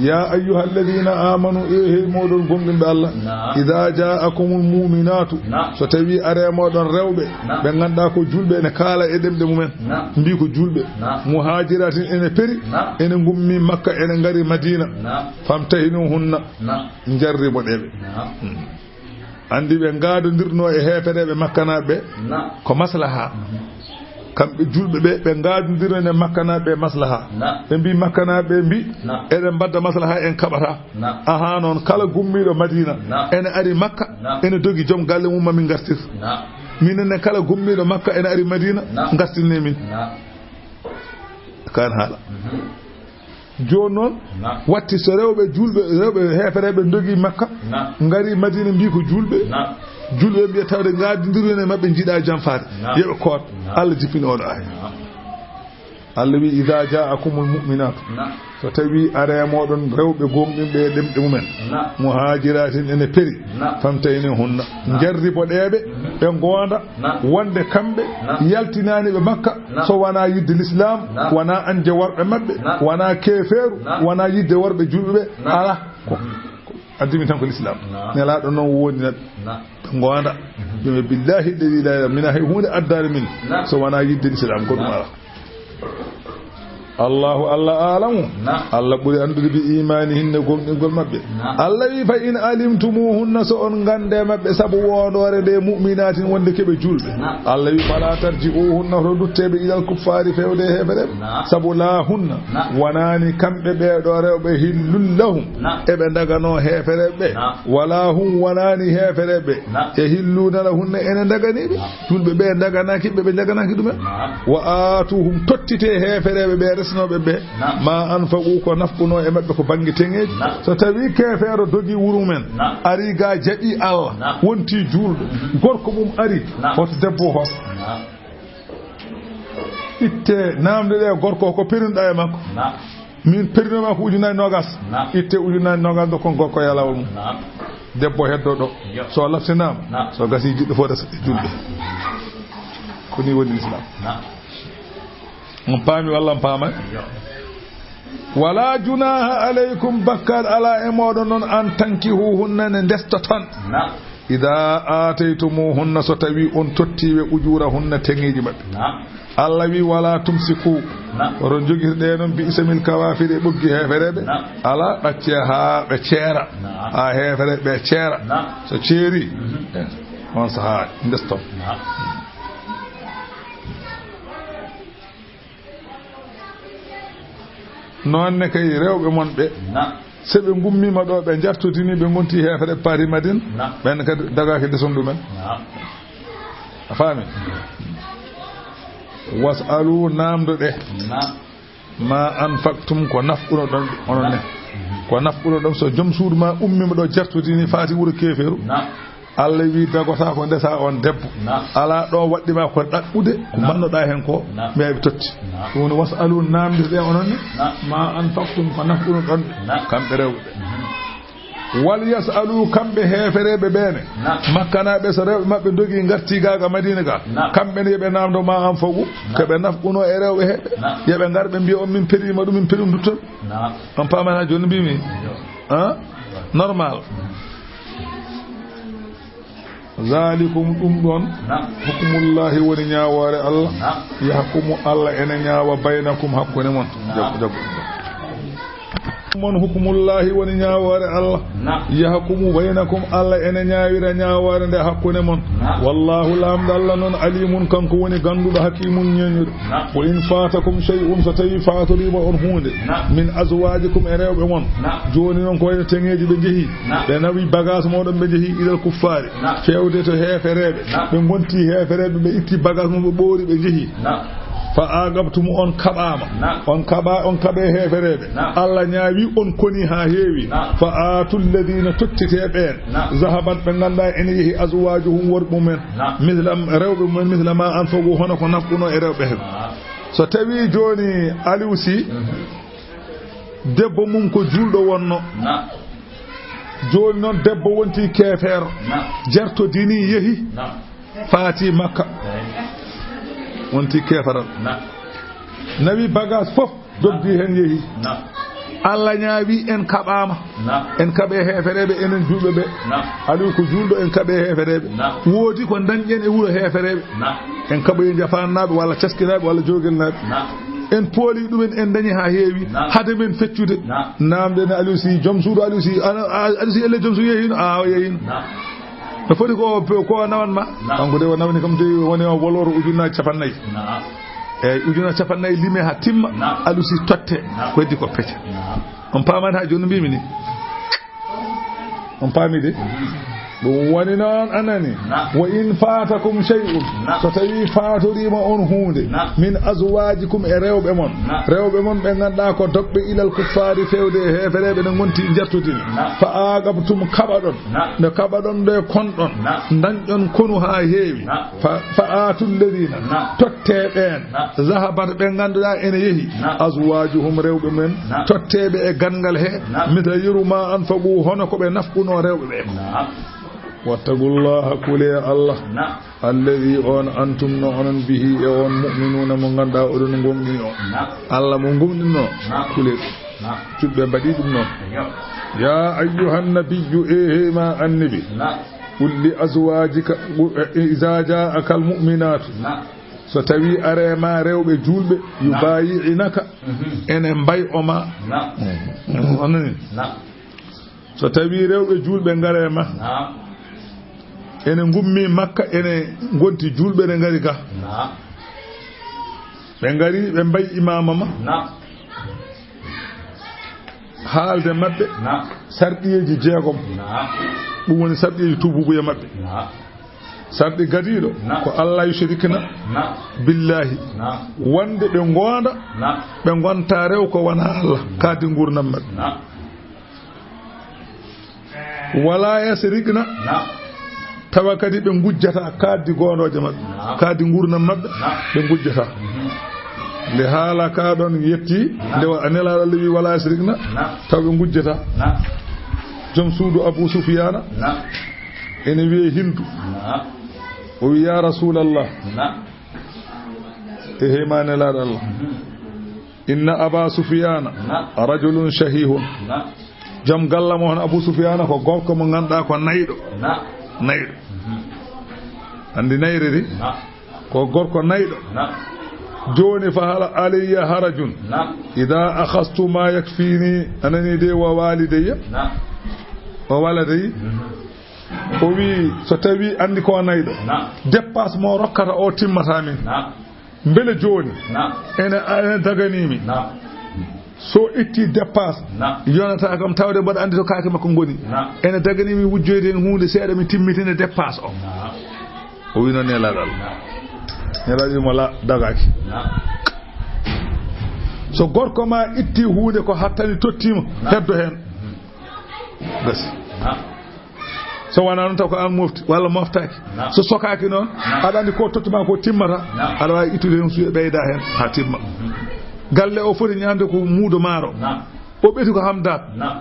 Ya ayyuha alladhina amanu, e hey moɗon gomɗinɓe Allah. Naam. Idha ja'akumul mu'minatu. Naam. So tawi are moɗon rewɓe. Naam. Ɓe ngannduɗaa ko julɓe ene kaala e ɗemɗe mumen. Naam. Mbi ko julɓe. Naam. Muhajiratin ene peri. Naam. Ene ngummi Makka, ene ngari Madina. Naam. Famtahinuhunna. Naam. Njarribo ɗeɓe. Naam. Hmm. Anndi ɓe ngaadondirno e heefereɓe Makkanaaɓe ɓe. Naam. Ko maslaha. Mhm. Kamɓe julɓe ɓe, ɓe ngaadondirno e Makkanaaɓe ɓe maslaha. Naam. Ɓe mbi Makkanaaɓe ɓe mbi, naam, eɗen mbadda maslaha, en kaɓata. Naam. Aha noon, kala gummiiɗo Madina, naam, ene ari Makka, naam, ene dogi joom galle mum, mamin ngartir. Naam. Minen ne, kala gummiiɗo Makka ene ari Madina, naam, ngartirne min. Naam. Kan haala. Mhm. Jooni noon, naam, watti so rewɓe julɓe, rewɓe heefereɓe ndogi Makka, naam, ngari Madina, mbi ko julɓe, naam, julɓe mbiya tawde ngaadondirno e maɓɓe, njiɗa janfaade. Naam. Yo ɓe koot. Naam. Allah jippini oɗo aaya. Naam. Allah wi, "Idha ja'akumul mu'minatu." Naam. So tawii aree mooɗon rewɓe gooŋɗinɓe e ɗemɗe mumen, na, muhaajiraatin ene peri, na, famtayni hunna, na, njarribo ɗeeɓe, mhm, ɓe ngoonda, na, wonde kamɓe, na, yaltinaani ɓe Makka, na, so wanaa yiɗde Lislaam, na, wanaa añde worɓe maɓɓe, na, wanaa keefeeru, na, wanaa yiɗde worɓe juulɓe ɓe, na, alaa. Ko, mhm, ko addi min tan ko Lislaam. Na. Nelaaɗo noon woni na, na, ɓe ngoonda. Mhm. Ɓe mbi, "Billaahi lladi laa ilaaha illa huwa, mina hay huunde addaani min, na, so wanaa yiɗde Lislaam, ko ɗum, na, alaa." Allahu, Allah aalamu. Na. Allah ɓuri anndude bi iimaanihinna gomɗingol maɓɓe. Na. Allah wi, "Fa in alimtumuhunna," so on nganndii maɓɓe sabu woondoore nde, "mu'minaatin," wonde keɓe juulɓe. Na. Allah wi, "Fala tarji'uhunna," hoto nduttee ɓe, "ilal kuffaari," feewde e heefereeɓe. Na. Sabu laa hunna, na, wonaani kamɓe ɓee ɗoo rewɓe, hillul lahum, na, eɓe ndaganoo heefereeɓe ɓe. Na. Walaa hum, wonaani heefereeɓe ɓe. Na. E hilluuna lahunna, ene ndaganii ɓe. Na. Juulɓe ɓe ndaganaaki ɓe, ɓe ndaganaaki ɗumen. Na. Wa aatuhum, tottitee heefereeɓe ɓe, resnooɓe ɓe. Na. Ma anfaqu, ko nafqunoo e maɓɓe ko bannge teŋeeji. Na. So tawii keefeero dogii wuro mumen, na, ari ga jaɓii Allah, na, wontii juulɗo, mhm, gorko mum ari, na, hoto debbo o hoos. Na. Ittee naamnde ɗe gorko o, ko perinuɗaa e makko. Na. Min perinoo ma ko ujunaaji noogaas. Na. Ittee ujunaaji noogaas, ndokkon gorko e laawol mum. Na. Debbo heddoo ɗo. Yo. So lafsinaama, na, so gasii jiɗɗo fof resa e juulɓe. Ko nii woni Lislaam. Na. On paami walla on paamaay? Yo. Wala junaaha alaykum, bakkaat alaa e mooɗon noon, an tankihuhunna, nde ndestoton. Na. Idaa aataytumuhunna, so tawii on tottii ɓe, ujuurahunna, teŋeeji maɓɓe. Na. Allah wi, "Wala tumsiku." Na. Oɗon jogiti ɗe noon, "bi isamil kawaafiri," e ɓoggi heefereeɓe. Na. Alaa, ɗaccee haa ɓe ceera. Na. Haa heefereeɓe ɓe ceera. Na. So ceerii, mhm, eh, on sahaa ndeston. Na. Noon ne kay rewɓe mon ɓe. Na. So ɓe ngummiima ɗo, ɓe njartodinii, ɓe ngontii heefere, ɓe paarii Madina, na, ɓeen kadi dagaaki ndeson ɗumen. Na. A faami? Was'alu, naamndo-ɗee. Na. Ma anfaqtum, ko nafquno-ɗon ɓe, onon ne. Na. Ko nafquno-ɗon, so joom suudu ma ummiima ɗo, jartodinii, faati wuro keefeeru. Na. Allah wi, dagotaa ko ndesaa on debbo. Na. Alaa ɗo waɗɗi ma ko ɗaɓɓude ko, na, mbannoɗaa heen ko, na, mi heɓi totti. Na. Ɗum woni, was'alu, naamndir-ɗee onon ne, na, ma anfaqtum, ko nafquno-ɗon ɓe, na, kamɓe rewɓe ɓe. Mhm. Wal yas'alu, kamɓe heefereeɓe ɓe ne. Na. Makkanaaɓe, so rewɓe maɓɓe ndogii, ngartii gaa ga Madiina ga. Na. Kamɓe ne, yo ɓe naamndo ma anfaqu, na, ko ɓe nafquno e rewɓe heɓe. Na. Yo ɓe ngar, ɓe mbiya on, "Min periima ɗum, min peri ɗum, dutton." Na. On paamana jooni mbimi? Yo. Hein? Normal. Zalikum, ɗum ɗon, na, hukmullahi, woni ñaawoore Allah. Na. Yahkumu, Allah ene ñaawa, baynakum, hakkunde mon. Na. Jaggu, jaggu. Mon, hukmullahi, woni ñaawoore Allah. Na. Yahkumu baynakum, Allah ene ñaawira ñaawoore nde hakkunde mon. Na. Wallahu, Laamɗo Allah noon, alimun, kanko woni gannduɗo, hakimun, ñeeñuɗo. Na. Wa in fatakum shay'un, so tawii faatoriima on huunde, na, min azwajikum, e rewɓe mon. Na. Jooni noon ko wayno teŋeeji ɓe njehi. Na. Ɓe nawi bagage mooɗon, ɓe njehi ilal kuffaari. Na. Feewde to heefereeɓe. Na. Ɓe ngonti heefereeɓe, ɓe itti bagage mum, ɓe ɓoori, ɓe njehi. Na. Fa aqabtum, on kaɓaama. Na. On kaɓa, on kaɓe heefereeɓe. Na. Allah ñaawi on koni haa heewi. Na. Fa aatu alladina, tottitee ɓeen. Na. Zahabat, ɓe ngannduɗaa ene yehi, azwajuhum, worɓe mumen. Na. Misla, rewɓe mumen, misla ma anfaqu, hono ko nafquno e rewɓe heɓe. Na. So tawii jooni Aliou Sy, mhm, debbo mum ko juulɗo wonno. Na. Jooni noon debbo wonti keefeero. Na. Jartodini, yehi. Na. Faati Makka. Eey. Wonti keefaral. Na. Nawi bagage fof, doggi heen, yehi. Na. Allah ñaawi en kaɓaama. Na. En kaɓe heefereeɓe, enen juulɓe ɓe. Na. Aliou ko juulɗo, en kaɓe heefereeɓe. Na. Woodi ko ndañɗen e wuro heefereeɓe. Na. En kaɓoyi Jafanaaɓe walla Caskinaaɓe walla Joogelnaaɓe. Na. En pooli ɗumen, en ndañi haa heewi. Na. Hade men feccude. Na. Naamnde ne Aliou Sy, joom suudu Aliou Sy, ana, a-, Aliou Sy, elle joom suudu yehiino? A, o yehiino. Na. No foti ko, ko o nawan ma? Na. Kanko de o nawni kam de, woni o valeur ujunnaaji capannayyi. Na. Eey, ujunnaaji capannayyi lime haa timma. Na. Aliou Sy totte. Na. Ko heddi ko pecce. Na. On paamaani haa jooni no mbimi ni? On paami de? Mhm. Ɗum woni noon, a nani? Naam. Wa in faatakum shay'un, naam, so tawii faatoriima on huunde, naam, min azwaajikum, e rewɓe mon, naam, rewɓe mon ɓe ngannduɗaa ko dogɓe ilal kuffaari, fewde e heefereeɓe, ne ngonti njartudini. Naam. Fa aaqabtum, kaɓaɗon. Naam. Nde kaɓaɗon, nde konɗon. Naam. Ndañɗon konu haa heewi. Naam. Fa, fa aatul ladiina, naam, tottee ɓeen, naam, zahabat, ɓe ngannduɗaa ene yehi, naam, azwaajuhum, rewɓe men, naam, totteeɓe e ganngal he, naam, mitla yeru ma anfaqu, hono ko ɓe nafqunoo rewɓe ɓe. Naam. Wattaqullaha, kulee Allah. Naam. Alladhi, on, antum, no onon, bihi, e on, mu'minuuna, mo ngannduɗaa oɗon gomɗini o. Naam. Allah mo gomɗinno, naam, kulee ɗum. Naam. Julɓe mbaɗi ɗum noon. Yo. Ya ayyuhan nabiyyu, e hey ma annabi. Naam. Qul li azwajika, qu-, e, iza ja'aka al mu'minatu. Naam. So tawi are ma rewɓe julɓe, naam, yubayi'inaka, mhm, ene mbay o ma. Naam. Mhm. On nani? Naam. So tawi rewɓe julɓe ngare ma, naam, ene ngummi Makka, ene ngonti julɓe, ne ngari ga. Naam. Ɓe ngari, ɓe mbayi imaama ma. Naam. Haalde maɓɓe, naam, sarɗiyeeji jeegom. Naam. Ɗum woni sarɗiyeeji tuububuya maɓɓe. Naam. Sarɗi gadiiɗo, naam, ko Allah yushrikna, naam, billahi. Naam. Wonde ɓe ngoonda, naam, ɓe ngonta rew ko wona Allah, naam, kaadi nguurnam maɓɓe. Naam. Wala yasrikna. Naam. Tawa kadi ɓe ngujjata kaaddi goondooje maɓɓe. Naam. Kaaddi nguurnam maɓɓe, naam, ɓe ngujjata. Mhm. Nde haala ka ɗon yetti, naam, nde wa-, Nelaaɗo Allah wi wala yasrikna, naam, tawa ɓe ngujjata. Naam. Joom suudu Abu Sufyaana, naam, ene wiye Hindu. Naam. O wi, "Ya Rasulallah." Naam. E hey ma Nelaaɗo Allah. Mhm. Inna Aba Sufyaana, naam, rajulun shahihun. Naam. Joom galle mo hono Abu Sufyaana ko gorko mo ngannduɗaa ko nayɗo. Naam. Nayɗo. Mhm. Anndi nayre de? Naam. Ko gorko nayɗo. Naam. Jooni fa hal alayya harajun, naam, idha akhadhtu ma yakfini, a nani de, wa walidayya? Naam. Wa waladayya? Mhm. O wi, so tawi anndi ko nayɗo. Naam. Dépasse mo rokkata o timmata min. Naam. Mbele jooni, naam, ene, ene daganimi, naam, so itti dépasse, naam, yonata kam tawde mboɗo anndi to kaake makko ngoni. Naam. Ene daganimi wujjoyde heen huunde seeɗa, mi timmitina dépasse o. Naam. O wi noon Nelaaɗo Allah. Naam. Nelaaɗo wi mo la, dagaaki. Naam. So gorko ma itti huunde ko hattani tottiima, naam, heddo heen. Mhm. Gasi. Naam. So wonaa noon, taw ko aan mofti, walla moftaaki. Naam. So sokaaki noon, naam, aɗa anndi ko tottuma ko timmata, naam, aɗa waawi ittude heen suuɗe ɓeyda heen haa timma. Mhm. Galle o foti ñaamde ko muudo maaro. Naam. O ɓeti ko hamdaat. Naam.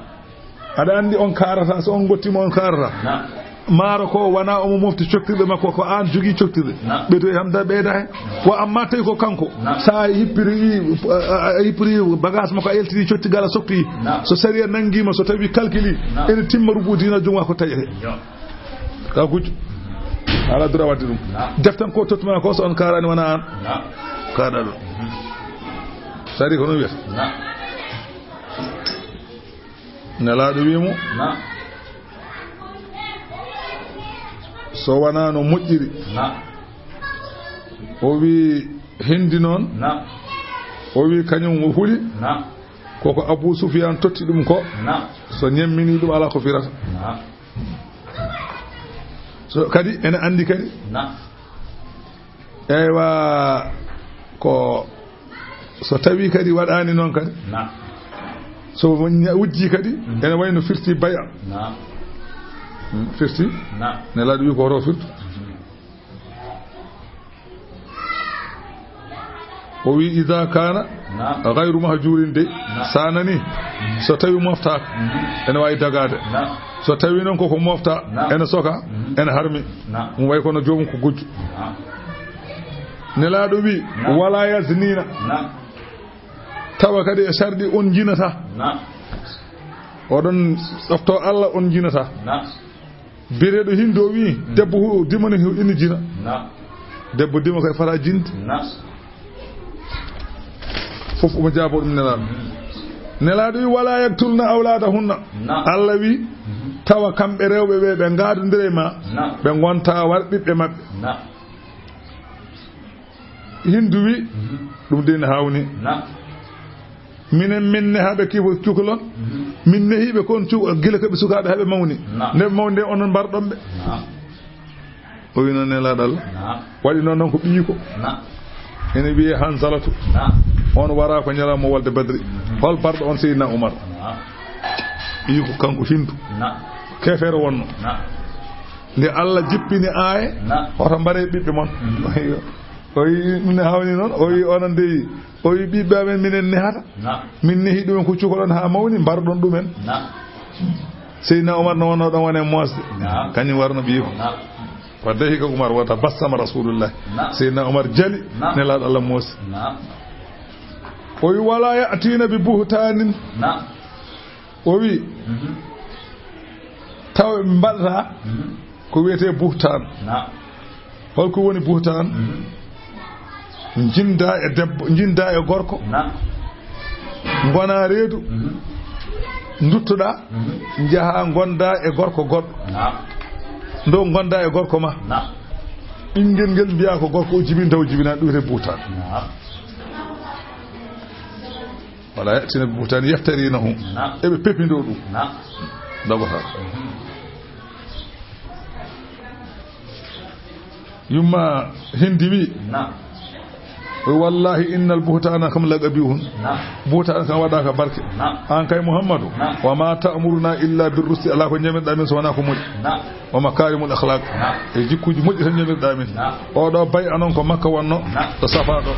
Aɗa anndi on kaarata, so on ngottiima on kaarata. Naam. Maaro ko wonaa omo mofti coktirɗe makko, ko aan jogii coktirɗe. Naam. Ɓeydo e hamdaat ɓeyda heen. Wa amma tawi ko kanko, naam, so a hippiri, a, a, a hippiri bagage makko, a yaltini cotti gala sokti. Naam. So sariya nanngiima, so tawi calculi, naam, ene timma rubu dinar, joom ko taƴete. Yo. Ka gujjo. Ala dura wadde ɗum. Naam. Deftan ko tottuma ko, so on kaarani wona aan. Naam. Kaɗa ɗum. Mhm. Sari ko no wiyata. Naam. Nelaaɗo wi mo. Naam. So wonaa no moƴƴiri. Naam. O wi Hindi noon. Naam. O wi kañum o huli. Naam. Koko Abu Sufyaan totti ɗum ko. Naam. So ñemmini ɗum, alaa ko firata. Naam. So kadi ene anndi kadi. Naam. Eywa, ko so tawi kadi waɗaani noon kadi. Naam. So ña-, wujji kadi, mhm, ene wayi no firti bay'a. Naam. Hmm, firti. Naam. Nelaaɗo wi ko hoto firtu. Mhm. O wi, "Idha kana, naam, ghayru mahjurin de." Naam. Sa nani, mhm, so tawi moftaaka, mhm, ene wawi dagade. Naam. So tawi noon koko mofta, naam, ene soka, mhm, ene harmi. Naam. Ɗum wayi kono joomum ko gujjo. Naam. Nelaaɗo wi, naam, "Wala yaznina." Naam. Tawa kadi e sarɗi on njinata. Naam. Oɗon ɗofto Allah, on njinata. Naam. Bireeɗo Hindu o wi, mm, debbo hu-, dimo ne hu-, ina jina. Naam. Debbo dimo kay fata jinde. Naam. Fof omo jaabo ɗum Nelaaɗo. Mm. Nelaaɗo wi, "Wala yaktulna awladahunna." Naam. Allah wi, mhm, tawa kamɓe rewɓe ɓe, ɓe ngaadondire ma, naam, ɓe ngonta war ɓiɓɓe maɓɓe. Naam. Hindu wi, mhm, ɗum de ne hawni. Naam. Minen, min nehaɓe kifo cukalon. Mhm. Min nehiɓe kon cu-, gila ko ɓe sukaaɓe haa ɓe mawni. Naam. Nde ɓe mawni nde, onon mbarɗon ɓe. Naam. O wi noon Nelaaɗo Allah. Naam. Waɗi noon, noon ko ɓiyiiko. Naam. Ene wiyee Hansalatu. Naam. On wara ko ñalawma wolde Badri. Mhm. Hol barɗo on? Seydina Umar. Naam. Ɓiyiiko kanko Hindu. Naam. Keefeero wonno. Naam. Nde Allah jippini aaye, naam, hoto mbare ɓiɓɓe mon. Mhm. O wi, min hawni noon, o wi onon dey, o wi ɓiɓɓe amen minen nehata. Naam. Min nehi ɗumen ko cukalon haa mawni, mbarɗon ɗumen. Naam. Seydina Umar no wonno ɗon wone moosde. Naam. Kañum warno ɓiyiiko. Naam. Wa dahika Umar wa tabassama Rasulullah. Naam. Seydina Umar jali, naam, Nelaaɗo Allah moosi. Naam. O wi, "Wala ya'tina bi buhtaanin." Naam. O wi, mhm, taw ɓe mbaɗata, mhm, ko wiyetee buhtaan. Naam. Holko woni buhtaan? Mhm. Njinda e debbo, njinda e gorko. Naam. Ngona reedu. Mhm. Nduttoɗaa, mhm, njaha ngonda e gorko goɗɗo. Naam. Ndo ngonda e gorko ma. Naam. Ɓinngel ngel mbiya ko gorko o jibini, taw jibina, ɗum wiyetee buhtaan. Naam. Wala ya'tina bi buhtaan yaftarinahu. Naam. Eɓe pepindoo ɗum. Naam. Dagotaa. Mhm. Yumma Hindi wi, naam, "Wallahi innal buhtaana kam laqabihun." Naam. Buhtaan kam waɗaaka barke. Naam. Aan kay Muhammadu, naam, "Wa ma ta'muruna illa bir rusdi," alaa ko njamirɗaa min so wonaa ko moƴƴi. Naam. "Wa makarimul akhlaq." Naam. E jikkuuji moƴƴi tan njamirɗaa min. Naam. Oɗo bay anon ko Makka wonno, naam, to Safa ɗo.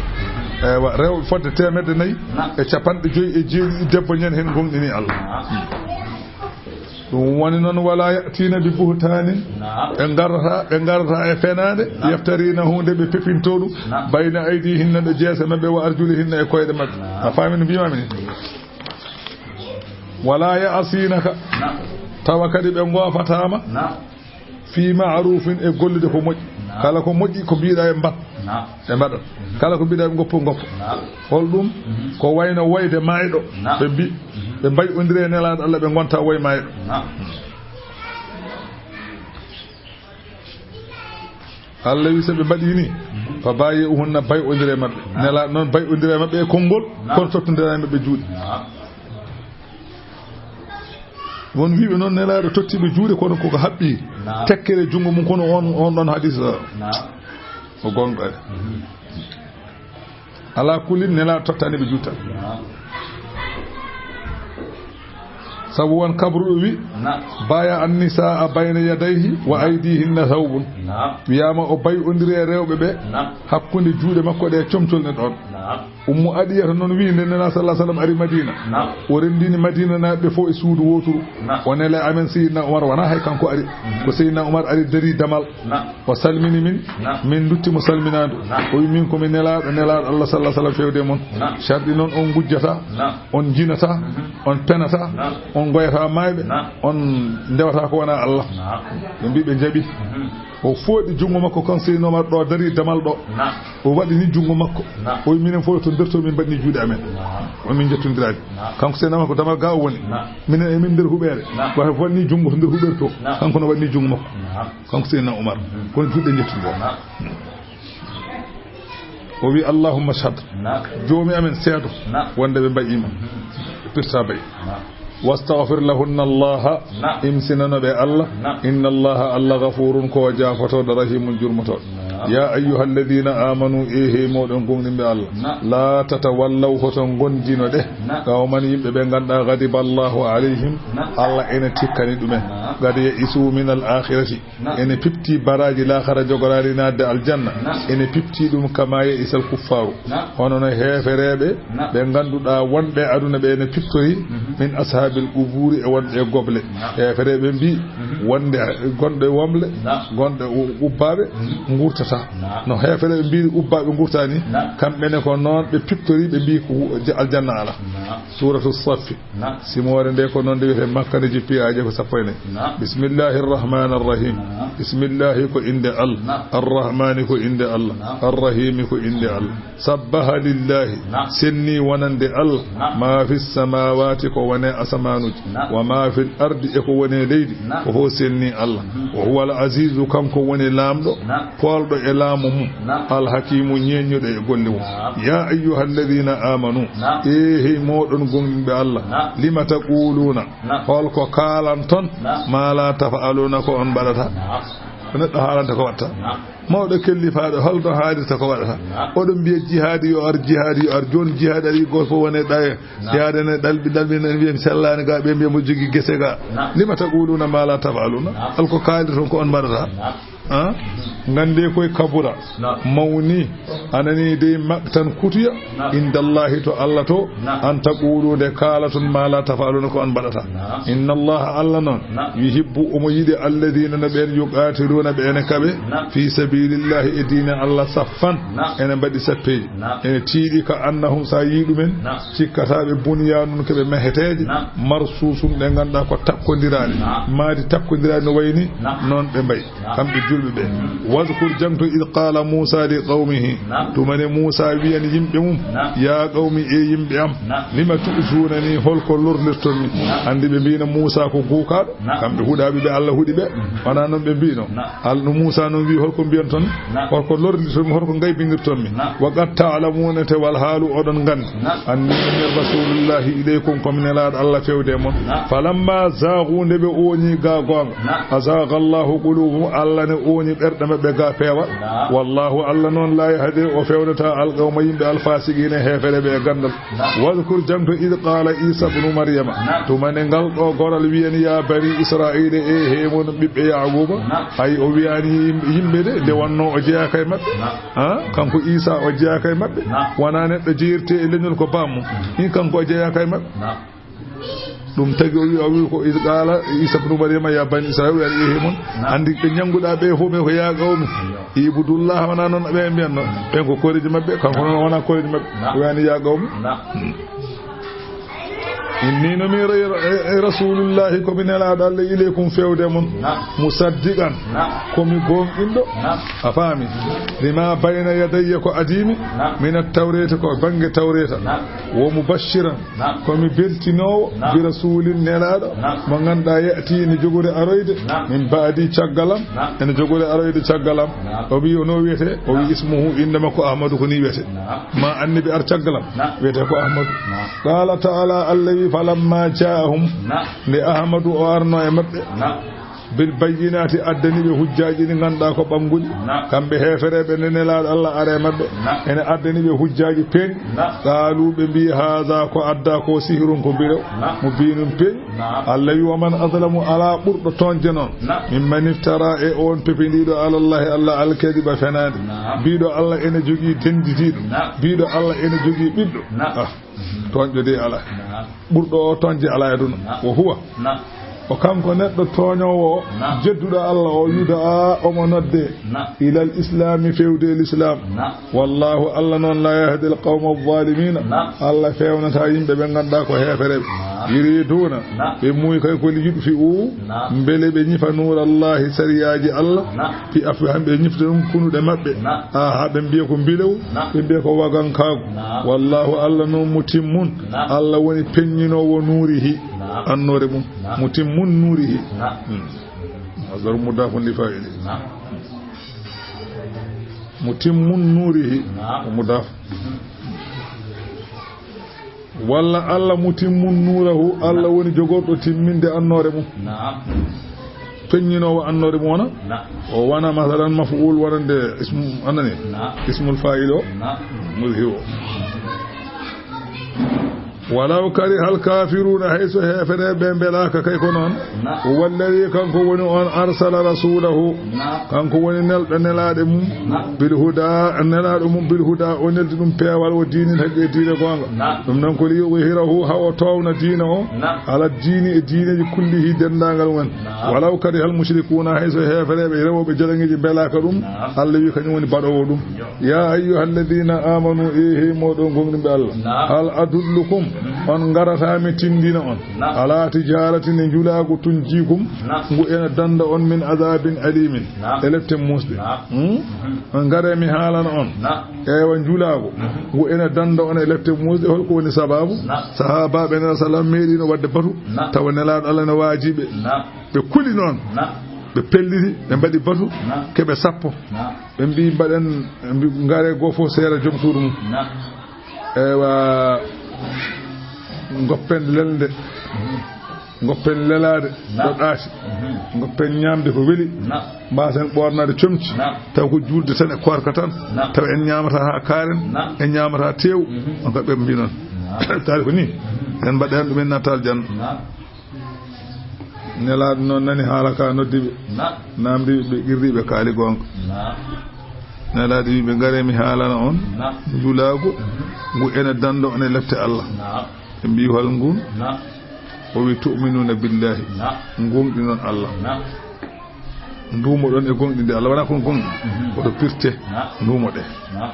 Ewa, rewɓe fodde teemedde nayi, naam, e capanɗe joyi e jeeɗiɗi debbo ñande heen ngoongɗini Allah. Naam. Ɗum woni noon, "Wala ya'tina bi buhtaanin." Naam. Ɓe ngarata, ɓe ngarata e fenaande, naam, yaftarina huunde ɓe pepinto ɗum, naam, bayna aydihinna ɗo jeese maɓɓe, wa arjulihinna e koyɗe maɓɓe. Naam. A faami no mbiimaami ni? "Wala ya'sinaka." Naam. Tawa kadi ɓe ngoofataama. Naam. "Fi ma'rufin," e gollude ko moƴƴi. Naam. Kala ko moƴƴi ko mbiɗa e mbat. Naam. Ɓe mbaɗat. Mhm. Kala ko mbiɗa ɓe ngoppo, ngoppo. Naam. Hol ɗum? Mhm. Ko wayno woyde maayɗo. Naam. Ɓe mbi-, mhm, ɓe mbay'ondire Nelaaɗo Allah, ɓe ngonta woy maayɗo. Naam. Allah wi, so ɓe mbaɗi ni, mhm, fa baayi'uhunna, bay'ondire maɓɓe. Naam. Nelaaɗo noon bay'ondire maɓɓe e konngol, naam, kono tottondira e maɓɓe juuɗe. Naam. Won wiiɓe noon Nelaaɗo tottiiɓe juuɗe, kono koko haɓɓi, naam, tekkere junngo mum, kono on, on ɗon hadis, naam, o goonga. Mhm. Alaa kulli, Nelaaɗo tottani ɓe juutal. Naam. Sabu won kabruɗo wi, naam, "Baya an nisaa bayna yadayhi wa aydihinna thawbun." Naam. Wiyaama o bay'ondiri e rewɓe ɓe, naam, hakkunde juuɗe makko ɗe comcol ne ɗon. Naam. Ummu Adiyata noon wi, nde Nelaaɗo sallallahu alaihi wasallam ari Madina, naam, o renndini Madina naaɓe ɓe fof e suudu wooturu. Naam. O nele amen Seydina Umar, wonaa hay kanko ari. Mhm. Ko Seydina Umar ari, darii damal. Naam. O salmini min, naam, min ndutti mo salminaandu. Naam. O wi, "Min ko mi nelaaɗo, nelaaɗo Allah sallallahu alaihi wasallam fewde mon." Naam. Sharɗi noon on ngujjata, naam, on njinata, mhm, on penata, naam, on ngoyata maayɓe, naam, on ndewata ko wonaa Allah. Naam. Ɓe mbi ɓe njaɓi. Mhm. O fooɗi junngo makko kan Seydina Umar ɗo darii damal ɗo. Naam. O waɗi ni junngo makko. Naam. O wi, "Minen fof to nder to min mbaɗni juuɗe amen." Naam. O min njettondiraani. Naam. Kanko Seydina Umar ko damal ga o woni. Naam. Minen e min nder huɓeere. Naam. Wa waɗni junngo to nder huɓeere to. Naam. Kanko no waɗni junngo makko. Naam. Kanko Seydina Umar. Mhm. Kono juuɗe njettondira. Naam. O wi, "Allahumma shhad." Naam. Joomi amen seedo. Naam. Wonde ɓe mbayiima. Mhm. Ɓe pirta bayi. Naam. "Wastaghfir lahunna Allah." Naam. Imsinano ɓe Allah. Naam. "Inna Allah, Allah, ghafurun, ko jaafotooɗo, rahimun, jurmotooɗo." Naam. "Ya ayyuhalladhina amanu," e hey mooɗon gomɗinɓe Allah. Naam. "La tatawallaw," hoto ngondino ɗe. Naam. "Qawman," yimɓe ɓe ngannduɗaa, "ghadiba Allahu alayhim," naam, Allah ene tikkani ɗumen. Naam. "Qad ya'isu min al-akhirati." Naam. Ene pipti baraaji laakhara jogoraali naatde aljanna. Naam. Ene pipti ɗum kama ya'isal kuffaaru. Naam. Hono no heefereeɓe, naam, ɓe ngannduɗaa wonɓe aduna ɓe ene piptori, mhm, min ashaabil qubuuri e wonɓe e goble. Naam. Heefereeɓe mbi, mhm, wonde gonɗo e womble, naam, gonɗo e u-, ubbaaɓe, mhm, ngurtata. Naam. No heefereeɓe mbi ubbaaɓe ngurtani, naam, kamɓe ne ko noon ɓe piptori, ɓe mbi ko wu-, aljanna alaa. Naam. Suuratu Saffi. Naam. Simoore nde ko noon nde wiyetee Makka, nde jippi, aaje ko sappo e nayi. Naam. Bismillahir Rahmanir Rahim. Naam. Bismillahi ko innde Allah. Naam. Ar-Rahmani ko innde Allah. Naam. Ar-Rahimi ko innde Allah. Sabbaha lillahi. Naam. Senni wonande Allah. Naam. Ma fis samawati ko wone asamaanuuji. Naam. Wa ma fil ardi e ko wone leydi. Naam. Ko ho senni Allah. Mhm. Wa huwal azizu, kanko woni laamɗo. Naam. Poolɗo e laamu mum. Naam. Al hakimu, ñeeñuɗo e golle mum. Naam. Ya ayyuhalladhina amanu. Naam. E hey mooɗon Oɗon gonɗinɓe Allah. Naam. Lima taquluuna. Naam. Hol ko kaalanton? Naam. Ma la taf'aluuna, ko on mbaɗata. Naam. Ko neɗɗo haalanta ko watta. Naam. Mawɗo kellifaaɗo, hol no haalirta ko waɗata? Naam. Oɗon mbiya jihaadi yo ar, jihaadi yo ar. Jooni jihaadi ari, gooto fof wone ɗaye. Naam. Yaade ne ɗalɓi, ɗalɓi ne mbiya mi sellaani ga, ɓe mbiya mo jogi gese ga. Naam. Lima taquluuna ma la taf'aluuna. Naam. Hol ko kaalirton ko on mbaɗata? Naam. Ah? Ngande koye kabura. Naam. Mawni. A nani dey maqtan kutuya. Naam. Indallahi, to Allah to. Naam. An taqulu, nde kaalaton ma la taf'aluuna, ko on mbaɗata. Naam. Inna Allaha, Allah noon. Naam. Yuhibbu, omo yiɗi alladina, no ɓeen yuqatiluuna, ɓe ene kaɓe. Naam. Fi sabilillahi, e diine Allah saffan. Naam. Ene mbaɗi sappeeji. Naam. Ene tiiɗi ka annahum, sa yii ɗumen. Naam. Cikkata ɓe bunyanun, ko ɓe meheteeje. Naam. Marsusun, ɗe ngannduɗaa ko takkondiraaɗe. Naam. Maadi takkondiraaɗi no wayni. Naam. Noon ɓe mbayi. Naam. Kamɓe julɓe ɓe. Mm. Wadkur, jaŋto, id qala Musa li qawmihi. Naam. Tuma nde Musa wiyani yimɓe mum. Naam. Ya qawmi, e yimɓe am. Naam. Lima tu'zunani, hol ko lorlirton mi? Naam. Anndi ɓe mbino Musa ko guukaaɗo. Naam. Kamɓe huɗaaɓe ɓe Allah huɗi ɓe. Mm. Wona noon ɓe mbino. Naam. Al-, no Muusaa noon wi'i, hol ko mbiyanton? Naam. Hol ko lorliton mi, hol ko ngaybinirton mi? Naam. Wa qad ta'lamuuna, te walhaalu oɗon nganndi. Naam. Anni min rasuulullaahi ilaykum, ko mi nelaaɗo Allah feewde e mon. Naam. Falammaa zaaghuu, nde ɓe ooñii ga goonga. Naam. Azaaghallaahu quluubahum, Allah ne ooñi ɓerɗe maɓɓe ga peewal. Naam. Wallaahu, Allah noon, laa yahdii, o feewnataa, alqawma, yimɓe, alfaasiqiina, heefereɓe e ganndal. Naam. Wadkur, jaŋto, id qaala Iisa bnu Maryama. Naam. Tuma nde ngal ɗo goral wiyani, yaa banii Israa'iila, e he mon ɓiɓɓe Yaaquuba. Naam. Hay o wiyani yim-, yimɓe de, nde wonno o jeyaaka e maɓɓe. Naam. Ha? Kanko Iisa o jeyaaka e maɓɓe. Naam. Wona neɗɗo jeyirte e leñol ko bammo. Hin kanko o jeyaaka e maɓɓe. Naam. Ɗum tagi o wi, o wi ko id qaala Iisa bnu Maryama, yaa banii Israa'iila, o wiyani e he mon. Naam. Anndi ɓe ñannguɗaa ɓe fof, ɓe ko yaa qawmi. Aywa. Ibudullaha, wona noon ɓe mbiyanno. Ɓen ko koreeji maɓɓe, kanko noon wona koreeji maɓɓe. Naam. O wiyani yaa qawmi. Naam. Hmm. Inni no mi ra-, ra-, rasuulullaahi, ko mi nelaaɗo Allah, ilaykum, feewde mon. Naam. Musaddiqan, naam, ko mi goonɗinɗo. Naam. A faami? Lima bayna yadayya, ko adii mi. Naam. Mina tawreeti, ko bannge tawreeta. Naam. Wa mubashiran, naam, ko mi beltinoowo, naam, bi rasuulin, nelaaɗo, naam, mo ngannduɗaa ya'tii, ene jogori aroyde, naam, min ba'di, caggal am, naam, ene jogori aroyde caggal am. Naam. O wi, o no wiyetee? O wi, naam, ismuhu, innde makko Ahmadu, ko ni wiyetee. Naam. Ma annabi ar caggal am, naam, wiyetee ko Ahmadu. Naam. Qaala ta'aala, Allah wi, falamma jaa'ahum, naam, nde Ahmadu o arno e maɓɓe, naam, bil bayyinaati, addani ɓe hujjaaji ɗi ngannduɗaa ko ɓannguɗi. Naam. Kamɓe heefereɓe, nde nelaaɗo Allah ara e maɓɓe. Naam. Ene addani ɓe hujjaaji peeñɗi. Naam. Qaalu, ɓe mbi, haada, ko adda ko, sihrun, ko mbiɗo. Naam. Mubiinun, peeñɗo. Naam. Allah wi, wa man azlamu, alaa ɓurɗo tooñde noon. Naam. Mimman iftara, e on pepindiiɗo, alallahi, Allah, alkadiba, fenaande. Naam. Mbiɗo Allah ene jogii dendidiiɗo. Naam. Mbiɗo Allah ene jogii ɓiɗɗo. Naam. Ah. Tooñɗo de alaa. Naam. Ɓurɗo o tooñde alaa e aduna. Naam. Wa huwa. Naam. O kanko neɗɗo tooñoowo o, naam, jedduɗo Allah o, yudaa, omo nodde. Naam. Ilal islaami, feewde e lislaam. Naam. Wallaahu, Allah noon, laa yahdil qawma zaalimiina. Naam. Allah feewnataa yimɓe ɓe ngannduɗaa ko heefereɓe. Naam. Yuriduuna. Naam. Ɓe muuyi kay ko li yutfi'u. Naam. Mbele ɓe ñifa nuurallaahi, sariyaaji Allah. Naam. Fi afwaahihim, ɓe ñifta ɗum kunuɗe maɓɓe. Naam. Haa, haa ɓe mbiya ko mbilew, naam, ɓe mbiya ko wagankaagu. Naam. Wallaahu, Allah noon, mutimmun. Naam. Allah woni peññinoowo nuurihi, naam, annoore mum. Naam. Mutimmun nuurihi. Naam. Hmm. Masdar mudaafun li faa'ili. Naam. Mutimmun nuurihi. Naam. Mudaaf. Mhm. Walla Allah mutimmun nuurahu, Allah woni jogorɗo timminde annoore mum. Naam. Peññinoowo annoore mum wona? Naam. O wona, masalan, maf'ul wonande ismu, anani? Naam. Ismul fa'il o? Naam. Muzhiru. Walaw karihal kaafiruuna, hay so heefereɓe mbelaaka kay ko noon. Naam. Huwa alladhi, kanko woni on, arsala rasuulahu, naam, kanko woni nelɗo nelaaɗe mum, naam, bil huda, nelaaɗo mum bil huda, o neldi ɗum peewal, o diinil haqqi, e diine goonga. Naam. Ɗum noon ko li yudhhirahu, haa o toowna diina o, naam, ala diini, e diineeji kullihi, denndaangal mum en. Naam. Walaw karihal mushrikuuna, hay so heefereɓe rewooɓe jalaŋeeji mbelaaka ɗum, naam, Allah wi kañum woni baɗoowo ɗum. Yo. Ya ayyuhalladhina amanu, e hey mooɗon gonɗinɓe Allah. Naam. Hal adullukum, on ngarataa mi tinndina on, naam, ala tijaratin, e njulaagu, tunjikum, naam, ngu ena dannda on, min adabin alimin, naam, e lepte muusɗe. Naam. Hmm? Mhm. On ngare mi haalana on. Naam. Ewa, njulaagu, mhm, ngu ena dannda on e lepte muusɗe. Holko woni sababu? Naam. Sahaabaaɓe Nela sallam meeɗino waɗde batu, naam, tawa Nelaaɗo Allah ne waajiɓe. Naam. Ɓe kuli noon. Naam. Ɓe pelliti, ɓe mbaɗi batu, naam, keɓe sappo. Naam. Ɓe mbi, mbaɗen, ɓe mbi, ngare, goo fof seera joom suudu mum. Naam. Ewa, Ngoppen lelde. Ngoppen lelaade. Naam. Ɗo ɗaati. Mhm. Ngoppen ñaamde ko weli. Naam. Mbaasen ɓoornaade comci. Naam. Taw ko juulde tan e koorka tan. Naam. Taw en ñaamataa haa kaaren. Naam. En ñaamataa teew. Mhm. On ka ɓe mbii noon. Naam. Taali ko nii. Mhm. En mbaɗa heen ɗum en natta aljanna. Naam. Nelaaɗo noon nani haala ka, noddi ɓe. Naam. Naamndi ɓe, qirri ɓe, kaali goonga. Naam. Nelaaɗo wi ɓe, ngaree mi haalana on. Naam. Njulaagu, mhm, ngu ene danndo, on e lepte Allah. Naam. Ɓe mbii, hol ngun? Naam. O wi, tu'minuuna billaahi. Naam. Ngoonɗinon Allah. Naam. Nduumoɗon e goonɗinde Allah, wonaa kon goonɗinde. Mhm. Koto pirte. Naam. Nduumoɗe. Naam.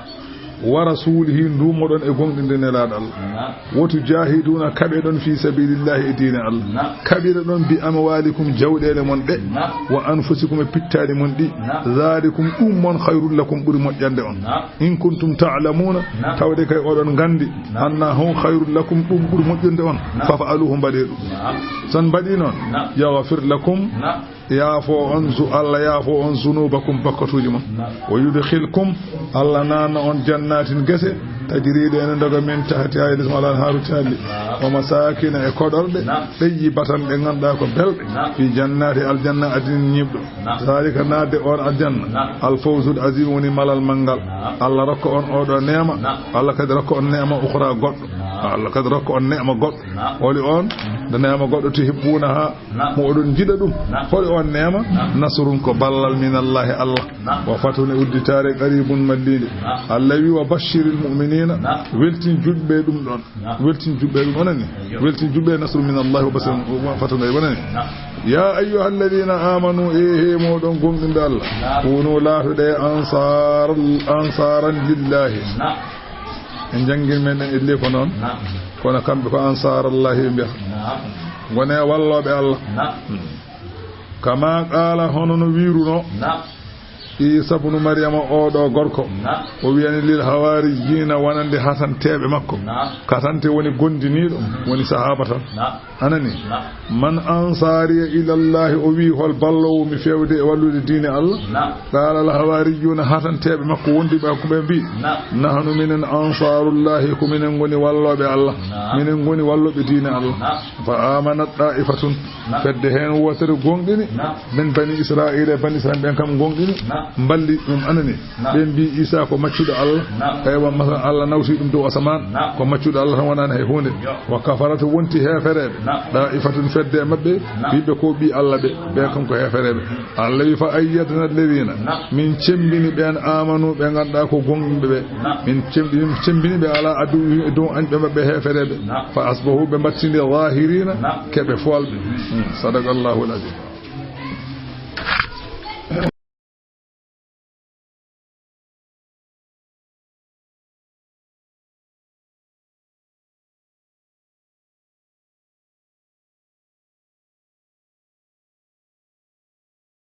Wa rasuulihi, nduumoɗon e goonɗinde Nelaaɗo Allah. Naam. Wa tujaahiduuna, kaɓeɗon fii sabiilillaahi, e diine Allah. Naam. Kaɓireɗon bi amwaalikum, jawɗeele mon ɗe. Naam. Wa anfusikum, e pittaali mon ɗi. Naam. Zaalikum, ɗum mon, khayrun lakum, ɓuri moƴƴande on. Naam. In kuntum ta'lamuuna, naam, tawde kay oɗon nganndi. Naam. Annahu khayrun lakum, ɗum ɓuri moƴƴude on. Naam. Faf'aluuhu, mbaɗee ɗum. Naam. So on mbaɗii noon, naam, yaghfir lakum, naam, yaafo on zu-, Allah yaafo on zunuubakum, bakkatuuji mon. Naam. Wa yudkhilkum, Allah naatna on jannaatin, gese, tajrii, ɗe ene ndoga, min tahtihaa, e les mum, al-anhaaru, caalli. Naam. Wa masaakina, e koɗorɗe, naam, tayyibatan, ɗe ngannduɗaa ko belɗe. Naam. Fii jannaati, aljanna adnin, ñiiɓɗo. Naam. Zaalika, naatde on aljanna. Naam. Al-fawzul aziim, woni malal manngal. Naam. Allah rokka on oɗo neema. Naam. Allah kadi rokka on neema ukhraa goɗɗo. Naam. Allah kadi rokka on neema goɗɗo. Naam. Holi on? Mm. Nde neema goɗɗo, tuhibbuunahaa, naam, mo oɗon njiɗa ɗum. Naam. Holi on neema? Naam. Nasrun, ko ballal, minallaahi, Allah. Naam. Wa fathun, e udditaare, qariibun, malliinde. Naam. Allah wi, wa bashshiril mu'miniina, naam, weltin juulɓe ɗum ɗon. Naam. Weltin juulɓe ɗum, o nani? Ayyo. Weltin juulɓe, nasrun minallaahi wa bashshiril, naam, wa fathun, o nani? Naam. Yaa ayyuhallaziina aamanuu, e he mooɗon goonɗinɓe Allah. Naam. Kuunuu, laatoɗee, ansaar, ansaaran lillaahi. Naam. En njanngin men en ellee ko noon. Naam. Kono kamɓe ko ansaarallaahi ɓe mbiyata. Naam. Ngonee wallooɓe Allah. Naam. Hmm. Kama qaala, hono no wiirunoo. Naam. Iisa bnu Maryama, oo ɗoo gorko. Naam. O wiyani lil hawaariyiina, wonande hatanteeɓe makko. Naam. Katante woni gondiniiɗo, woni sahaaba tan. Naam. A nanii? Naam. Man ansaariya ilallaahi, o wii, hol balloowo mi feewde e wallude diine Allah? Naam. Qaala al hawaariyuuna, hatanteeɓe makko wonduɓe e makko ɓe mbii, naam, nahnu minen ansaarullaahi, ko minen ngoni wallooɓe Allah. Naam. Minen ngoni wallooɓe diine Allah. Naam. Fa aamanat daa'ifatun. Naam. Fedde heen wootere goonɗini. Naam. Min bani Israa'iila, e bani Israa'iila ɓen kam goonɗini. Naam. Mballi ɗum, a nanii? Naam. Ɓe mbii Iisa ko maccuɗo Allah. Naam. Eywa, masalan, Allah nawti ɗum dow asamaan. Naam. Ko maccuɗo Allah tan, wonaani hay huunde. Yo. Wa kafarat, wonti heefereeɓe. Naam. Daa'ifatun, fedde e maɓɓe, naam, wiiɓe ko ɓii Allah ɓe. Ɓe kam ko heefereeɓe. Allah wi, fa ayyadna alladhiina. Naam. Min cemmbini ɓeen, aamanu, ɓe ngannduɗaa ko goonɗinɓe ɓe. Naam. Min cemmbini, min cemmbini ɓe alaa aduwwihim, e dow añɓe maɓɓe heefereeɓe. Naam. Fa asbahu, ɓe mbattindi zaahiriina, naam, keɓe foolɓe. Hmm. Sadaqallahul aziim.